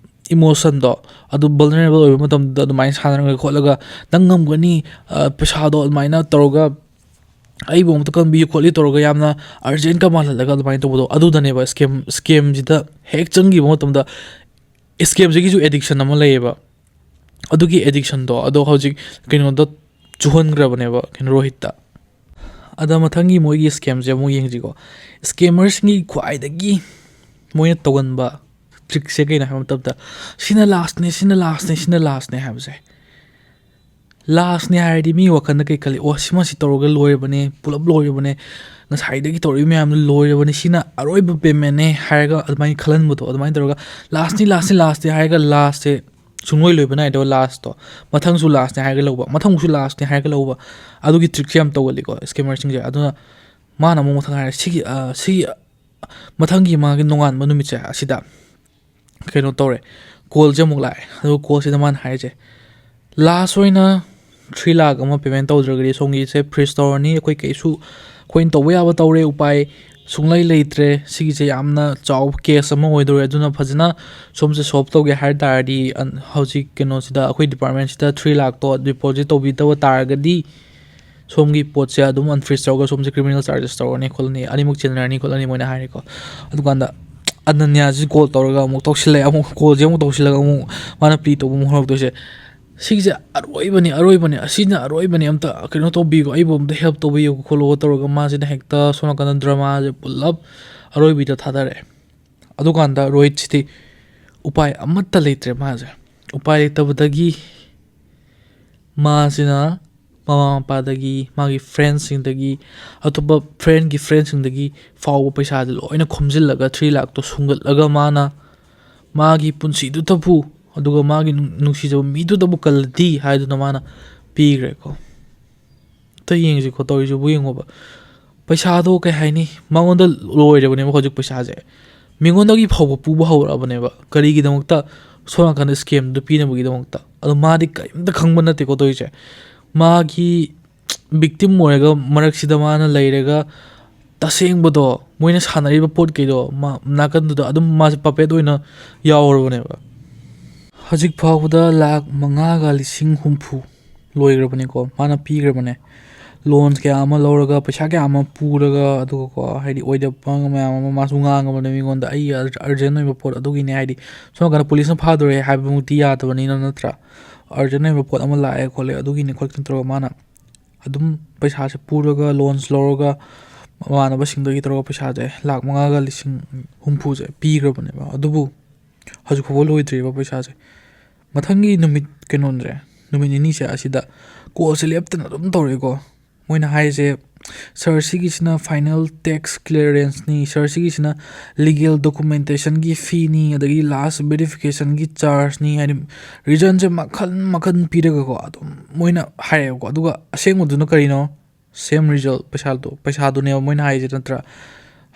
ꯏꯃꯣꯁꯟꯗꯣ, ꯑꯗꯨ ꯚꯜꯅꯔꯦꯕꯜ ꯑꯣꯏꯕ ꯃꯇꯝꯗ ꯑꯗꯨꯃꯥꯏꯅ ꯁꯥꯟꯅꯔꯒ ꯈꯣꯠꯂꯒ, "ꯅꯪ ꯉꯝꯒꯅꯤ, ꯑ, ꯄꯩꯁꯥꯗꯣ ꯑꯗꯨꯃꯥꯏꯅ ꯇꯧꯔꯒ ꯑꯩꯕꯨ ꯑꯃꯨꯛꯇ ꯀꯟꯕꯤꯌꯨ ꯈꯣꯠꯂꯤ" ꯇꯧꯔꯒ ꯌꯥꯝꯅ ꯑꯔꯖꯦꯟꯀ ꯃꯥꯜꯍꯜꯂꯒ ꯑꯗꯨꯃꯥꯏꯅ ꯇꯧꯕꯗꯣ, ꯑꯗꯨꯗꯅꯦꯕ ꯁ꯭ꯀꯦꯝ, ꯁ꯭ꯀꯦꯝꯁꯤꯗ ꯍꯦꯛ ꯆꯪꯈꯤꯕ ꯃꯇꯝꯗ ꯁ꯭ꯀꯦꯝꯁꯤꯒꯤꯁꯨ ꯑꯦꯗꯤꯛꯁꯟ ꯑꯃ ꯂꯩꯌꯦꯕ꯫ ꯑꯗꯨꯒꯤ ꯑꯦꯗꯤꯛꯁꯟꯗꯣ ꯑꯗꯣ ꯍꯧꯖꯤꯛ ꯀꯩꯅꯣꯗ ꯆꯨꯍꯟꯈ꯭ꯔꯕꯅꯦꯕ, ꯀꯩꯅꯣ, ꯔꯣꯍꯤꯠꯇ꯫ ꯑꯗ ꯃꯊꯪꯒꯤ ꯃꯣꯏꯒꯤ scamꯁꯦ ꯑꯃꯨꯛ ꯌꯦꯡꯁꯤꯀꯣ꯫ Scammerꯁꯤꯡꯒꯤ ꯈ꯭ꯋꯥꯏꯗꯒꯤ ꯃꯣꯏꯅ ꯇꯧꯒꯟꯕ trickꯁꯦ ꯀꯩꯅꯣ ꯍꯥꯏꯕ ꯃꯇꯝꯗ, "ꯁꯤꯅ lastꯅꯦ, ꯁꯤꯅ lastꯅꯦ, ꯁꯤꯅ lastꯅꯦ" ꯍꯥꯏꯕꯁꯦ꯫ Lastꯅꯦ ꯍꯥꯏꯔꯗꯤ ꯃꯤ ꯋꯥꯈꯜꯗ ꯀꯩ ꯈꯜꯂꯤ? "ꯑꯣ, ꯁꯤꯃ ꯁꯤ ꯇꯧꯔꯒ ꯂꯣꯏꯔꯕꯅꯦ, ꯄꯨꯂꯞ ꯂꯣꯏꯔꯕꯅꯦ, ꯉꯁꯥꯏꯗꯒꯤ ꯇꯧꯔꯛꯏ ꯃꯌꯥꯝꯗꯨ ꯂꯣꯏꯔꯕꯅꯦ, ꯁꯤꯅ ꯑꯔꯣꯏꯕ paymentꯅꯦ" ꯍꯥꯏꯔꯒ ꯑꯗꯨꯃꯥꯏꯅ ꯈꯜꯍꯟꯕꯗꯣ, ꯑꯗꯨꯃꯥꯏꯅ ꯇꯧꯔꯒ "lastꯅꯤ, lastꯅꯤ, lastꯅꯤ" ꯍꯥꯏꯔꯒ lastꯁꯦ ꯁꯨꯡꯂꯣꯏ ꯂꯣꯏꯕ ꯅꯥꯏꯗꯕ lastꯇꯣ, ꯃꯊꯪꯁꯨ lastꯅꯦ ꯍꯥꯏꯔꯒ ꯂꯧꯕ, ꯃꯊꯪꯁꯨ lastꯅꯦ ꯍꯥꯏꯔꯒ ꯂꯧꯕ, ꯑꯗꯨꯒꯤ trickꯁꯦ ꯌꯥꯝ ꯇꯧꯒꯜꯂꯤꯀꯣ scammerꯁꯤꯡꯁꯦ꯫ ꯑꯗꯨꯅ ꯃꯥꯅ ꯑꯃꯨꯛ ꯃꯊꯪ ꯍꯥꯏꯔꯦ, ꯁꯤꯒꯤ, ꯑ, ꯁꯤꯒꯤ ꯃꯊꯪꯒꯤ ꯃꯥꯒꯤ ꯅꯣꯡꯉꯥꯟꯕ ꯅꯨꯃꯤꯠꯁꯦ ꯑꯁꯤꯗ ꯀꯩꯅꯣ ꯇꯧꯔꯦ, callꯁꯦ ꯑꯃꯨꯛ ꯂꯥꯛꯑꯦ꯫ ꯑꯗꯨꯒ callꯁꯤꯗ ꯃꯥꯅ ꯍꯥꯏꯔꯤꯁꯦ, "last ꯑꯣꯏꯅ three lakh ꯑꯃ payment ꯇꯧꯗ꯭ꯔꯒꯗꯤ ꯁꯣꯝꯒꯤꯁꯦ freeze ꯇꯧꯔꯅꯤ, ꯑꯩꯈꯣꯏ ꯀꯩꯁꯨ, ꯑꯩꯈꯣꯏꯅ ꯇꯧꯕ ꯌꯥꯕ ꯇꯧꯔꯦ, ꯎꯄꯥꯏ ꯁꯨꯡꯂꯩ ꯂꯩꯇ꯭ꯔꯦ, ꯁꯤꯒꯤꯁꯦ ꯌꯥꯝꯅ ꯆꯥꯎꯕ case ꯑꯃ ꯑꯣꯏꯗꯧꯔꯦ, ꯑꯗꯨꯅ ꯐꯖꯅ ꯁꯣꯝꯁꯦ solve ꯇꯧꯒꯦ ꯍꯥꯏ ꯇꯥꯔꯗꯤ, ꯑꯟ-, ꯍꯧꯖꯤꯛ ꯀꯩꯅꯣꯁꯤꯗ, ꯑꯩꯈꯣꯏ departmentꯁꯤꯗ three lakhꯇꯣ deposit ꯇꯧꯕꯤꯗꯕ ꯇꯥꯔꯒꯗꯤ ꯁꯣꯝꯒꯤ ꯄꯣꯠꯁꯦ ꯑꯗꯨꯝ unfreeze ꯇꯧꯔꯒ ꯁꯣꯝꯁꯦ criminal charges ꯇꯧꯔꯅꯤ ꯈꯣꯠꯂꯅꯤ, ꯑꯅꯤꯃꯛ ꯆꯦꯟꯅꯔꯅꯤ ꯈꯣꯠꯂꯅꯤ" ꯃꯣꯏꯅ ꯍꯥꯏꯔꯦꯀꯣ꯫ ꯑꯗꯨꯀꯥꯟꯗ ꯑꯅꯟꯌꯥꯁꯤ call ꯇꯧꯔꯒ ꯑꯃꯨꯛ ꯇꯧꯁꯤꯜꯂꯛꯑꯦ, ꯑꯃꯨꯛ callꯁꯦ ꯑꯃꯨꯛ ꯇꯧꯁꯤꯜꯂꯒ ꯑꯃꯨꯛ ꯃꯥꯅ plea ꯇꯧꯕ ꯑꯃꯨꯛ ꯍꯧꯔꯛꯇꯣꯏꯁꯦ, "ꯁꯤꯒꯤꯁꯦ ꯑꯔꯣꯏꯕꯅꯤ, ꯑꯔꯣꯏꯕꯅꯤ, ꯑꯁꯤꯅ ꯑꯔꯣꯏꯕꯅꯤ, ꯑꯝꯇ ꯀꯩꯅꯣ ꯇꯧꯕꯤꯌꯨ, ꯑꯩꯕꯨ ꯑꯝꯇ help ꯇꯧꯕꯤꯌꯨ" ꯈꯣꯠꯂꯣ ꯇꯧꯔꯒ ꯃꯥꯁꯤꯅ ꯍꯦꯛꯇ ꯁꯣꯝ ꯅꯥꯀꯟꯗ dramaꯁꯦ ꯄꯨꯜꯂꯞ ꯑꯔꯣꯏꯕꯤꯗ ꯊꯥꯗꯔꯛꯑꯦ꯫ ꯑꯗꯨꯀꯥꯟꯗ ꯔꯣꯍꯤꯠꯁꯤꯗꯤ ꯎꯄꯥꯏ ꯑꯃꯠꯇ ꯂꯩꯇ꯭ꯔꯦ꯫ ꯃꯥꯁꯦ ꯎꯄꯥꯏ ꯂꯩꯇꯕꯗꯒꯤ ꯃꯥꯁꯤꯅ ꯃꯃꯥ ꯃꯄꯥꯗꯒꯤ, ꯃꯥꯒꯤ friendꯁꯤꯡꯗꯒꯤ, ꯑꯇꯣꯞꯄ friendꯀꯤ friendꯁꯤꯡꯗꯒꯤ ꯐꯥꯎꯕ ꯄꯩꯁꯥꯁꯦ ꯂꯣꯏꯅ ꯈꯣꯝꯖꯤꯜꯂꯒ three lakhꯇꯣ ꯁꯨꯡꯒꯠꯂꯒ ꯃꯥꯅ ꯃꯥꯒꯤ ꯄꯨꯟꯁꯤꯗꯨꯗꯕꯨ, ꯑꯗꯨꯒ ꯃꯥꯒꯤ ꯅꯨꯡ-, ꯅꯨꯡꯁꯤꯖꯕ ꯃꯤꯗꯨꯗꯕꯨ ꯀꯜꯂꯗꯤ ꯍꯥꯏꯗꯨꯅ ꯃꯥꯅ ꯄꯤꯈ꯭ꯔꯦꯀꯣ꯫ ꯑꯝꯇ ꯌꯦꯡꯁꯤꯀꯣ, ꯇꯧꯔꯤꯁꯤꯕꯨ ꯌꯦꯡꯉꯣꯕ꯫ ꯄꯩꯁꯥꯗꯣ ꯀꯩ ꯍꯥꯏꯅꯤ, ꯃꯉꯣꯟꯗ ꯂꯣꯏꯔꯕꯅꯦꯕ ꯍꯧꯖꯤꯛ ꯄꯩꯁꯥꯁꯦ꯫ ꯃꯤꯉꯣꯟꯗꯒꯤ ꯐꯥꯎꯕ ꯄꯨꯕ ꯍꯧꯔꯛꯑꯕꯅꯦꯕ꯫ ꯀꯔꯤꯒꯤꯗꯃꯛꯇ? ꯁꯣꯝ ꯅꯥꯀꯟꯗ scamꯗꯨ ꯄꯤꯅꯕꯒꯤꯗꯃꯛꯇ꯫ ꯑꯗꯣ ꯃꯥꯗꯤ ꯀꯔꯤꯝꯇ ꯈꯪꯕ ꯅꯠꯇꯦꯀꯣ ꯇꯧꯔꯤꯁꯦ꯫ ꯃꯥꯒꯤ victim ꯑꯣꯏꯔꯒ ꯃꯔꯛꯁꯤꯗ ꯃꯥꯅ ꯂꯩꯔꯒ, ꯇꯁꯦꯡꯕꯗꯣ, ꯃꯣꯏꯅ ꯁꯥꯟꯅꯔꯤꯕ ꯄꯣꯠꯈꯩꯗꯣ ꯃꯥ ꯅꯥꯀꯟꯗꯨꯗ ꯑꯗꯨꯝ ꯃꯥꯁꯦ puppet ꯑꯣꯏꯅ ꯌꯥꯎꯔꯕꯅꯦꯕ꯫ ꯍꯧꯖꯤꯛ ꯐꯥꯎꯕꯗ ꯂꯥꯈ ꯃꯉꯥꯒ ꯂꯤꯁꯤꯡ ꯍꯨꯝꯐꯨ ꯂꯣꯏꯈ꯭ꯔꯕꯅꯤꯀꯣ, ꯃꯥꯅ ꯄꯤꯈ꯭ꯔꯕꯅꯦ꯫ Loans ꯀꯌꯥ ꯑꯃ ꯂꯧꯔꯒ, ꯄꯩꯁꯥ ꯀꯌꯥ ꯑꯃ ꯄꯨꯔꯒ, ꯑꯗꯨꯒꯀꯣ, ꯍꯥꯏꯗꯤ ꯑꯣꯏꯗꯕ ꯃꯌꯥꯝ ꯑꯃ ꯃꯥꯁꯨ ꯉꯥꯡꯉꯕꯅꯦ ꯃꯤꯉꯣꯟꯗ, "ꯑꯩ urgent ꯑꯣꯏꯕ ꯄꯣꯠ ꯑꯗꯨꯒꯤꯅꯦ", ꯍꯥꯏꯗꯤ ꯁꯣꯝ ꯅꯥꯀꯟꯗ policeꯅ ꯐꯥꯗꯣꯔꯦ ꯍꯥꯏꯕꯃꯛꯇꯤ ꯌꯥꯗꯕꯅꯤꯅ, ꯅꯠꯇ꯭ꯔꯥ? "Urgent ꯑꯣꯏꯕ ꯄꯣꯠ ꯑꯃ ꯂꯥꯛꯑꯦ ꯈꯣꯠꯂꯦ ꯑꯗꯨꯒꯤꯅꯤ" ꯈꯣꯠꯀꯤꯅꯤ ꯇꯧꯔꯒ ꯃꯥꯅ ꯑꯗꯨꯝ ꯄꯩꯁꯥꯁꯦ ꯄꯨꯔꯒ, loans ꯂꯧꯔꯒ, ꯃꯃꯥꯟꯅꯕꯁꯤꯡꯗꯒꯤ ꯇꯧꯔꯒ ꯄꯩꯁꯥꯁꯦ ꯂꯥꯈ ꯃꯉꯥꯒ ꯂꯤꯁꯤꯡ ꯍꯨꯝꯐꯨꯁꯦ ꯄꯤꯈ꯭ꯔꯕꯅꯦꯕ꯫ ꯑꯗꯨꯕꯨ ꯍꯧꯖꯤꯛ ꯐꯥꯎꯕ ꯂꯣꯏꯗ꯭ꯔꯤꯕ ꯄꯩꯁꯥꯁꯦ꯫ ꯃꯊꯪꯒꯤ ꯅꯨꯃꯤꯠ, ꯀꯩꯅꯣꯁꯦ, ꯅꯨꯃꯤꯠ ꯅꯤꯅꯤꯁꯦ ꯑꯁꯤꯗ callꯁꯦ ꯂꯦꯞꯇꯅ ꯑꯗꯨꯝ ꯇꯧꯔꯛꯑꯦꯀꯣ꯫ ꯃꯣꯏꯅ ꯍꯥꯏꯔꯤꯁꯦ, "Sir, ꯁꯤꯒꯤꯁꯤꯅ final tax clearanceꯅꯤ, sir, ꯁꯤꯒꯤꯁꯤꯅ legal documentationꯒꯤ feeꯅꯤ, ꯑꯗꯒꯤ last verificationꯒꯤ chargeꯅꯤ", ꯍꯥꯏꯗꯤ reasonꯁꯦ ꯃꯈꯜ ꯃꯈꯜ ꯄꯤꯔꯒꯀꯣ ꯑꯗꯨꯝ ꯃꯣꯏꯅ ꯍꯥꯏꯔꯛꯑꯦꯕꯀꯣ꯫ ꯑꯗꯨꯒ ꯑꯁꯦꯡꯕꯗꯨꯅ ꯀꯔꯤꯅꯣ? Same result, ꯄꯩꯁꯥꯗꯣ, ꯄꯩꯁꯥꯗꯨꯅꯦꯕ ꯃꯣꯏꯅ ꯍꯥꯏꯁꯦ, ꯅꯠꯇ꯭ꯔꯥ?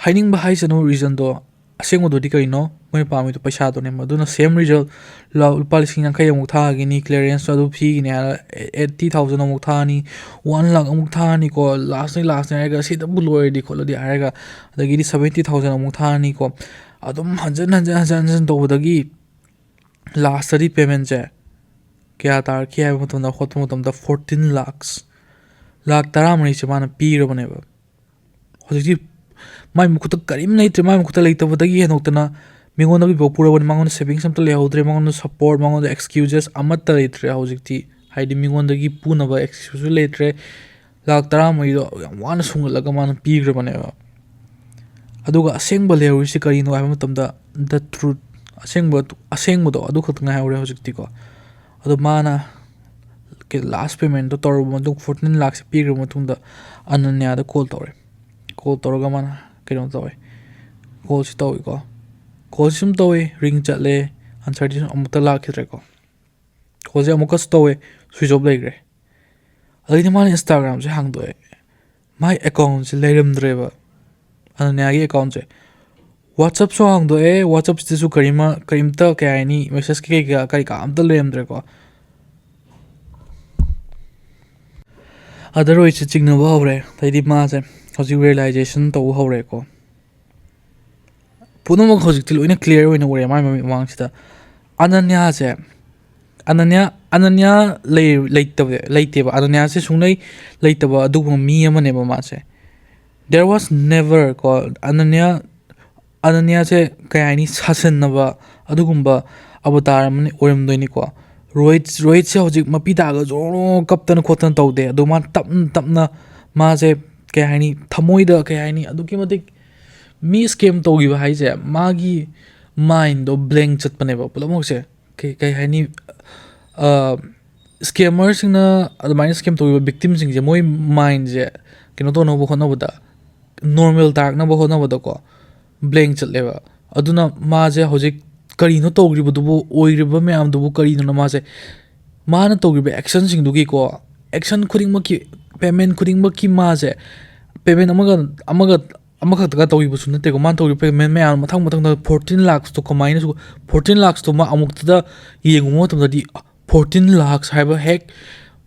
ꯍꯥꯏꯅꯤꯡꯕ ꯍꯥꯏꯁꯅꯨ, reasonꯗꯣ ꯑꯁꯦꯡꯕꯗꯨꯗꯤ ꯀꯔꯤꯅꯣ? ꯃꯣꯏꯅ ꯄꯥꯝꯃꯤꯗꯣ ꯄꯩꯁꯥꯗꯨꯅꯦꯕ꯫ ꯑꯗꯨꯅ same result, ꯂꯨꯄꯥ ꯂꯤꯁꯤꯡ ꯌꯥꯡꯈꯩ ꯑꯃꯨꯛ ꯊꯥꯈꯤꯅꯤ, clearanceꯇꯣ ꯑꯗꯨ ꯐꯤꯒꯤꯅꯤ ꯍꯥꯏꯔꯒ eighty thousand ꯑꯃꯨꯛ ꯊꯥꯅꯤ, one lakh ꯑꯃꯨꯛ ꯊꯥꯅꯤꯀꯣ, lastꯅꯤ, lastꯅꯤ ꯍꯥꯏꯔꯒ ꯁꯤꯗꯕꯨ ꯂꯣꯏꯔꯗꯤ ꯈꯣꯠꯂꯗꯤ ꯍꯥꯏꯔꯒ, ꯑꯗꯒꯤꯗꯤ seventy thousand ꯑꯃꯨꯛ ꯊꯥꯅꯤꯀꯣ꯫ ꯑꯗꯨꯝ ꯍꯟꯖꯟ ꯍꯟꯖꯟ, ꯍꯟꯖꯟ ꯍꯟꯖꯟ ꯇꯧꯕꯗꯒꯤ lastꯇꯗꯤ paymentꯁꯦ ꯀꯌꯥ ꯇꯥꯔꯛꯈꯤ ꯍꯥꯏꯕ ꯃꯇꯝꯗ, ꯍꯣꯠꯄ ꯃꯇꯝꯗ fourteen lakhs, ꯂꯥꯈ ꯇꯔꯥꯃꯔꯤꯁꯦ ꯃꯥꯅ ꯄꯤꯔꯕꯅꯦꯕ꯫ ꯍꯧꯖꯤꯛꯇꯤ ꯃꯥꯏ ꯃꯈꯨꯠꯇ ꯀꯔꯤꯝ ꯂꯩꯇ꯭ꯔꯦ꯫ ꯃꯥꯏ ꯃꯈꯨꯠꯇ ꯂꯩꯇꯕꯗꯒꯤ ꯍꯦꯟꯗꯣꯛꯇꯅ ꯃꯤꯉꯣꯟꯗꯒꯤ ꯄꯨꯔꯕꯅꯤ꯫ ꯃꯉꯣꯟꯗ savings ꯑꯝꯇ ꯂꯩꯍꯧꯗ꯭ꯔꯦ꯫ ꯃꯉꯣꯟꯗ support, ꯃꯉꯣꯟꯗ excuses ꯑꯃꯠꯇ ꯂꯩꯇ꯭ꯔꯦ ꯍꯧꯖꯤꯛꯇꯤ꯫ ꯍꯥꯏꯗꯤ ꯃꯤꯉꯣꯟꯗꯒꯤ ꯄꯨꯅꯕ excuseꯁꯨ ꯂꯩꯇ꯭ꯔꯦ꯫ ꯂꯥꯈ ꯇꯔꯥꯃꯔꯤꯗꯣ ꯌꯥꯝ ꯋꯥꯅ ꯁꯨꯡꯒꯠꯂꯒ ꯃꯥꯅ ꯄꯤꯈ꯭ꯔꯕꯅꯦꯕ꯫ ꯑꯗꯨꯒ ꯑꯁꯦꯡꯕ ꯂꯩꯍꯧꯔꯤꯁꯤ ꯀꯔꯤꯅꯣ ꯍꯥꯏꯕ ꯃꯇꯝꯗ, the truth, ꯑꯁꯦꯡꯕ, ꯑꯁꯦꯡꯕꯗꯣ ꯑꯗꯨ ꯈꯛꯇ ꯉꯥꯏꯍꯧꯔꯦ ꯍꯧꯖꯤꯛꯇꯤꯀꯣ꯫ ꯑꯗꯣ ꯃꯥꯅ last paymentꯗꯣ ꯇꯧꯔꯕ ꯃꯇꯨꯡ, fourteen lakhꯁꯦ ꯄꯤꯈ꯭ꯔꯕ ꯃꯇꯨꯡꯗ, ꯑꯅꯟꯌꯥꯗ call ꯇꯧꯔꯦ꯫ Call ꯇꯧꯔꯒ ꯃꯥꯅ ꯀꯩꯅꯣ ꯇꯧꯋꯦ, callꯁꯤ ꯇꯧꯋꯤꯀꯣ꯫ Callꯁꯤ ꯁꯨꯝ ꯇꯧꯋꯦ, ring ꯆꯠꯂꯦ, answerꯗꯤ ꯁꯨꯝ ꯑꯃꯨꯛꯇ ꯂꯥꯛꯈꯤꯗ꯭ꯔꯦꯀꯣ꯫ Callꯁꯦ ꯑꯃꯨꯛꯀꯁꯨ ꯇꯧꯋꯦ, switch off ꯂꯩꯈ꯭ꯔꯦ꯫ ꯑꯗꯩꯗꯤ ꯃꯥꯅ Instagramꯁꯦ ꯍꯥꯡꯗꯣꯛꯑꯦ, ꯃꯥꯏ accountꯁꯦ ꯂꯩꯔꯝꯗ꯭ꯔꯦꯕ, ꯑꯅꯟꯌꯥꯒꯤ accountꯁꯦ꯫ WhatsAppꯁꯨ ꯍꯥꯡꯗꯣꯛꯑꯦ, WhatsAppꯁꯤꯗꯁꯨ ꯀꯔꯤꯃ-, ꯀꯔꯤꯝꯇ, ꯀꯩ ꯍꯥꯏꯅꯤ, message ꯀꯩꯀꯥ, ꯀꯔꯤ ꯀꯥ ꯑꯝꯇ ꯂꯩꯔꯝꯗ꯭ꯔꯦꯀꯣ꯫ ꯑꯗ ꯔꯣꯍꯤꯠꯁꯦ ꯆꯤꯡꯅꯕ ꯍꯧꯔꯦ꯫ ꯑꯗꯩꯗꯤ ꯃꯥꯁꯦ ꯍꯧꯖꯤꯛ realization ꯇꯧꯕ ꯍꯧꯔꯦꯀꯣ꯫ ꯄꯨꯝꯅꯃꯛ ꯍꯧꯖꯤꯛꯇꯤ ꯂꯣꯏꯅ clear ꯑꯣꯏꯅ ꯎꯔꯦ ꯃꯥꯏ ꯃꯃꯤꯠ ꯃꯃꯥꯡꯁꯤꯗ꯫ ꯑꯅꯟꯌꯥꯁꯦ, ꯑꯅꯟꯌꯥ, ꯑꯅꯟꯌꯥ ꯂꯩ-, ꯂꯩꯇꯕ, ꯂꯩꯇꯦꯕ꯫ ꯑꯅꯟꯌꯥꯁꯦ ꯁꯨꯡꯂꯩ ꯂꯩꯇꯕ ꯑꯗꯨꯒꯨꯝꯕ ꯃꯤ ꯑꯃꯅꯦꯕ ꯃꯥꯁꯦ꯫ There was never ꯀꯣ, ꯑꯅꯟꯌꯥ, ꯑꯅꯟꯌꯥꯁꯦ ꯀꯩ ꯍꯥꯏꯅꯤ, ꯁꯥꯁꯟꯅꯕ ꯑꯗꯨꯒꯨꯝꯕ ꯑꯕꯇꯥꯔ ꯑꯃꯅꯤ, ꯑꯣꯏꯔꯝꯗꯣꯏꯅꯤꯀꯣ꯫ ꯔꯣꯍꯤꯠ ꯔꯣꯍꯤꯠꯁꯦ ꯍꯧꯖꯤꯛ ꯃꯄꯤ ꯇꯥꯔꯒ ꯖꯣꯔꯣ ꯀꯞꯇꯅ ꯈꯣꯠꯇꯅ ꯇꯧꯗꯦ꯫ ꯑꯗꯣ ꯃꯥ ꯇꯞꯅ ꯇꯞꯅ ꯃꯥꯁꯦ, ꯀꯩ ꯍꯥꯏꯅꯤ, ꯊꯃꯣꯏꯗ, ꯀꯩ ꯍꯥꯏꯅꯤ, ꯑꯗꯨꯛꯀꯤ ꯃꯇꯤꯛ ꯃꯤ ꯁ꯭ꯀꯦꯝ ꯇꯧꯈꯤꯕ ꯍꯥꯏꯁꯦ ꯃꯥꯒꯤ ꯃꯥꯏꯟꯗꯣ ꯕ꯭ꯂꯦꯡ ꯆꯠꯄꯅꯦꯕ ꯄꯨꯝꯅꯃꯛꯁꯦ꯫ ꯀꯩ ꯀꯩ ꯍꯥꯏꯅꯤ, ꯁ꯭ꯀꯦꯃꯔꯁꯤꯡꯅ ꯑꯗꯨꯃꯥꯏꯅ ꯁ꯭ꯀꯦꯝ ꯇꯧꯈꯤꯕ ꯕꯤꯛꯇꯤꯝꯁꯤꯡꯁꯦ ꯃꯣꯏ ꯃꯥꯏꯟꯁꯦ ꯀꯩꯅꯣ ꯇꯧꯅꯕ ꯍꯣꯠꯅꯕꯗ, ꯅꯣꯔꯃꯦꯜ ꯇꯥꯔꯛꯅꯕ ꯍꯣꯠꯅꯕꯗꯀꯣ ꯕ꯭ꯂꯦꯡ ꯆꯠꯂꯦꯕ꯫ ꯑꯗꯨꯅ ꯃꯥꯁꯦ ꯍꯧꯖꯤꯛ ꯀꯔꯤꯅꯣ ꯇꯧꯈ꯭ꯔꯤꯕꯗꯨꯕꯨ, ꯑꯣꯏꯔꯤꯕ ꯃꯌꯥꯝꯗꯨꯕꯨ ꯀꯔꯤꯅꯣꯅ ꯃꯥꯁꯦ, ꯃꯥꯅ ꯇꯧꯈꯤꯕ ꯑꯦꯛꯁꯟꯁꯤꯡꯗꯨꯒꯤꯀꯣ, ꯑꯦꯛꯁꯟ ꯈꯨꯗꯤꯡꯃꯛꯀꯤ, ꯄꯦꯃꯦꯟ ꯈꯨꯗꯤꯡꯃꯛꯀꯤ ꯃꯥꯁꯦ ꯄꯦꯃꯦꯟ ꯑꯃꯒ ꯑꯃꯒ ꯑꯃꯈꯛꯇꯒ ꯇꯧꯈꯤꯕꯁꯨ ꯅꯠꯇꯦꯀꯣ꯫ ꯃꯥꯅ ꯇꯧꯈꯤꯕ ꯄꯦꯃꯦꯟ ꯃꯌꯥꯝ ꯃꯊꯪ ꯃꯊꯪꯗ ꯐꯣꯔꯇꯤꯟ ꯂꯥꯛꯁꯇꯣ ꯀꯃꯥꯏꯅꯁꯨ, ꯐꯣꯔꯇꯤꯟ ꯂꯥꯛꯁꯇꯣ ꯃꯥ ꯑꯃꯨꯛꯇꯗ ꯌꯦꯡꯉꯨꯕ ꯃꯇꯝꯗꯗꯤ, ꯐꯣꯔꯇꯤꯟ ꯂꯥꯛꯁ ꯍꯥꯏꯕ ꯍꯦꯛ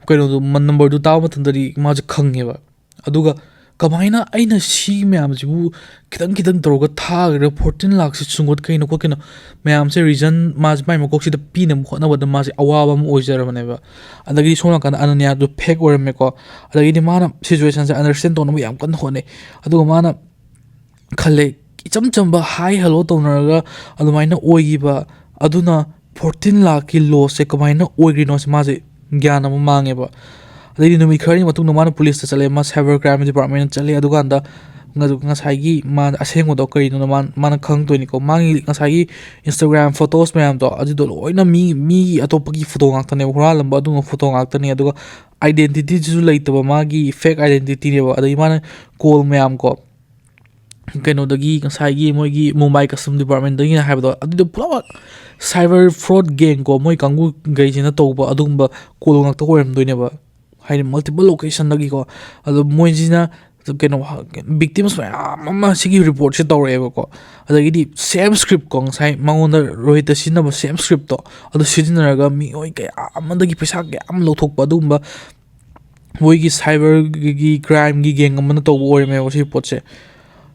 ꯀꯩꯅꯣꯗꯣ, ꯅꯝꯕꯔꯗꯨ ꯇꯥꯕ ꯃꯇꯝꯗꯗꯤ ꯃꯥꯁꯦ ꯈꯪꯉꯦꯕ꯫ ꯑꯗꯨꯒ ꯀꯃꯥꯏꯅ ꯑꯩꯅ ꯁꯤ ꯃꯌꯥꯝꯁꯤꯕꯨ ꯈꯤꯇꯪ ꯈꯤꯇꯪ ꯇꯧꯔꯒ ꯊꯥꯈ꯭ꯔꯒ ꯐꯣꯔꯇꯤꯟ ꯂꯥꯛꯁꯤ ꯁꯨꯡꯒꯠꯈꯩꯅꯣ ꯈꯣꯠꯈꯩꯅꯣ ꯃꯌꯥꯝꯁꯦ ꯔꯤꯖꯟ ꯃꯥꯁꯦ ꯃꯥꯏ ꯃꯀꯣꯛꯁꯤꯗ ꯄꯤꯅꯕ ꯍꯣꯠꯅꯕꯗ ꯃꯥꯁꯦ ꯑꯋꯥꯕ ꯑꯃ ꯑꯣꯏꯖꯔꯕꯅꯦꯕ꯫ ꯑꯗꯒꯤꯗꯤ ꯁꯣꯝ ꯅꯥꯀꯟꯗ ꯑꯅꯅ꯭ꯌꯥꯗꯨ ꯐꯦꯛ ꯑꯣꯏꯔꯝꯃꯦꯀꯣ꯫ ꯑꯗꯒꯤꯗꯤ ꯃꯥꯅ ꯁꯤꯆꯨꯋꯦꯁꯟꯁꯦ ꯑꯟꯗꯔꯁꯇꯦꯟ ꯇꯧꯅꯕ ꯌꯥꯝ ꯀꯟꯅ ꯍꯣꯠꯅꯩ꯫ ꯑꯗꯨꯒ ꯃꯥꯅ ꯈꯜꯂꯦ, ꯏꯆꯝ ꯆꯝꯕ ꯍꯥꯏ ꯍꯜꯂꯣ ꯇꯧꯅꯔꯒ ꯑꯗꯨꯃꯥꯏꯅ ꯑꯣꯏꯈꯤꯕ ꯑꯗꯨꯅ ꯐꯣꯔꯇꯤꯟ ꯂꯥꯛꯀꯤ ꯂꯣꯁꯁꯦ ꯀꯃꯥꯏꯅ ꯑꯣꯏꯈ꯭ꯔꯤꯅꯣꯁꯦ ꯃꯥꯁꯦ ꯒ꯭ꯌꯥꯟ ꯑꯃ ꯃꯥꯡꯉꯦꯕ꯫ ꯑꯗꯩꯗꯤ ꯅꯨꯃꯤꯠ ꯈꯔꯒꯤ ꯃꯇꯨꯡꯗ ꯃꯥꯅ ꯄꯨꯂꯤꯁꯇ ꯆꯠꯂꯦ, ꯃꯥ ꯁꯥꯏꯕꯔ ꯀ꯭ꯔꯥꯏꯝ ꯗꯤꯄꯥꯔꯠꯃꯦꯟꯗ ꯆꯠꯂꯦ꯫ ꯑꯗꯨꯀꯥꯟꯗ ꯉ-, ꯉꯁꯥꯏꯒꯤ ꯃꯥ ꯑꯁꯦꯡꯕꯗꯣ ꯀꯔꯤꯅꯣ ꯃꯥ-, ꯃꯥꯅ ꯈꯪꯗꯣꯏꯅꯤꯀꯣ꯫ ꯃꯥꯒꯤ ꯉꯁꯥꯏꯒꯤ ꯏꯟꯁꯇꯥꯒ꯭ꯔꯥꯝ ꯐꯣꯇꯣꯁ ꯃꯌꯥꯝꯗꯣ ꯑꯗꯨꯗꯣ ꯂꯣꯏꯅ ꯃꯤ, ꯃꯤꯒꯤ ꯑꯇꯣꯞꯄꯒꯤ ꯐꯣꯇꯣ ꯉꯥꯛꯇꯅꯦꯕ, ꯍꯨꯔꯥꯜꯂꯝꯕ ꯑꯗꯨꯒꯨꯝꯕ ꯐꯣꯇꯣ ꯉꯥꯛꯇꯅꯦ꯫ ꯑꯗꯨꯒ ꯑꯥꯏꯗꯦꯟꯇꯤꯇꯤꯁꯤꯁꯨ ꯂꯩꯇꯕ, ꯃꯥꯒꯤ ꯐꯦꯛ ꯑꯥꯏꯗꯦꯟꯇꯤꯇꯤꯅꯦꯕ꯫ ꯑꯗꯒꯤ ꯃꯥꯅ ꯀꯣꯜ ꯃꯌꯥꯝ ꯀꯣ, ꯀꯩꯅꯣꯗꯒꯤ ꯉꯁꯥꯏꯒꯤ ꯃꯣꯏꯒꯤ ꯃꯨꯝꯕꯥꯏ ꯀꯁꯇꯝ ꯗꯤꯄꯥꯔꯠꯃꯦꯟꯗꯒꯤꯅ ꯍꯥꯏꯕꯗꯣ, ꯑꯗꯨꯗꯣ ꯄꯨꯂꯞ ꯁꯥꯏꯕꯔ ꯐ꯭ꯔꯣꯗ ꯒꯦꯡ ꯀꯣ, ꯃꯣꯏ ꯀꯥꯡꯕꯨꯈꯩꯁꯤꯅ ꯇꯧꯕ ꯑꯗꯨꯒꯨꯝꯕ ꯀꯣꯜ ꯉꯥꯛꯇ ꯑꯣꯏꯔꯝꯗꯣꯏꯅꯦꯕ꯫ ꯍꯥꯏꯗꯤ ꯃꯜꯇꯤꯄꯜ ꯂꯣꯀꯦꯁꯟꯗꯒꯤꯀꯣ꯫ ꯑꯗꯣ ꯃꯣꯏꯁꯤꯅ ꯀꯩꯅꯣ, ꯕꯤꯛꯇꯤꯝꯁ ꯃꯌꯥꯝ ꯑꯃ ꯁꯤꯒꯤ ꯔꯤꯄꯣꯔꯠꯁꯦ ꯇꯧꯔꯛꯑꯦꯕꯀꯣ꯫ ꯑꯗꯒꯤꯗꯤ ꯁꯦꯝ ꯁ꯭ꯀ꯭ꯔꯤꯞꯀꯣ, ꯉꯁꯥꯏ ꯃꯉꯣꯟꯗ ꯔꯣꯍꯤꯠꯇ ꯁꯤꯖꯤꯟꯅꯕ ꯁꯦꯝ ꯁ꯭ꯀ꯭ꯔꯤꯞꯇꯣ, ꯑꯗꯨ ꯁꯤꯖꯤꯟꯅꯔꯒ ꯃꯤꯑꯣꯏ ꯀꯌꯥ ꯑꯃꯗꯒꯤ ꯄꯩꯁꯥ ꯀꯌꯥ ꯑꯃ ꯂꯧꯊꯣꯛꯄ, ꯑꯗꯨꯒꯨꯝꯕ ꯃꯣꯏꯒꯤ ꯁꯥꯏꯕꯔꯒꯤ ꯀ꯭ꯔꯥꯏꯝꯒꯤ ꯒꯦꯡ ꯑꯃꯅ ꯇꯧꯕ ꯑꯣꯏꯔꯝꯃꯦꯕ ꯁꯤ ꯄꯣꯠꯁꯦ꯫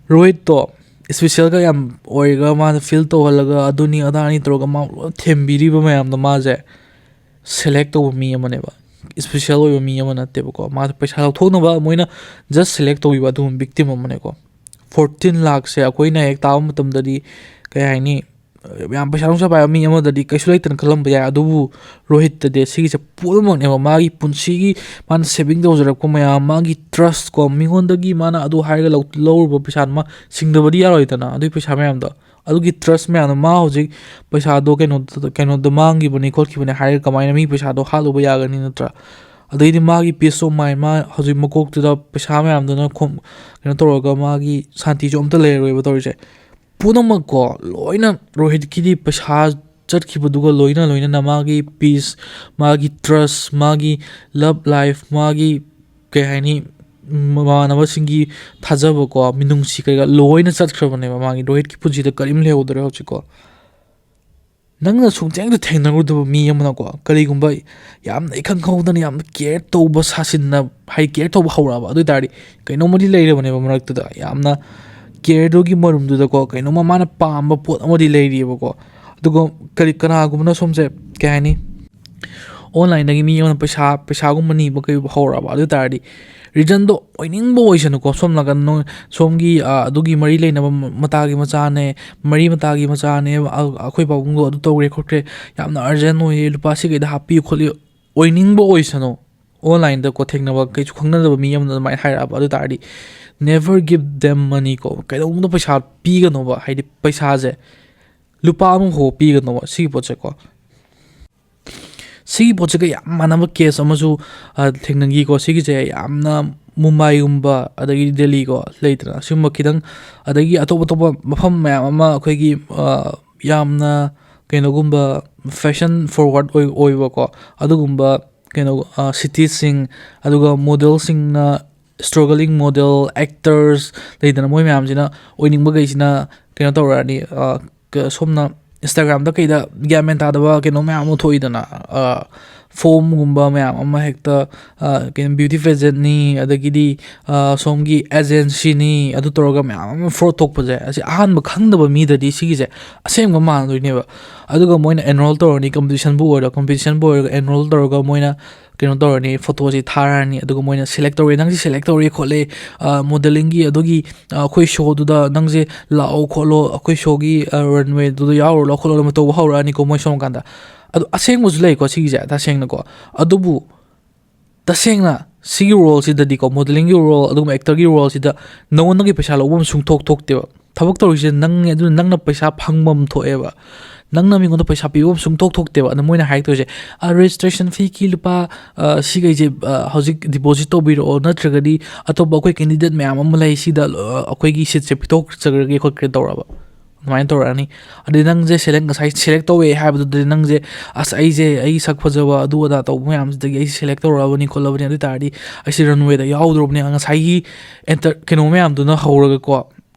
ꯔꯣꯍꯤꯠꯇꯣ ꯏꯁꯄꯤꯁꯦꯜꯒ ꯌꯥꯝ ꯑꯣꯏꯔꯒ ꯃꯥꯅ ꯐꯤꯜ ꯇꯧꯍꯜꯂꯒ ꯑꯗꯨꯅꯤ ꯑꯗꯥꯅꯤ ꯇꯧꯔꯒ ꯃꯥ ꯂꯣꯏ ꯊꯦꯝꯕꯤꯔꯤꯕ ꯃꯌꯥꯝꯗꯣ ꯃꯥꯁꯦ ꯁꯦꯂꯦꯛ ꯇꯧꯕ ꯃꯤ ꯑꯃꯅꯦꯕ, ꯏꯁꯄꯤꯁꯦꯜ ꯑꯣꯏꯕ ꯃꯤ ꯑꯃ ꯅꯠꯇꯦꯕꯀꯣ꯫ ꯃꯥꯁꯦ ꯄꯩꯁꯥ ꯂꯧꯊꯣꯛꯅꯕ ꯃꯣꯏꯅ ꯖꯁ ꯁꯦꯂꯦꯛ ꯇꯧꯕꯤꯕ ꯑꯗꯨꯒꯨꯝꯕ ꯕꯤꯛꯇꯤꯝ ꯑꯃꯅꯦꯀꯣ꯫ ꯐꯣꯔꯇꯤꯟ ꯂꯥꯛꯁꯦ ꯑꯩꯈꯣꯏꯅ ꯍꯦꯛ ꯇꯥꯕ ꯃꯇꯝꯗꯗꯤ ꯀꯩ ꯍꯥꯏꯅꯤ, ꯌꯥꯝ ꯄꯩꯁꯥ ꯅꯨꯡꯁꯥ ꯄꯥꯏꯕ ꯃꯤ ꯑꯃꯗꯗꯤ ꯀꯩꯁꯨ ꯂꯩꯇꯅ ꯈꯜꯂꯝꯕ ꯌꯥꯏ, ꯑꯗꯨꯕꯨ ꯔꯣꯍꯤꯠꯇꯗꯤ ꯁꯤꯒꯤꯁꯦ ꯄꯨꯝꯅꯃꯛꯅꯦꯕ꯫ ꯃꯥꯒꯤ ꯄꯨꯟꯁꯤꯒꯤ ꯃꯥꯅ saving ꯇꯧꯖꯔꯛꯄ ꯃꯌꯥꯝ, ꯃꯥꯒꯤ trust ꯀꯣ, ꯃꯤꯉꯣꯟꯗꯒꯤ ꯃꯥꯅ ꯑꯗꯨ ꯍꯥꯏꯔꯒ ꯂꯧ-, ꯂꯧꯔꯨꯕ ꯄꯩꯁꯥ ꯃꯥ ꯁꯤꯡꯗꯕꯗꯤ ꯌꯥꯔꯣꯏꯗꯅ ꯑꯗꯨꯒꯤ ꯄꯩꯁꯥ ꯃꯌꯥꯝꯗꯣ꯫ ꯑꯗꯨꯒꯤ trust ꯃꯌꯥꯝꯗꯣ ꯃꯥ ꯍꯧꯖꯤꯛ ꯄꯩꯁꯥꯗꯣ ꯀꯩꯅꯣꯗ, ꯀꯩꯅꯣꯗ ꯃꯥꯡꯈꯤꯕꯅꯤ ꯈꯣꯠꯈꯤꯕꯅꯤ ꯍꯥꯏꯔꯒ ꯀꯃꯥꯏꯅ ꯃꯤ ꯄꯩꯁꯥꯗꯣ ꯍꯥꯠꯂꯨꯕ ꯌꯥꯒꯅꯤ ꯅꯠꯇ꯭ꯔꯥ? ꯑꯗꯩꯗꯤ ꯃꯥꯒꯤ peace of mind, ꯃꯥ ꯍꯧꯖꯤꯛ ꯃꯀꯣꯛꯇꯨꯗ ꯄꯩꯁꯥ ꯃꯌꯥꯝꯗꯨꯅ ꯈꯣꯝ-, ꯀꯩꯅꯣ ꯇꯧꯔꯒ ꯃꯥꯒꯤ ꯁꯥꯟꯇꯤꯁꯨ ꯑꯝꯇ ꯂꯩꯔꯔꯣꯏꯕ ꯇꯧꯔꯤꯁꯦ꯫ ꯄꯨꯝꯅꯃꯛꯀꯣ, ꯂꯣꯏꯅ ꯔꯣꯍꯤꯠꯀꯤꯗꯤ ꯄꯩꯁꯥ ꯆꯠꯈꯤꯕꯗꯨꯒ ꯂꯣꯏꯅ ꯂꯣꯏꯅꯅ ꯃꯥꯒꯤ peace, ꯃꯥꯒꯤ trust, ꯃꯥꯒꯤ love life, ꯃꯥꯒꯤ, ꯀꯩ ꯍꯥꯏꯅꯤ, ꯃꯃꯥꯟꯅꯕꯁꯤꯡꯒꯤ ꯊꯥꯖꯕꯀꯣ, ꯃꯤꯅꯨꯡꯁꯤ ꯀꯩꯀꯥ ꯂꯣꯏꯅ ꯆꯠꯈ꯭ꯔꯕꯅꯦꯕ꯫ ꯃꯥꯒꯤ ꯔꯣꯍꯤꯠꯀꯤ ꯄꯨꯟꯁꯤꯗ ꯀꯔꯤꯝ ꯂꯩꯍꯧꯗ꯭ꯔꯦ ꯍꯧꯖꯤꯛꯀꯣ꯫ ꯅꯪꯅ ꯁꯨꯡꯊꯦꯡꯗ ꯊꯦꯡꯅꯔꯨꯗꯕ ꯃꯤ ꯑꯃꯅꯀꯣ, ꯀꯔꯤꯒꯨꯝꯕ ꯌꯥꯝꯅ ꯏꯈꯪ ꯈꯪꯍꯧꯗꯅ ꯌꯥꯝꯅ care ꯇꯧꯕ ꯁꯥꯁꯤꯟꯅ, ꯍꯥꯏ, care ꯇꯧꯕ ꯍꯧꯔꯛꯑꯕ ꯑꯗꯨ ꯑꯣꯏ ꯇꯥꯔꯗꯤ, ꯀꯩꯅꯣꯝꯃꯗꯤ ꯂꯩꯔꯕꯅꯦꯕ ꯃꯔꯛꯇꯨꯗ꯫ ꯌꯥꯝꯅ careꯗꯨꯒꯤ ꯃꯔꯨꯝꯗꯨꯗꯀꯣ, ꯀꯩꯅꯣꯝꯃ ꯃꯥꯅ ꯄꯥꯝꯕ ꯄꯣꯠ ꯑꯃꯗꯤ ꯂꯩꯔꯤꯑꯕꯀꯣ꯫ ꯑꯗꯨꯒ ꯀꯔꯤ, ꯀꯅꯥꯒꯨꯝꯕꯅ ꯁꯣꯝꯁꯦ, ꯀꯩ ꯍꯥꯏꯅꯤ, onlineꯗꯒꯤ ꯃꯤ ꯑꯃꯅ ꯄꯩꯁꯥ, ꯄꯩꯁꯥꯒꯨꯝꯕ ꯅꯤꯕ ꯀꯩ ꯍꯧꯔꯛꯑꯕ ꯑꯗꯨ ꯑꯣꯏ ꯇꯥꯔꯗꯤ, reasonꯗꯣ ꯑꯣꯏꯅꯤꯡꯕ ꯑꯣꯏꯁꯅꯨꯀꯣ꯫ ꯁꯣꯝ ꯅꯥꯀꯟ ꯅꯣ-, ꯁꯣꯝꯒꯤ, ꯑ, ꯑꯗꯨꯒꯤ ꯃꯔꯤ ꯂꯩꯅꯕ ꯃ-, ꯃꯇꯥꯒꯤ ꯃꯆꯥꯅꯦ, ꯃꯔꯤ ꯃꯇꯥꯒꯤ ꯃꯆꯥꯅꯦ, ꯑ-, ꯑꯩꯈꯣꯏ ꯄꯥꯕꯨꯡꯗꯣ ꯑꯗꯨ ꯇꯧꯈ꯭ꯔꯦ ꯈꯣꯠꯈ꯭ꯔꯦ, ꯌꯥꯝꯅ urgent ꯑꯣꯏꯌꯦ, ꯂꯨꯄꯥ ꯁꯤ ꯀꯩꯗ ꯍꯥꯞꯄꯤꯌꯨ ꯈꯣꯠꯂꯤꯌꯨ, ꯑꯣꯏꯅꯤꯡꯕ ꯑꯣꯏꯁꯅꯨ꯫ Onlineꯗꯀꯣ ꯊꯦꯡꯅꯕ ꯀꯩꯁꯨ ꯈꯪꯅꯗꯕ ꯃꯤ ꯑꯃꯅ ꯑꯗꯨꯃꯥꯏꯅ ꯍꯥꯏꯔꯛꯑꯕ ꯑꯗꯨ ꯇꯥꯔꯗꯤ, never give them money ꯀꯣ꯫ ꯀꯩꯗꯧꯅꯨꯡꯗ ꯄꯩꯁꯥ ꯄꯤꯒꯅꯣꯕ, ꯍꯥꯏꯗꯤ ꯄꯩꯁꯥꯁꯦ ꯂꯨꯄꯥ ꯑꯃꯐꯥꯎ ꯄꯤꯒꯅꯣꯕ ꯁꯤꯒꯤ ꯄꯣꯠꯁꯦꯀꯣ꯫ ꯁꯤꯒꯤ ꯄꯣꯠꯁꯤꯒ ꯌꯥꯝ ꯃꯥꯟꯅꯕ case ꯑꯃꯁꯨ, ꯑ, ꯊꯦꯡꯅꯈꯤꯀꯣ꯫ ꯁꯤꯒꯤꯁꯦ ꯌꯥꯝꯅ ꯃꯨꯝꯕꯥꯏꯒꯨꯝꯕ, ꯑꯗꯒꯤꯗꯤ ꯗꯦꯜꯂꯤꯀꯣ, ꯂꯩꯗꯅ, ꯑꯁꯤꯒꯨꯝꯕ ꯈꯤꯇꯪ, ꯑꯗꯒꯤ ꯑꯇꯣꯞ ꯑꯇꯣꯞꯄ ꯃꯐꯝ ꯃꯌꯥꯝ ꯑꯃ ꯑꯩꯈꯣꯏꯒꯤ, ꯑ, ꯌꯥꯝꯅ ꯀꯩꯅꯣꯒꯨꯝꯕ fashion forward ꯑꯣꯏ-, ꯑꯣꯏꯕꯀꯣ, ꯑꯗꯨꯒꯨꯝꯕ ꯀꯩꯅꯣ, ꯑ, cityꯁꯤꯡ, ꯑꯗꯨꯒ modelꯁꯤꯡꯅ, struggling model, actors ꯂꯩꯗꯅ, ꯃꯣꯏ ꯃꯌꯥꯝꯁꯤꯅ ꯑꯣꯏꯅꯤꯡꯕꯈꯩꯁꯤꯅ ꯀꯩꯅꯣ ꯇꯧꯔꯛꯑꯅꯤ, ꯑ, ꯀ-, ꯁꯣꯝꯅ Instagramꯗ ꯀꯩꯗ ꯒ꯭ꯌꯥꯟ ꯃꯦꯟ ꯇꯥꯗꯕ ꯀꯩꯅꯣ ꯃꯌꯥꯝ ꯑꯃ ꯊꯣꯛꯏꯗꯅ, ꯑ, ꯐꯣꯝꯒꯨꯝꯕ ꯃꯌꯥꯝ ꯑꯃ ꯍꯦꯛꯇ, ꯑ, ꯀꯩꯅꯣ, ꯕ꯭ꯌꯨꯇꯤ ꯄꯦꯖꯦꯟꯠꯅꯤ, ꯑꯗꯒꯤꯗꯤ, ꯑ, ꯁꯣꯝꯒꯤ ꯑꯦꯖꯦꯟꯁꯤꯅꯤ, ꯑꯗꯨ ꯇꯧꯔꯒ ꯃꯌꯥꯝ ꯑꯃ ꯐ꯭ꯔꯣꯗ ꯊꯣꯛꯄꯁꯦ, ꯑꯁꯤ ꯑꯍꯥꯟꯕ ꯈꯪꯗꯕ ꯃꯤꯗꯗꯤ ꯁꯤꯒꯤꯁꯦ ꯑꯁꯦꯡꯕ ꯃꯥꯟꯗꯣꯏꯅꯦꯕ꯫ ꯑꯗꯨꯒ ꯃꯣꯏꯅ ꯑꯦꯟꯔꯣꯜ ꯇꯧꯔꯅꯤ, ꯀꯝꯄꯤꯇꯤꯁꯟꯕꯨ ꯑꯣꯏꯔꯣ, ꯀꯝꯄꯤꯇꯤꯁꯟꯕꯨ ꯑꯣꯏꯔꯒ ꯑꯦꯟꯔꯣꯜ ꯇꯧꯔꯒ ꯃꯣꯏꯅ ꯀꯩꯅꯣ ꯇꯧꯔꯅꯤ, ꯐꯣꯇꯣꯁꯤ ꯊꯥꯔꯛꯑꯅꯤ, ꯑꯗꯨꯒ ꯃꯣꯏꯅ ꯁꯦꯂꯦꯛ ꯇꯧꯔꯦ, "ꯅꯪꯁꯤ ꯁꯦꯂꯦꯛ ꯇꯧꯔꯦ ꯈꯣꯠꯂꯦ, ꯑ, ꯃꯣꯗꯦꯂꯤꯡꯒꯤ ꯑꯗꯨꯒꯤ, ꯑ, ꯑꯩꯈꯣꯏ ꯁꯣꯗꯨꯗ ꯅꯪꯁꯦ ꯂꯥꯛꯑꯣ ꯈꯣꯠꯂꯣ, ꯑꯩꯈꯣꯏ ꯁꯣꯒꯤ, ꯑ, ꯔꯟꯋꯦꯗꯨꯗ ꯌꯥꯎꯔꯨꯔꯣ ꯈꯣꯠꯂꯣ" ꯇꯧꯕ ꯍꯧꯔꯛꯑꯅꯤꯀꯣ ꯃꯣꯏ ꯁꯣꯝ ꯀꯥꯟꯗ꯫ ꯑꯗꯣ ꯑꯁꯦꯡꯕꯁꯨ ꯂꯩꯀꯣ ꯁꯤꯒꯤꯁꯦ, ꯇꯁꯦꯡꯅꯀꯣ꯫ ꯑꯗꯨꯕꯨ ꯇꯁꯦꯡꯅ ꯁꯤꯒꯤ ꯔꯣꯜꯁꯤꯗꯗꯤꯀꯣ, ꯃꯣꯗꯦꯂꯤꯡꯒꯤ ꯔꯣꯜ, ꯑꯗꯨꯒꯨꯝꯕ ꯑꯦꯛꯇꯔꯒꯤ ꯔꯣꯜꯁꯤꯗ ꯅꯉꯣꯟꯗꯒꯤ ꯄꯩꯁꯥ ꯂꯧꯕ ꯑꯃ ꯁꯨꯡꯊꯣꯛ ꯊꯣꯛꯇꯦꯕ꯫ ꯊꯕꯛ ꯇꯧꯔꯤꯁꯦ ꯅꯪꯅꯦ, ꯑꯗꯨꯅ ꯅꯪꯅ ꯄꯩꯁꯥ ꯐꯪꯕ ꯑꯃ ꯊꯣꯛꯑꯦꯕ꯫ ꯅꯪꯅ ꯃꯤꯉꯣꯟꯗ ꯄꯩꯁꯥ ꯄꯤꯕ ꯑꯃ ꯁꯨꯡꯊꯣꯛ ꯊꯣꯛꯇꯦꯕ꯫ ꯑꯗꯣ ꯃꯣꯏꯅ ꯍꯥꯏꯔꯛꯇꯣꯏꯁꯦ, "ꯑ, ꯔꯦꯖꯤꯁꯇ꯭ꯔꯦꯁꯟ ꯐꯤꯒꯤ ꯂꯨꯄꯥ, ꯑ, ꯁꯤꯈꯩꯁꯦ, ꯑ, ꯍꯧꯖꯤꯛ ꯗꯤꯄꯣꯖꯤꯠ ꯇꯧꯕꯤꯔꯛꯑꯣ, ꯅꯠꯇ꯭ꯔꯒꯗꯤ ꯑꯇꯣꯞꯄ ꯑꯩꯈꯣꯏ ꯀꯦꯟꯗꯤꯗꯦꯠ ꯃꯌꯥꯝ ꯑꯃ ꯂꯩ, ꯁꯤꯗ, ꯑ, ꯑꯩꯈꯣꯏꯒꯤ ꯁꯤꯠꯁꯦ ꯄꯤꯊꯣꯛꯆꯈ꯭ꯔꯒꯦ ꯈꯣꯠꯈ꯭ꯔꯦ" ꯇꯧꯔꯛꯑꯕ꯫ ꯑꯗꯨꯃꯥꯏꯅ ꯇꯧꯔꯛꯑꯅꯤ꯫ ꯑꯗꯩ ꯅꯪꯁꯦ ꯁꯦꯂꯦꯛ, ꯉꯁꯥꯏ ꯁꯦꯂꯦꯛ ꯇꯧꯋꯦ ꯍꯥꯏꯕꯗꯨꯗꯗꯤ ꯅꯪꯁꯦ, "ꯑꯁ, ꯑꯩꯁꯦ ꯑꯩꯒꯤ ꯁꯛ ꯐꯖꯕ ꯑꯗꯨ ꯑꯗꯥ ꯇꯧꯕ ꯃꯌꯥꯝꯁꯤꯗꯒꯤ ꯑꯩꯁꯦ ꯁꯦꯂꯦꯛ ꯇꯧꯔꯛꯑꯕꯅꯤ ꯈꯣꯠꯂꯕꯅꯤ, ꯑꯗꯨ ꯑꯣꯏ ꯇꯥꯔꯗꯤ ꯑꯩꯁꯦ ꯔꯟꯋꯦꯗ ꯌꯥꯎꯗ꯭ꯔꯕꯅꯦ", ꯉꯁꯥꯏꯒꯤ ꯑꯦꯟꯇꯔ-, ꯀꯩꯅꯣ ꯃꯌꯥꯝꯗꯨꯅ ꯍꯧꯔꯒꯀꯣ,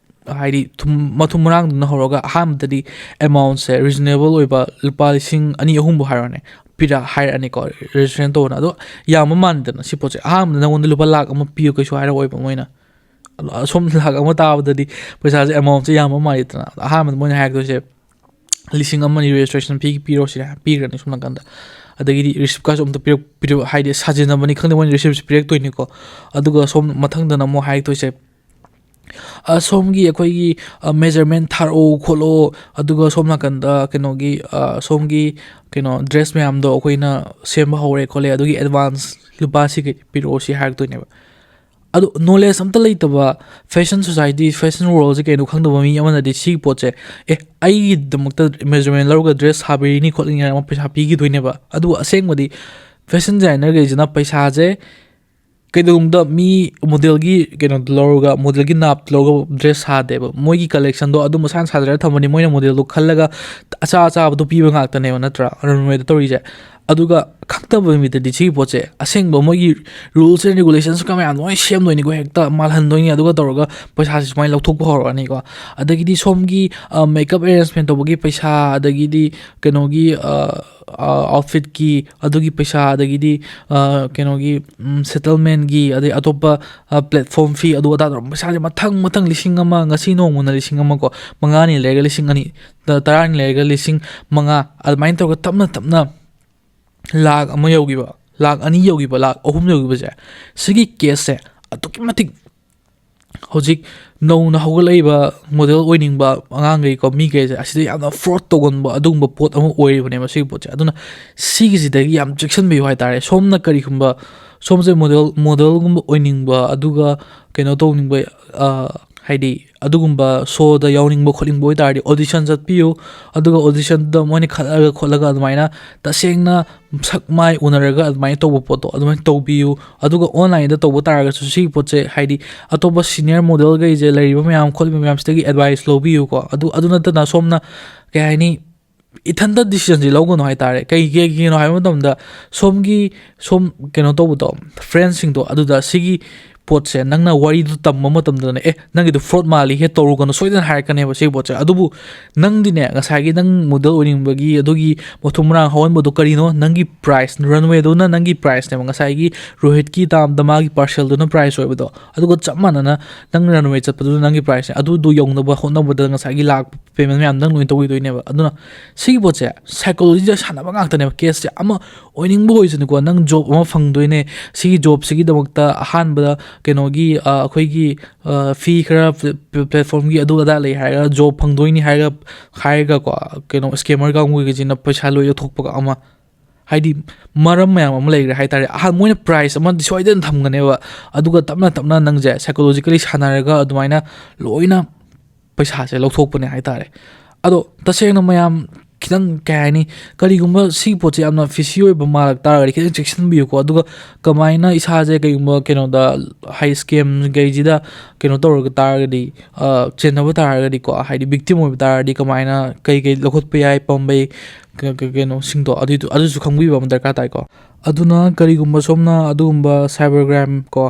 ꯍꯥꯏꯗꯤ ꯊꯨꯝ-, ꯃꯊꯨꯝ ꯃꯔꯥꯡꯗꯨꯅ ꯍꯧꯔꯒ ꯑꯍꯥꯟꯕꯗꯗꯤ ꯑꯦꯃꯥꯎꯟꯁꯦ ꯔꯤꯖꯅꯦꯕꯜ ꯑꯣꯏꯕ ꯂꯨꯄꯥ ꯂꯤꯁꯤꯡ ꯑꯅꯤ ꯑꯍꯨꯝꯕꯨ ꯍꯥꯏꯔꯣꯅꯦ, ꯄꯤꯔ-, ꯍꯥꯏꯔꯛꯑꯅꯤꯀꯣ, ꯔꯦꯖꯤꯁꯇ꯭ꯔꯦꯁꯟ ꯇꯧꯕꯅ꯫ ꯑꯗꯣ ꯌꯥꯝꯕ ꯃꯥꯟꯗꯅ ꯁꯤ ꯄꯣꯠꯁꯦ꯫ ꯑꯍꯥꯟꯕꯗ ꯅꯪꯉꯣꯟꯗ ꯂꯨꯄꯥ ꯂꯥꯛ ꯑꯃ ꯄꯤꯌꯨ ꯀꯩꯁꯨ ꯍꯥꯏꯔꯛꯑꯣꯏꯕ ꯃꯣꯏꯅ꯫ ꯑꯗꯣ ꯑꯁꯣꯝ ꯂꯥꯛ ꯑꯃ ꯇꯥꯕꯗꯗꯤ ꯄꯩꯁꯥꯁꯦ, ꯑꯦꯃꯥꯎꯟꯁꯦ ꯌꯥꯝꯕ ꯃꯥꯜꯂꯤꯗꯅ꯫ ꯑꯗꯣ ꯑꯍꯥꯟꯕꯗ ꯃꯣꯏꯅ ꯍꯥꯏꯔꯛꯇꯣꯏꯁꯦ, "ꯂꯤꯁꯤꯡ ꯑꯃꯅꯤ ꯔꯦꯖꯤꯁꯇ꯭ꯔꯦꯁꯟ ꯐꯤꯒꯤ ꯄꯤꯔꯣ" ꯁꯤꯅꯦ, ꯄꯤꯈ꯭ꯔꯅꯤ ꯁꯣꯝ ꯅꯥꯀꯟꯗ꯫ ꯑꯗꯒꯤꯗꯤ ꯔꯤꯁꯤꯞꯀꯥꯁꯨ ꯑꯝꯇ ꯄꯤꯔꯛ-, ꯄꯤꯔꯛ-, ꯍꯥꯏꯗꯤ ꯁꯥꯖꯤꯟꯅꯕꯅꯤ ꯈꯪꯗꯦ, ꯃꯣꯏꯅ ꯔꯤꯁꯤꯞꯁꯦ ꯄꯤꯔꯛꯇꯣꯏꯅꯤꯀꯣ꯫ ꯑꯗꯨꯒ ꯁꯣꯝ ꯃꯊꯪꯗꯅ ꯑꯃꯨꯛ ꯍꯥꯏꯔꯛꯇꯣꯏꯁꯦ, "ꯑ, ꯁꯣꯝꯒꯤ ꯑꯩꯈꯣꯏꯒꯤ, ꯑ, ꯃꯦꯖꯔꯃꯦꯟ ꯊꯥꯔꯛꯑꯣ ꯈꯣꯠꯂꯣ, ꯑꯗꯨꯒ ꯁꯣꯝ ꯅꯥꯀꯟꯗ ꯀꯩꯅꯣꯒꯤ, ꯑ, ꯁꯣꯝꯒꯤ ꯀꯩꯅꯣ ꯗ꯭ꯔꯦꯁ ꯃꯌꯥꯝꯗꯣ ꯑꯩꯈꯣꯏꯅ ꯁꯦꯝꯕ ꯍꯧꯔꯦ ꯈꯣꯠꯂꯦ, ꯑꯗꯨꯒꯤ ꯑꯦꯗꯚꯥꯟꯁ ꯂꯨꯄꯥ ꯁꯤꯒꯤ ꯄꯤꯔꯛꯑꯣ" ꯁꯤ ꯍꯥꯏꯔꯛꯇꯣꯏꯅꯦꯕ꯫ ꯑꯗꯣ ꯅꯣꯂꯦꯖ ꯑꯝꯇ ꯂꯩꯇꯕ, ꯐꯦꯁꯟ ꯁꯣꯁꯥꯏꯇꯤ, ꯐꯦꯁꯟ ꯋꯥꯔꯜꯁꯦ ꯀꯩꯅꯣ ꯈꯪꯗꯕ ꯃꯤ ꯑꯃꯅꯗꯤ ꯁꯤꯒꯤ ꯄꯣꯠꯁꯦ, "ꯑꯦ, ꯑꯩꯒꯤꯗꯃꯛꯇ ꯃꯦꯖꯔꯃꯦꯟ ꯂꯧꯔꯒ ꯗ꯭ꯔꯦꯁ ꯁꯥꯕꯤꯔꯤꯅꯤ ꯈꯣꯠꯂꯤꯅꯤ" ꯍꯥꯏꯅ ꯑꯃ ꯄꯩꯁꯥ ꯄꯤꯈꯤꯗꯣꯏꯅꯦꯕ꯫ ꯑꯗꯨꯕꯨ ꯑꯁꯦꯡꯕꯗꯤ ꯐꯦꯁꯟ ꯗꯤꯖꯥꯏꯅꯔꯈꯩꯁꯤꯅ ꯄꯩꯁꯥꯁꯦ ꯀꯩꯗꯧꯅꯨꯡꯗ ꯃꯤ ꯃꯣꯗꯦꯜꯒꯤ ꯀꯩꯅꯣꯗꯣ ꯂꯧꯔꯒ, ꯃꯣꯗꯦꯜꯒꯤ ꯅꯥꯞ ꯂꯧꯔꯒ ꯗ꯭ꯔꯦꯁ ꯁꯥꯗꯦꯕ꯫ ꯃꯣꯏꯒꯤ ꯀꯂꯦꯛꯁꯟꯗꯣ ꯑꯗꯨꯝ ꯃꯁꯥꯅ ꯁꯥꯖꯔ ꯊꯝꯕꯅꯤ, ꯃꯣꯏꯅ ꯃꯣꯗꯦꯜꯗꯣ ꯈꯜꯂꯒ ꯑꯆꯥ ꯑꯆꯥꯕꯗꯣ ꯄꯤꯕ ꯉꯥꯛꯇꯅꯦꯕ, ꯅꯠꯇ꯭ꯔꯥ? ꯔꯟꯋꯦꯗ ꯇꯧꯔꯤꯁꯦ꯫ ꯑꯗꯨꯒ ꯈꯪꯗꯕ ꯃꯤꯗꯗꯤ ꯁꯤꯒꯤ ꯄꯣꯠꯁꯦ ꯑꯁꯦꯡꯕ ꯃꯣꯏꯒꯤ rules and regulations ꯀ ꯃꯌꯥꯝ ꯂꯣꯏ ꯁꯦꯝꯗꯣꯏꯅꯤꯀꯣ, ꯍꯦꯛꯇ ꯃꯥꯜꯍꯟꯗꯣꯏꯅꯤ꯫ ꯑꯗꯨꯒ ꯇꯧꯔꯒ ꯄꯩꯁꯥꯁꯤ ꯁꯨꯃꯥꯏꯅ ꯂꯧꯊꯣꯛꯄ ꯍꯧꯔꯛꯑꯅꯤꯀꯣ꯫ ꯑꯗꯒꯤꯗꯤ ꯁꯣꯝꯒꯤ ꯃꯦꯀꯞ ꯑꯦꯔꯦꯟꯖꯃꯦꯟ ꯇꯧꯕꯒꯤ ꯄꯩꯁꯥ, ꯑꯗꯒꯤꯗꯤ ꯀꯩꯅꯣꯒꯤ ꯑꯥꯎꯠꯐꯤꯠꯀꯤ ꯑꯗꯨꯒꯤ ꯄꯩꯁꯥ, ꯑꯗꯒꯤꯗꯤ ꯀꯩꯅꯣꯒꯤ ꯁꯦꯇꯜꯃꯦꯟꯒꯤ, ꯑꯗꯩ ꯑꯇꯣꯞꯄ ꯄ꯭ꯂꯦꯠꯐꯣꯝ ꯐꯤ, ꯑꯗꯨ ꯑꯗꯥ ꯇꯧꯔꯒ ꯄꯩꯁꯥꯁꯦ ꯃꯊꯪ ꯃꯊꯪ ꯂꯤꯁꯤꯡ ꯑꯃ, ꯉꯁꯤ ꯅꯣꯡꯃꯅ ꯂꯤꯁꯤꯡ ꯑꯃ ꯀꯣ, ꯃꯉꯥꯅꯤ ꯂꯩꯔꯒ ꯂꯤꯁꯤꯡ ꯑꯅꯤ, ꯇꯔꯥꯅꯤ ꯂꯩꯔꯒ ꯂꯤꯁꯤꯡ ꯃꯉꯥ, ꯑꯗꯨꯃꯥꯏꯅ ꯇꯧꯔꯒ ꯇꯞꯅ ꯇꯞꯅ ꯂꯥꯛ ꯑꯃ ꯌꯧꯈꯤꯕ, ꯂꯥꯛ ꯑꯅꯤ ꯌꯧꯈꯤꯕ, ꯂꯥꯛ ꯑꯍꯨꯝ ꯌꯧꯈꯤꯕꯁꯦ, ꯁꯤꯒꯤ ꯀꯦꯁꯁꯦ ꯑꯗꯨꯛꯀꯤ ꯃꯇꯤꯛ ꯍꯧꯖꯤꯛ ꯅꯧꯅ ꯍꯧꯒꯠꯂꯛꯏꯕ ꯃꯣꯗꯦꯜ ꯑꯣꯏꯅꯤꯡꯕ ꯑꯉꯥꯡꯈꯩꯀꯣ, ꯃꯤꯈꯩꯁꯦ ꯑꯁꯤꯗ ꯌꯥꯝꯅ ꯐ꯭ꯔꯣꯗ ꯇꯧꯒꯟꯕ ꯑꯗꯨꯒꯨꯝꯕ ꯄꯣꯠ ꯑꯃ ꯑꯣꯏꯔꯤꯕꯅꯦꯕ ꯁꯤꯒꯤ ꯄꯣꯠꯁꯦ꯫ ꯑꯗꯨꯅ ꯁꯤꯒꯤꯁꯤꯗꯒꯤ ꯌꯥꯝ ꯆꯦꯛꯁꯤꯟꯕꯤꯌꯨ ꯍꯥꯏꯇꯥꯔꯦ꯫ ꯁꯣꯝꯅ ꯀꯔꯤꯒꯨꯝꯕ, ꯁꯣꯝꯁꯦ ꯃꯣꯗꯦꯜ, ꯃꯣꯗꯦꯜꯒꯨꯝꯕ ꯑꯣꯏꯅꯤꯡꯕ, ꯑꯗꯨꯒ ꯀꯩꯅꯣ ꯇꯧꯅꯤꯡꯕ, ꯍꯥꯏꯗꯤ ꯑꯗꯨꯒꯨꯝꯕ ꯁꯣꯗ ꯌꯥꯎꯅꯤꯡꯕ ꯈꯣꯠꯅꯤꯡꯕ ꯑꯣꯏꯇꯥꯔꯗꯤ ꯑꯣꯗꯤꯁꯟ ꯆꯠꯄꯤꯌꯨ꯫ ꯑꯗꯨꯒ ꯑꯣꯗꯤꯁꯟꯗꯨꯗ ꯃꯣꯏꯅ ꯈꯜꯂꯒ ꯈꯣꯠꯂꯒ ꯑꯗꯨꯃꯥꯏꯅ ꯇꯁꯦꯡꯅ ꯁꯛ ꯃꯥꯏ ꯎꯅꯔꯒ ꯑꯗꯨꯃꯥꯏꯅ ꯇꯧꯕ ꯄꯣꯠꯇꯣ ꯑꯗꯨꯃꯥꯏꯅ ꯇꯧꯕꯤꯌꯨ꯫ ꯑꯗꯨꯒ ꯑꯣꯟꯂꯥꯏꯟꯗ ꯇꯧꯕ ꯇꯥꯔꯒꯁꯨ ꯁꯤꯒꯤ ꯄꯣꯠꯁꯦ, ꯍꯥꯏꯗꯤ ꯑꯇꯣꯞꯄ ꯁꯤꯅꯤꯌꯔ ꯃꯣꯗꯦꯜꯈꯩꯁꯦ, ꯂꯩꯔꯤꯕ ꯃꯌꯥꯝ ꯈꯣꯠꯂꯤꯕ ꯃꯌꯥꯝꯁꯤꯗꯒꯤ ꯑꯦꯗꯚꯥꯏꯁ ꯂꯧꯕꯤꯌꯨꯀꯣ꯫ ꯑꯗꯨ, ꯑꯗꯨ ꯅꯠꯇꯅ ꯁꯣꯝꯅ, ꯀꯩ ꯍꯥꯏꯅꯤ, ꯏꯊꯟꯇ ꯗꯤꯁꯤꯖꯟꯁꯤ ꯂꯧꯒꯅꯨ ꯍꯥꯏꯇꯥꯔꯦ꯫ ꯀꯩ, ꯀꯩꯒꯤꯅꯣ ꯍꯥꯏꯕ ꯃꯇꯝꯗ ꯁꯣꯝꯒꯤ, ꯁꯣꯝ ꯀꯩꯅꯣ ꯇꯧꯕꯗꯣ, ꯐ꯭ꯔꯦꯟꯁꯤꯡꯗꯣ, ꯑꯗꯨꯗ ꯁꯤꯒꯤ ꯄꯣꯠꯁꯦ ꯅꯪꯅ ꯋꯥꯔꯤꯗꯨ ꯇꯝꯕ ꯃꯇꯝꯗꯅꯦ, "ꯑꯦ, ꯅꯪꯒꯤꯗꯨ ꯐ꯭ꯔꯣꯗ ꯃꯥꯜꯂꯤꯍꯦ, ꯇꯧꯔꯨꯒꯅꯨ", ꯁꯣꯏꯗꯅ ꯍꯥꯏꯔꯛꯀꯅꯦꯕ ꯁꯤꯒꯤ ꯄꯣꯠꯁꯦ꯫ ꯑꯗꯨꯕꯨ ꯅꯪꯗꯤꯅꯦ, ꯉꯁꯥꯏꯒꯤ ꯅꯪ ꯃꯣꯗꯦꯜ ꯑꯣꯏꯅꯤꯡꯕꯒꯤ ꯑꯗꯨꯒꯤ ꯃꯊꯨꯝ ꯃꯔꯥꯡ ꯍꯧꯍꯟꯕꯗꯣ ꯀꯔꯤꯅꯣ? ꯅꯪꯒꯤ ꯄ꯭ꯔꯥꯏꯁ, ꯔꯟꯋꯦꯗꯨꯅ ꯅꯪꯒꯤ ꯄ꯭ꯔꯥꯏꯁꯅꯦꯕ꯫ ꯉꯁꯥꯏꯒꯤ ꯔꯣꯍꯤꯠꯀꯤ ꯇꯥꯝꯗ ꯃꯥꯒꯤ ꯄꯥꯔꯁꯦꯜꯗꯨꯅ ꯄ꯭ꯔꯥꯏꯁ ꯑꯣꯏꯕꯗꯣ, ꯑꯗꯨꯒ ꯆꯞ ꯃꯥꯟꯅꯅ ꯅꯪ ꯔꯟꯋꯦ ꯆꯠꯄꯗꯨꯅ ꯅꯪꯒꯤ ꯄ꯭ꯔꯥꯏꯁꯅꯦ꯫ ꯑꯗꯨꯗꯨ ꯌꯧꯅꯕ ꯍꯣꯠꯅꯕꯗ ꯉꯁꯥꯏꯒꯤ ꯂꯥꯛꯄ ꯄꯦꯃꯦꯟ ꯃꯌꯥꯝ ꯅꯪ ꯂꯣꯏꯅ ꯇꯧꯈꯤꯗꯣꯏꯅꯦꯕ꯫ ꯑꯗꯨꯅ ꯁꯤꯒꯤ ꯄꯣꯠꯁꯦ ꯁꯥꯏꯀꯣꯂꯣꯖꯤꯗ ꯁꯥꯟꯅꯕ ꯉꯥꯛꯇꯅꯦꯕ꯫ ꯀꯦꯁꯁꯦ ꯑꯃ ꯑꯣꯏꯅꯤꯡꯕ ꯑꯣꯏꯁꯅꯨꯀꯣ, ꯅꯪ ꯖꯣꯕ ꯑꯃ ꯐꯪꯗꯣꯏꯅꯦ꯫ ꯁꯤꯒꯤ ꯖꯣꯕꯁꯤꯒꯤꯗꯃꯛꯇ ꯑꯍꯥꯟꯕꯗ ꯀꯩꯅꯣꯒꯤ, ꯑ, ꯑꯩꯈꯣꯏꯒꯤ, ꯑ, ꯐꯤ ꯈꯔ ꯄ꯭ꯂꯦ-, ꯄ꯭ꯂꯦ-, ꯄ꯭ꯂꯦꯠꯐꯣꯝꯒꯤ ꯑꯗꯨ ꯑꯗꯥ ꯂꯩ ꯍꯥꯏꯔꯒ, ꯖꯣꯕ ꯐꯪꯗꯣꯏꯅꯤ ꯍꯥꯏꯔꯒ, ꯍꯥꯏꯔꯒꯀꯣ, ꯀꯩꯅꯣ, ꯁ꯭ꯀꯦꯃꯔ ꯀꯥꯡꯕꯨꯒꯤꯁꯤꯅ ꯄꯩꯁꯥ ꯂꯣꯏ ꯂꯧꯊꯣꯛꯄꯒ ꯑꯃ꯫ ꯍꯥꯏꯗꯤ ꯃꯔꯝ ꯃꯌꯥꯝ ꯑꯃ ꯂꯩꯈ꯭ꯔꯦ ꯍꯥꯏꯇꯥꯔꯦ꯫ ꯑꯍꯥꯟ-, ꯃꯣꯏꯅ ꯄ꯭ꯔꯥꯏꯁ ꯑꯃꯗꯤ ꯁꯣꯏꯗꯅ ꯊꯝꯒꯅꯦꯕ, ꯑꯗꯨꯒ ꯇꯞꯅ ꯇꯞꯅ ꯅꯪꯁꯦ ꯁꯥꯏꯀꯣꯂꯣꯖꯤꯀꯦꯂꯤ ꯁꯥꯟꯅꯔꯒ ꯑꯗꯨꯃꯥꯏꯅ ꯂꯣꯏꯅ ꯄꯩꯁꯥꯁꯦ ꯂꯧꯊꯣꯛꯄꯅꯦ ꯍꯥꯏꯇꯥꯔꯦ꯫ ꯑꯗꯣ ꯇꯁꯦꯡꯅ ꯃꯌꯥꯝ ꯈꯤꯇꯪ, ꯀꯩ ꯍꯥꯏꯅꯤ, ꯀꯔꯤꯒꯨꯝꯕ ꯁꯤꯒꯤ ꯄꯣꯠꯁꯦ ꯌꯥꯝꯅ ꯐꯤꯁꯤ ꯑꯣꯏꯕ ꯃꯥꯜꯂꯛ ꯇꯥꯔꯒꯗꯤ ꯈꯤꯇꯪ ꯆꯦꯛꯁꯤꯟꯕꯤꯌꯨꯀꯣ꯫ ꯑꯗꯨꯒ ꯀꯃꯥꯏꯅ ꯏꯁꯥꯁꯦ ꯀꯩꯒꯨꯝꯕ ꯀꯩꯅꯣꯗ, ꯍꯥꯏ, ꯁ꯭ꯀꯦꯝꯈꯩꯁꯤꯗ ꯀꯩꯅꯣ ꯇꯧꯔꯒ ꯇꯥꯔꯒꯗꯤ, ꯑ, ꯆꯦꯟꯅꯕ ꯇꯥꯔꯒꯗꯤꯀꯣ, ꯍꯥꯏꯗꯤ ꯚꯤꯛꯇꯤꯝ ꯑꯣꯏꯕ ꯇꯥꯔꯒꯗꯤ ꯀꯃꯥꯏꯅ, ꯀꯩ ꯀꯩ ꯂꯧꯈꯠꯄ ꯌꯥꯏ, ꯄꯥꯝꯕꯩ, ꯀ- ꯀ- ꯀꯩꯅꯣꯁꯤꯡꯗꯣ ꯑꯗꯨꯏꯗꯣ, ꯑꯗꯨꯁꯨ ꯈꯪꯕꯤꯕ ꯑꯃ ꯗꯔꯀꯥꯔ ꯇꯥꯏꯀꯣ꯫ ꯑꯗꯨꯅ ꯀꯔꯤꯒꯨꯝꯕ ꯁꯣꯝꯅ ꯑꯗꯨꯒꯨꯝꯕ cyber crime ꯀꯣ,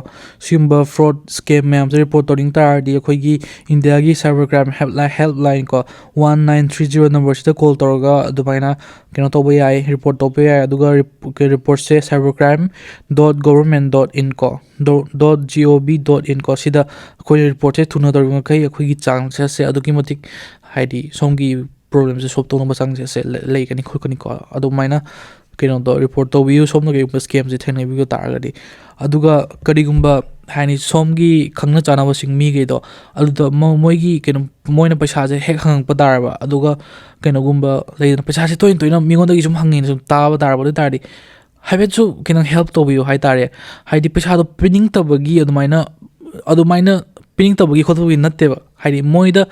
ꯁꯤꯒꯨꯝꯕ fraud scam ꯃꯌꯥꯝꯁꯦ report ꯇꯧꯅꯤꯡ ꯇꯥꯔꯗꯤ, ꯑꯩꯈꯣꯏꯒꯤ ꯏꯟꯗꯤꯌꯥꯒꯤ cyber crime helpline, helpline ꯀꯣ, one nine three zero number ꯁꯤꯗ call ꯇꯧꯔꯒ ꯑꯗꯨꯃꯥꯏꯅ ꯀꯩꯅꯣ ꯇꯧꯕ ꯌꯥꯏ, report ꯇꯧꯕ ꯌꯥꯏ꯫ ꯑꯗꯨꯒ ꯔꯤꯞ- ꯀ- report say cyber crime dot government dot in ꯀꯣ, dot G O V dot in ꯀꯣ, ꯁꯤꯗ ꯑꯩꯈꯣꯏꯅ report ꯁꯦ ꯊꯨꯅ ꯇꯧꯔꯤꯕ ꯃꯈꯩ ꯑꯩꯈꯣꯏꯒꯤ chances ꯁꯦ ꯑꯗꯨꯛꯀꯤ ꯃꯇꯤꯛ, ꯍꯥꯏꯗꯤ ꯁꯣꯝꯒꯤ problem ꯁꯦ solve ꯇꯧꯅꯕ chances ꯁꯦ ꯂꯩ- ꯂꯩꯒꯅꯤ ꯈꯣꯠꯀꯅꯤꯀꯣ꯫ ꯑꯗꯨꯃꯥꯏꯅ ꯀꯩꯅꯣꯗꯣ report ꯇꯧꯕꯤꯌꯨ, ꯁꯣꯝꯅ ꯀꯩꯒꯨꯝꯕ scam ꯁꯦ ꯊꯦꯡꯅꯕꯤꯕ ꯇꯥꯔꯒꯗꯤ꯫ ꯑꯗꯨꯒ ꯀꯔꯤꯒꯨꯝꯕ, ꯍꯥꯏꯗꯤ ꯁꯣꯝꯒꯤ ꯈꯪꯅ ꯆꯥꯟꯅꯕꯁꯤꯡ, ꯃꯤꯈꯩꯗꯣ, ꯑꯗꯨꯗ ꯃꯣ- ꯃꯣꯏꯒꯤ ꯀꯩꯅꯣ, ꯃꯣꯏꯅ ꯄꯩꯁꯥꯁꯦ ꯍꯦꯛ ꯍꯪꯉꯛꯄ ꯇꯥꯔꯕ, ꯑꯗꯨꯒ ꯀꯩꯅꯣꯒꯨꯝꯕ ꯂꯩꯗꯅ, ꯄꯩꯁꯥꯁꯦ ꯇꯣꯏꯅ ꯇꯣꯏꯅ ꯃꯤꯉꯣꯟꯗꯒꯤ ꯁꯨꯝ ꯍꯪꯉꯦꯅ ꯁꯨꯝ ꯇꯥꯕ ꯇꯥꯔꯕ, ꯑꯗꯨ ꯑꯣꯏ ꯇꯥꯔꯗꯤ ꯍꯥꯏꯐꯦꯠꯁꯨ ꯈꯤꯇꯪ help ꯇꯧꯕꯤꯌꯨ ꯍꯥꯏꯇꯥꯔꯦ꯫ ꯍꯥꯏꯗꯤ ꯄꯩꯁꯥꯗꯣ ꯄꯤꯅꯤꯡꯗꯕꯒꯤ ꯑꯗꯨꯃꯥꯏꯅ, ꯑꯗꯨꯃꯥꯏꯅ ꯄꯤꯅꯤꯡꯗꯕꯒꯤ ꯈꯣꯠꯇꯕꯒꯤ ꯅꯠꯇꯦꯕ꯫ ꯍꯥꯏꯗꯤ ꯃꯣꯏꯗ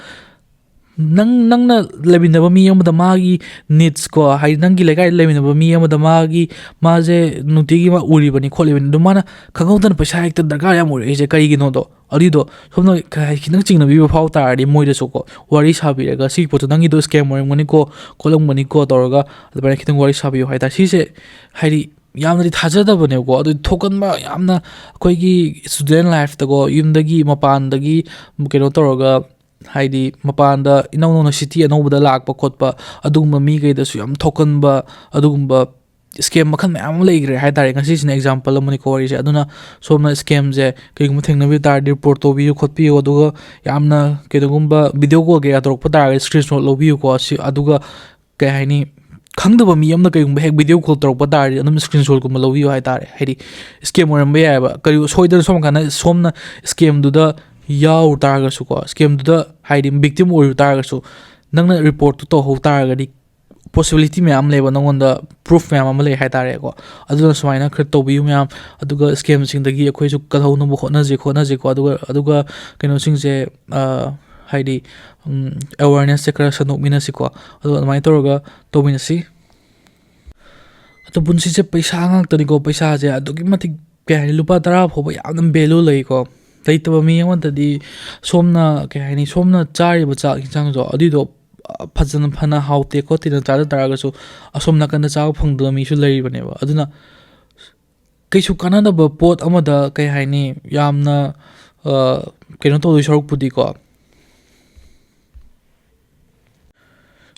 ꯅꯪ, ꯅꯪꯅ ꯂꯩꯃꯤꯟꯅꯕ ꯃꯤ ꯑꯃꯗ ꯃꯥꯒꯤ needs ꯀꯣ, ꯍꯥꯏꯗꯤ ꯅꯪꯒꯤ ꯂꯩꯀꯥꯏꯗ ꯂꯩꯃꯤꯟꯅꯕ ꯃꯤ ꯑꯃꯗ ꯃꯥꯒꯤ, ꯃꯥꯁꯦ ꯅꯨꯡꯇꯤꯒꯤ ꯃꯥ ꯎꯔꯤꯕꯅꯤ ꯈꯣꯠꯂꯤꯕꯅꯤ, ꯑꯗꯨ ꯃꯥꯅ ꯈꯪꯍꯧꯗꯅ ꯄꯩꯁꯥ ꯍꯦꯛꯇ ꯗꯔꯀꯥꯔ ꯌꯥꯝ ꯑꯣꯏꯔꯛꯏꯁꯦ ꯀꯔꯤꯒꯤꯅꯣꯗꯣ, ꯑꯗꯨꯏꯗꯣ ꯁꯣꯝꯅ ꯀꯩ ꯍꯥꯏ-, ꯈꯤꯇꯪ ꯆꯤꯡꯅꯕꯤꯕ ꯐꯥꯎ ꯇꯥꯔꯗꯤ ꯃꯣꯏꯗꯁꯨꯀꯣ ꯋꯥꯔꯤ ꯁꯥꯕꯤꯔꯒ, "ꯁꯤꯒꯤ ꯄꯣꯠꯇꯣ ꯅꯪꯒꯤꯗꯣ scam ꯑꯣꯏꯔꯝꯒꯅꯤꯀꯣ, ꯈꯣꯠꯂꯝꯒꯅꯤꯀꯣ" ꯇꯧꯔꯒ ꯑꯗꯨꯃꯥꯏꯅ ꯈꯤꯇꯪ ꯋꯥꯔꯤ ꯁꯥꯕꯤꯌꯨ ꯍꯥꯏꯇꯥꯔꯦ꯫ ꯁꯤꯁꯦ ꯍꯥꯏꯗꯤ ꯌꯥꯝꯅꯗꯤ ꯊꯥꯖꯗꯕꯅꯦꯕꯀꯣ, ꯑꯗꯨ ꯊꯣꯛꯀꯟꯕ ꯌꯥꯝꯅ ꯑꯩꯈꯣꯏꯒꯤ student life ꯇꯀꯣ, ꯌꯨꯝꯗꯒꯤ ꯃꯄꯥꯟꯗꯒꯤ ꯀꯩꯅꯣ ꯇꯧꯔꯒ, ꯍꯥꯏꯗꯤ ꯃꯄꯥꯟꯗ ꯏꯅꯧ ꯅꯧꯅ city ꯑꯅꯧꯕꯗ ꯂꯥꯛꯄ ꯈꯣꯠꯄ, ꯑꯗꯨꯒꯨꯝꯕ ꯃꯤꯈꯩꯗꯁꯨ ꯌꯥꯝ ꯊꯣꯛꯀꯟꯕ ꯑꯗꯨꯒꯨꯝꯕ scam ꯃꯈꯜ ꯃꯌꯥꯝ ꯑꯃ ꯂꯩꯈ꯭ꯔꯦ ꯍꯥꯏꯇꯥꯔꯦ꯫ ꯉꯁꯤꯁꯤꯅ example ꯑꯃꯅꯤꯀꯣ ꯋꯥꯔꯤꯁꯦ꯫ ꯑꯗꯨꯅ ꯁꯣꯝꯅ scam ꯁꯦ ꯀꯩꯒꯨꯝꯕ ꯊꯦꯡꯅꯕꯤꯕ ꯇꯥꯔꯗꯤ report ꯇꯧꯕꯤꯌꯨ ꯈꯣꯠꯄꯤꯌꯨ, ꯑꯗꯨꯒ ꯌꯥꯝꯅ ꯀꯩꯅꯣꯒꯨꯝꯕ video call ꯀꯩꯀꯥ ꯇꯧꯔꯛꯄ ꯇꯥꯔꯒꯗꯤ screenshot ꯂꯧꯕꯤꯌꯨꯀꯣ꯫ ꯁꯤ, ꯑꯗꯨꯒ ꯀꯩ ꯍꯥꯏꯅꯤ, ꯈꯪꯗꯕ ꯃꯤ ꯑꯃꯅ ꯀꯩꯒꯨꯝꯕ ꯍꯦꯛ video call ꯇꯧꯔꯛꯄ ꯇꯥꯔꯗꯤ ꯑꯗꯨꯝ screenshot ꯀꯨꯝꯕ ꯂꯧꯕꯤꯌꯨ ꯍꯥꯏꯇꯥꯔꯦ꯫ ꯍꯥꯏꯗꯤ scam ꯑꯣꯏꯔꯝꯕ ꯌꯥꯏꯑꯕ, ꯀꯔꯤ ꯁꯣꯏꯗꯅ ꯁꯣꯝ ꯀꯥꯟꯗ ꯁꯣꯝꯅ scam ꯗꯨꯗ ꯌꯥꯎꯔꯨ ꯇꯥꯔꯒꯁꯨꯀꯣ, scam ꯗꯨꯗ ꯍꯥꯏꯗꯤ victim ꯑꯣꯏꯔꯨ ꯇꯥꯔꯒꯁꯨ, ꯅꯪꯅ report ꯇꯨ ꯇꯧꯍꯧ ꯇꯥꯔꯒꯗꯤ possibility ꯃꯌꯥꯝ ꯂꯩꯕ, ꯅꯉꯣꯟꯗ proof ꯃꯌꯥꯝ ꯑꯃ ꯂꯩ ꯍꯥꯏꯇꯥꯔꯦꯀꯣ꯫ ꯑꯗꯨꯅ ꯁꯨꯃꯥꯏꯅ ꯈꯔ ꯇꯧꯕꯤꯌꯨ ꯃꯌꯥꯝ꯫ ꯑꯗꯨꯒ scam ꯁꯤꯡꯗꯒꯤ ꯑꯩꯈꯣꯏꯁꯨ ꯀꯜꯍꯧꯅꯕ ꯍꯣꯠꯅꯁꯤ, ꯈꯣꯠꯅꯁꯤꯀꯣ꯫ ꯑꯗꯨꯒ, ꯑꯗꯨꯒ ꯀꯩꯅꯣꯁꯤꯡꯁꯦ, ꯑ, ꯍꯥꯏꯗꯤ, ꯎꯝ, awareness ꯁꯦ ꯈꯔ ꯁꯟꯗꯣꯛꯃꯤꯟꯅꯁꯤꯀꯣ꯫ ꯑꯗꯣ ꯑꯗꯨꯃꯥꯏꯅ ꯇꯧꯔꯒ ꯇꯧꯃꯤꯟꯅꯁꯤ꯫ ꯑꯗꯣ ꯄꯨꯟꯁꯤꯁꯦ ꯄꯩꯁꯥ ꯉꯥꯛꯇꯅꯤꯀꯣ꯫ ꯄꯩꯁꯥꯁꯦ ꯑꯗꯨꯛꯀꯤ ꯃꯇꯤꯛ, ꯀꯩ ꯍꯥꯏꯅꯤ, ꯂꯨꯄꯥ ꯇꯔꯥ ꯐꯥꯎꯕ ꯌꯥꯝꯅ value ꯂꯩꯀꯣ꯫ ꯂꯩꯇꯕ ꯃꯤ ꯑꯃꯗꯗꯤ ꯁꯣꯝꯅ, ꯀꯩ ꯍꯥꯏꯅꯤ, ꯁꯣꯝꯅ ꯆꯥꯔꯤꯕ ꯆꯥꯛ ꯌꯦꯟꯁꯥꯡꯗꯣ ꯑꯗꯨꯏꯗꯣ ꯐꯖꯅ ꯐꯅ ꯍꯥꯎꯇꯦ ꯈꯣꯠꯇꯦꯅ ꯆꯥꯖ ꯇꯥꯔꯒꯁꯨ, ꯑꯁꯣꯝ ꯅꯥꯀꯟꯗ ꯆꯥꯕ ꯐꯪꯗꯕ ꯃꯤꯁꯨ ꯂꯩꯔꯤꯕꯅꯦꯕ꯫ ꯑꯗꯨꯅ ꯀꯩꯁꯨ ꯀꯥꯟꯅꯗꯕ ꯄꯣꯠ ꯑꯃꯗ, ꯀꯩ ꯍꯥꯏꯅꯤ, ꯌꯥꯝꯅ, ꯑ, ꯀꯩꯅꯣ ꯇꯧꯗꯣꯏ ꯁꯔꯨꯛꯄꯨꯗꯤꯀꯣ,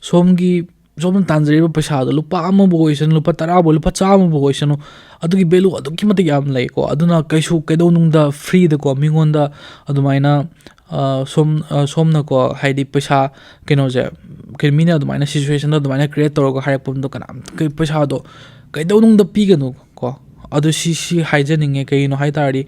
ꯁꯣꯝꯒꯤ, ꯁꯣꯝꯅ ꯇꯥꯟꯖꯔꯤꯕ ꯄꯩꯁꯥꯗꯣ, ꯂꯨꯄꯥ ꯑꯃꯕꯨ ꯑꯣꯏꯁꯅꯨ, ꯂꯨꯄꯥ ꯇꯔꯥꯕꯨ, ꯂꯨꯄꯥ ꯆꯥꯝꯃꯕꯨ ꯑꯣꯏꯁꯅꯨ, ꯑꯗꯨꯒꯤ value ꯑꯗꯨꯛꯀꯤ ꯃꯇꯤꯛ ꯌꯥꯝ ꯂꯩꯀꯣ꯫ ꯑꯗꯨꯅ ꯀꯩꯁꯨ ꯀꯩꯗꯧꯅꯨꯡꯗ freeꯗꯀꯣ, ꯃꯤꯉꯣꯟꯗ ꯑꯗꯨꯃꯥꯏꯅ, ꯑ, ꯁꯣꯝ-, ꯑ, ꯁꯣꯝꯅꯀꯣ, ꯍꯥꯏꯗꯤ ꯄꯩꯁꯥ ꯀꯩꯅꯣꯁꯦ, ꯀꯩ-, ꯃꯤꯅ ꯑꯗꯨꯃꯥꯏꯅ situationꯗ ꯑꯗꯨꯃꯥꯏꯅ create ꯇꯧꯔꯒ ꯍꯥꯏꯔꯛꯄꯗꯣ, ꯀꯅꯥꯝ, ꯀꯩ-, ꯄꯩꯁꯥꯗꯣ ꯀꯩꯗꯧꯅꯨꯡꯗ ꯄꯤꯒꯅꯨ ꯀꯣ꯫ ꯑꯗꯨ ꯁꯤ, ꯁꯤ ꯍꯥꯏꯖꯅꯤꯡꯉꯦ꯫ ꯀꯩꯒꯤꯅꯣ ꯍꯥꯏ ꯇꯥꯔꯗꯤ,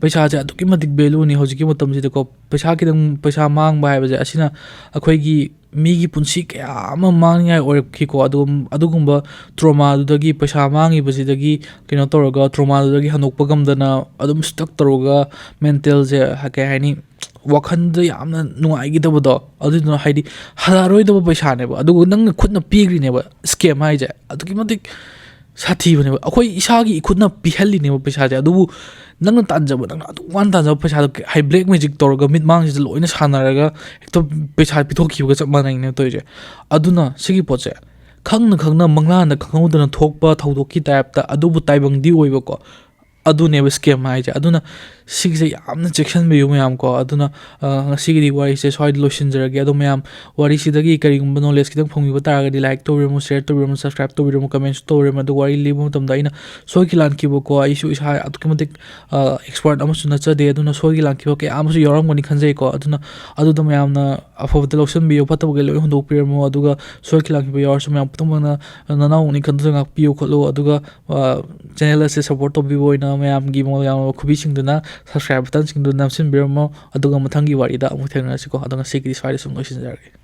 ꯄꯩꯁꯥꯁꯦ ꯑꯗꯨꯛꯀꯤ ꯃꯇꯤꯛ valueꯅꯤ ꯍꯧꯖꯤꯛꯀꯤ ꯃꯇꯝꯁꯤꯗꯀꯣ꯫ ꯄꯩꯁꯥ ꯈꯤꯇꯪ, ꯄꯩꯁꯥ ꯃꯥꯡꯕ ꯍꯥꯏꯕꯁꯦ, ꯑꯁꯤꯅ ꯑꯩꯈꯣꯏꯒꯤ ꯃꯤꯒꯤ ꯄꯨꯟꯁꯤ ꯀꯌꯥ ꯑꯃ ꯃꯥꯡꯅꯤꯡꯉꯥꯏ ꯑꯣꯏꯔꯛꯈꯤꯀꯣ꯫ ꯑꯗꯨꯒꯨꯝ-, ꯑꯗꯨꯒꯨꯝꯕ traumaꯗꯨꯗꯒꯤ, ꯄꯩꯁꯥ ꯃꯥꯡꯉꯤꯕꯁꯤꯗꯒꯤ ꯀꯩꯅꯣ ꯇꯧꯔꯒ, traumaꯗꯨꯗꯒꯤ ꯍꯟꯗꯣꯛꯄ ꯉꯝꯗꯅ ꯑꯗꯨꯝ stuck ꯇꯧꯔꯒ mentalꯁꯦ, ꯀꯩ ꯍꯥꯏꯅꯤ, ꯋꯥꯈꯜꯗ ꯌꯥꯝꯅ ꯅꯨꯡꯉꯥꯏꯈꯤꯗꯕꯗꯣ, ꯑꯗꯨꯗꯨꯅ, ꯍꯥꯏꯗꯤ, ꯍꯜꯂꯛꯑꯔꯣꯏꯗꯕ ꯄꯩꯁꯥꯅꯦꯕ, ꯑꯗꯨꯒ ꯅꯪꯅ ꯈꯨꯠꯅ ꯄꯤꯈ꯭ꯔꯤꯅꯦꯕ꯫ Scam ꯍꯥꯏꯁꯦ ꯑꯗꯨꯛꯀꯤ ꯃꯇꯤꯛ ꯁꯥꯊꯤꯕꯅꯦꯕ꯫ ꯑꯩꯈꯣꯏ ꯏꯁꯥꯒꯤ ꯏꯈꯨꯠꯅ ꯄꯤꯍꯜꯂꯤꯅꯦꯕ ꯄꯩꯁꯥꯁꯦ, ꯑꯗꯨꯕꯨ ꯅꯪꯅ ꯇꯥꯟꯖꯕ, ꯅꯪꯅ ꯑꯗꯨꯛ ꯋꯥꯅ ꯇꯥꯟꯖꯕ ꯄꯩꯁꯥꯗꯣ ꯀ-, ꯍꯥꯏ, black magic ꯇꯧꯔꯒ, ꯃꯤꯠꯃꯥꯡꯁꯤꯗ ꯂꯣꯏꯅ ꯁꯥꯟꯅꯔꯒ ꯍꯦꯛꯇ ꯄꯩꯁꯥ ꯄꯤꯊꯣꯛꯈꯤꯕꯒ ꯆꯞ ꯃꯥꯟꯅꯩꯅꯦ ꯇꯧꯔꯤꯁꯦ꯫ ꯑꯗꯨꯅ ꯁꯤꯒꯤ ꯄꯣꯠꯁꯦ ꯈꯪꯅ ꯈꯪꯅ, ꯃꯪꯂꯥꯟꯗ ꯈꯪꯍꯧꯗꯅ ꯊꯣꯛꯄ ꯊꯧꯗꯣꯛꯀꯤ typeꯇ ꯑꯗꯨꯕꯨ ꯇꯥꯏꯕꯪꯗꯤ ꯑꯣꯏꯕꯀꯣ꯫ ꯑꯗꯨꯅꯦꯕ scam ꯍꯥꯏꯁꯦ꯫ ꯑꯗꯨꯅ ꯁꯤꯒꯤꯁꯦ ꯌꯥꯝꯅ ꯆꯦꯛꯁꯤꯟꯕꯤꯌꯨ ꯃꯌꯥꯝ ꯀꯣ꯫ ꯑꯗꯨꯅ, ꯑ, ꯉꯁꯤꯒꯤꯗꯤ ꯋꯥꯔꯤꯁꯦ ꯁ꯭ꯋꯥꯏꯗ ꯂꯣꯏꯁꯤꯟꯖꯔꯒꯦ꯫ ꯑꯗꯣ ꯃꯌꯥꯝ, ꯋꯥꯔꯤꯁꯤꯗꯒꯤ ꯀꯔꯤꯒꯨꯝꯕ knowledge ꯈꯤꯇꯪ ꯐꯪꯕꯤꯕ ꯇꯥꯔꯒꯗꯤ, like ꯇꯧꯕꯤꯔꯝꯃꯨ, share ꯇꯧꯕꯤꯔꯝꯃꯨ, subscribe ꯇꯧꯕꯤꯔꯝꯃꯨ, commentꯁꯨ ꯇꯧꯕꯤꯔꯝꯃꯨ꯫ ꯑꯗꯨ ꯋꯥꯔꯤ ꯂꯤꯕ ꯃꯇꯝꯗ ꯑꯩꯅ ꯁꯣꯏꯈꯤ ꯂꯥꯟꯈꯤꯕꯀꯣ, ꯑꯩꯁꯨ ꯏꯁꯥ ꯑꯗꯨꯛꯀꯤ ꯃꯇꯤꯛ, ꯑ, expert ꯑꯃꯁꯨ ꯅꯠꯆꯗꯦ꯫ ꯑꯗꯨꯅ ꯁꯣꯏꯈꯤ ꯂꯥꯟꯈꯤꯕ ꯀꯌꯥ ꯑꯃꯁꯨ ꯌꯥꯎꯔꯝꯒꯅꯤ ꯈꯟꯖꯩꯀꯣ꯫ ꯑꯗꯨꯅ ꯑꯗꯨꯗ ꯃꯌꯥꯝꯅ ꯑꯐꯕꯗ ꯂꯧꯁꯤꯟꯕꯤꯌꯨ, ꯐꯠꯇꯕꯒꯩ ꯂꯣꯏ ꯍꯨꯟꯗꯣꯛꯄꯤꯔꯝꯃꯨ꯫ ꯑꯗꯨꯒ ꯁꯣꯏꯈꯤ ꯂꯥꯟꯈꯤꯕ ꯌꯥꯎꯔꯁꯨ ꯃꯌꯥꯝ ꯄꯨꯝꯅꯃꯛꯅ ꯅꯅꯥꯎꯅꯤ ꯈꯟꯗꯨꯅ ꯉꯥꯛꯄꯤꯌꯨ ꯈꯣꯠꯂꯨ꯫ ꯑꯗꯨꯒ, ꯑ, channel ꯑꯁꯦ support ꯇꯧꯕꯤꯕ ꯑꯣꯏꯅ ꯃꯌꯥꯝꯒꯤ ꯃꯣꯜ ꯌꯥꯝꯂꯕ ꯈꯨꯕꯤꯁꯤꯡꯗꯨꯅ subscribe buttonꯁꯤꯡꯗꯨ ꯅꯝꯁꯤꯟꯕꯤꯔꯝꯃꯣ꯫ ꯑꯗꯨꯒ ꯃꯊꯪꯒꯤ ꯋꯥꯔꯤꯗ ꯑꯃꯨꯛ ꯊꯦꯡꯅꯔꯁꯤꯀꯣ꯫ ꯑꯗꯣ ꯉꯁꯤꯒꯤꯗꯤ ꯁ꯭ꯋꯥꯏꯗ ꯁꯨꯝ ꯂꯣꯏꯁꯤꯟꯖꯔꯒꯦ꯫